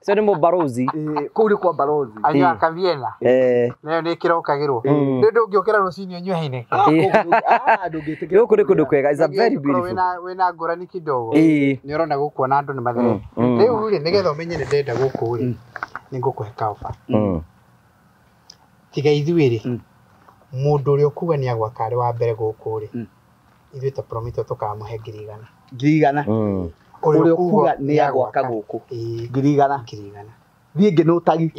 Cio nĩ mũbarozi. Kũu nĩ kwa barozi. Anyuaga kaviena. Nayo nĩ ĩkĩrokagĩrwo. Rĩu ndũngĩũkĩra rũcinĩ ũnyue Heineken. Gũkũ nĩ kũndũ kwega. It's a very beautiful. Wĩna ngũrani kidogo. Nĩ ũrona gũkũ ona andũ nĩ matherete. Rĩu rĩ, nĩgetha ũmenye nĩ ndĩrenda gũkũ rĩ, nĩ ngũkũhe kaoba. Tiga ithuĩ rĩ, mũndũ ũrĩa ũkuga nĩ agwaka arĩ wa mbere gũkũ rĩ, ithuĩ ta Promito tũkamũhe 100,000. 100,000. Ũrĩa ũkuga nĩ agwaka gũkũ. 100,000. 100,000. Thiĩ ngĩnũtagi.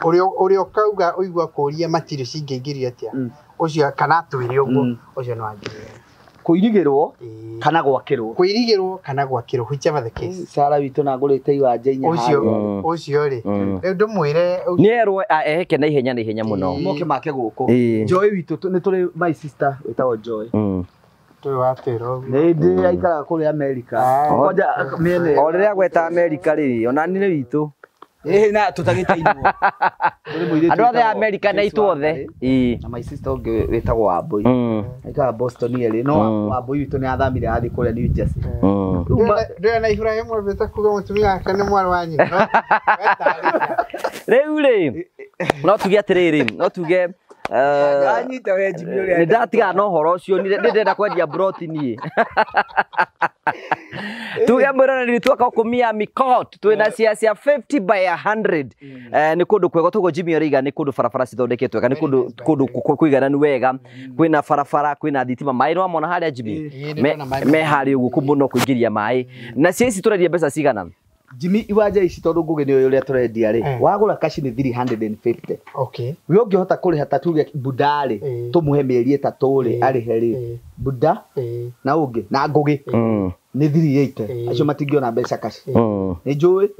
Ũrĩa ũkauga ũigua kũria matirio cingĩingĩrio atĩa, ũcio kana atwĩre ũguo, ũcio nĩ wa 100,000. Kũirigĩrwo kana gwakĩrwo. Kũirigĩrwo kana gwakĩrwo, whichever the case. Sara witũ na ngũrĩte iwanja inya harĩa. Ũcio rĩ, rĩu ndũmwĩre nĩ erwo eheke na ihenya na ihenya mũno. Moke make gũkũ. Joy witũ nĩ tũrĩ my sister wĩtagwo Joy. Tũrĩ watwĩra ũguo. Nĩ ndĩ aikaraga kũrĩa America. Kwanja mĩena. O rĩrĩa gweta America rĩ, ona niĩ nĩ witũ. Ĩĩ na tũtagĩtainwo. Andũ othe a America na itũ othe. Na my sister ũngĩ wĩtagwo Wambui. Aikaraga Boston erĩ, no Wambui witũ nĩ athamire athiĩ kũrĩa New Jersey. Ndĩrona Ibrahim ambĩte kuga mũtumia wake nĩ mwarĩ wa nyina. Rĩu rĩ, no tuge atĩrĩrĩ, no tuge Anyita we Jimmy ũrĩa nĩ ndatigana na ũhoro ũcio, nĩ ndĩrenda kwendia broti niĩ. Tuge mwĩroreri twaka gũkũ Miami Court twĩna cia 50 by 100. Nĩ kũndũ kwega toguo Jimmy ũraiga, nĩ kũndũ barabara cithondeketwo wega, nĩ kũndũ kũigananu wega, kwĩna barabara, kwĩna thitima, maĩ nĩ wamona harĩa Jimmy me harĩa ũguo mũno kũingĩria maĩ. Na cia ici tũrendia mbeca cigana? Jimmy iwanja ici tondu ngugi ni uria turendia ri wagura kashi ni 350. Okay. We ungihota kuriha ta tuge buda ri tumuhe mieri 3 ri arihe ri buda na ungi na ngugi ni 380 acio matingiona mbeca kashi ni njui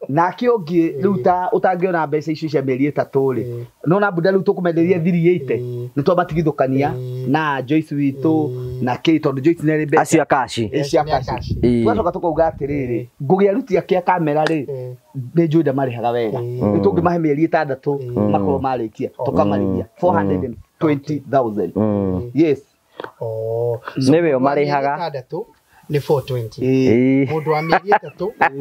nake ungi riu ta utangiona mbeca icio cia mieri 3 ri no na buda riu tukumenderia 380 ni twamatigithukania na Joyce witu na Kate tondu Joyce ni mbeca acio kashi acio kashi twacoka tukauga atiriri ngugi aruti ake a kamera ri ni njui ndamarihaga wega ni tungimahe mieri 6 makorwo marikia tukamarihia 420,000. Yes. Oh, niwe marihaga ni 420. Mundu wa mieri 3 ni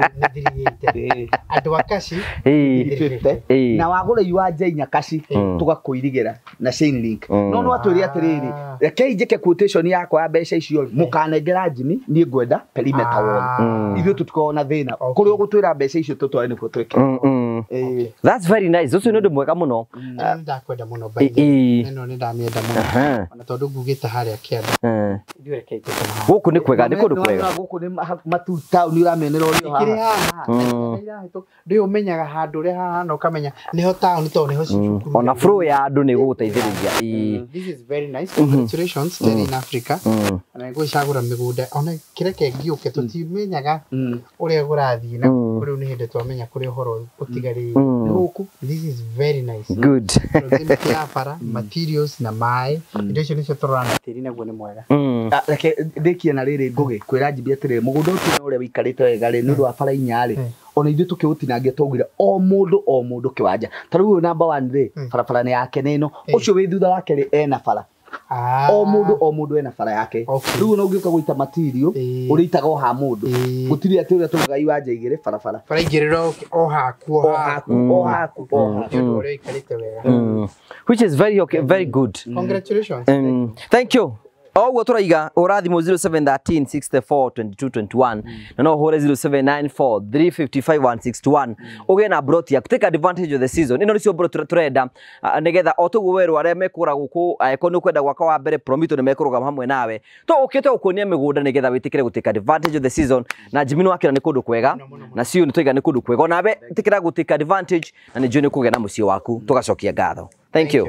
380. Andu a kashi 350. Na wagura iwanja inya kashi tugakuirigira na chain link. No no atwire atiriri rekei njike quotation yakwa ya mbeca icio mukanengera Jimmy ni ngwenda perimeter wall. Ithuĩ tutikoragwo na thĩna kũrĩa ũgũtwĩra mbeca icio tũtware nĩkuo twĩke. That's very nice. Ũcio nĩ ũndũ mwega mũno. Nĩ ndakwenda mũno by the way. Ĩno nĩ ndamĩenda mũno. Ona tondũ ngugĩte harĩa kĩanda. Ithuĩ rekei tũkoma haha. Gũkũ nĩ kwega, nĩ kũndũ kwega. Gũkũ nĩ matu town ũramĩonera ũrĩa haha. Ndĩ ũmenyaga handũ ũrĩa hahana ũkamenya nĩho town tondũ nĩho cukuru. Ona flow ya andũ nĩ gũgũteithĩrĩria. This is very nice. Congratulations Terrain Africa. Ona ngwĩcagũra mĩgũnda ona kĩreke ngĩũke tũtimenyaga ũrĩa kũrathiĩ na rĩu nĩ hĩndĩ twamenya kũrĩa ũhoro ũtigarĩire. Gũkũ this is very nice. Good. Proximity ya bara, materials na maĩ indo icio nĩcio tũrorana tĩri naguo nĩ mwega. Reke ndĩkie na rĩrĩ Ngugi kwĩra Jimmy atĩrĩrĩ mũgũnda ũcio ũrĩa wĩikarĩte wega rĩ nĩ ũndũ wa bara inya rĩ ona ithuĩ tũkĩũtinangia twaugire o mũndũ kĩwanja ta rĩu ũyũ namba 1 rĩ barabara nĩ yake nĩ ĩno ũcio wĩ thutha wake rĩ ena bara o mũndũ ena bara yake rĩu ona ũngĩũka gũita material ũrĩitaga o ha mũndũ gũtirĩ atĩ ũrĩa tũrugaga iwanja igĩrĩ barabara bara igĩrĩ o haku o haku o haku o haku ũndũ ũrĩa ũikarĩte wega which is very okay, very good. Congratulations. Thank you. Oguo turaiga urathimwo 0713 64 22 21 na no hore 0794 355 161 ugie na broti yaku. Take advantage of the season ino nicio broti turenda nigetha o tuguo werwo aria mekura guku angĩkorwo nĩ ũkwenda gwaka wa mbere Promito nĩ mekũrũgama hamwe nawe to ukite gukuonia mĩgũnda nigetha wĩtĩkĩre gũ take advantage of the season na Jimmy nĩ wakĩra nĩ kũndũ kwega na Siu nĩ twaiga nĩ kũndũ kwega onawe ĩtĩkĩra gũ take advantage na nĩ njũĩ nĩ ũkũgĩa na mũciĩ waku tũgacokia ngatho. Thank you.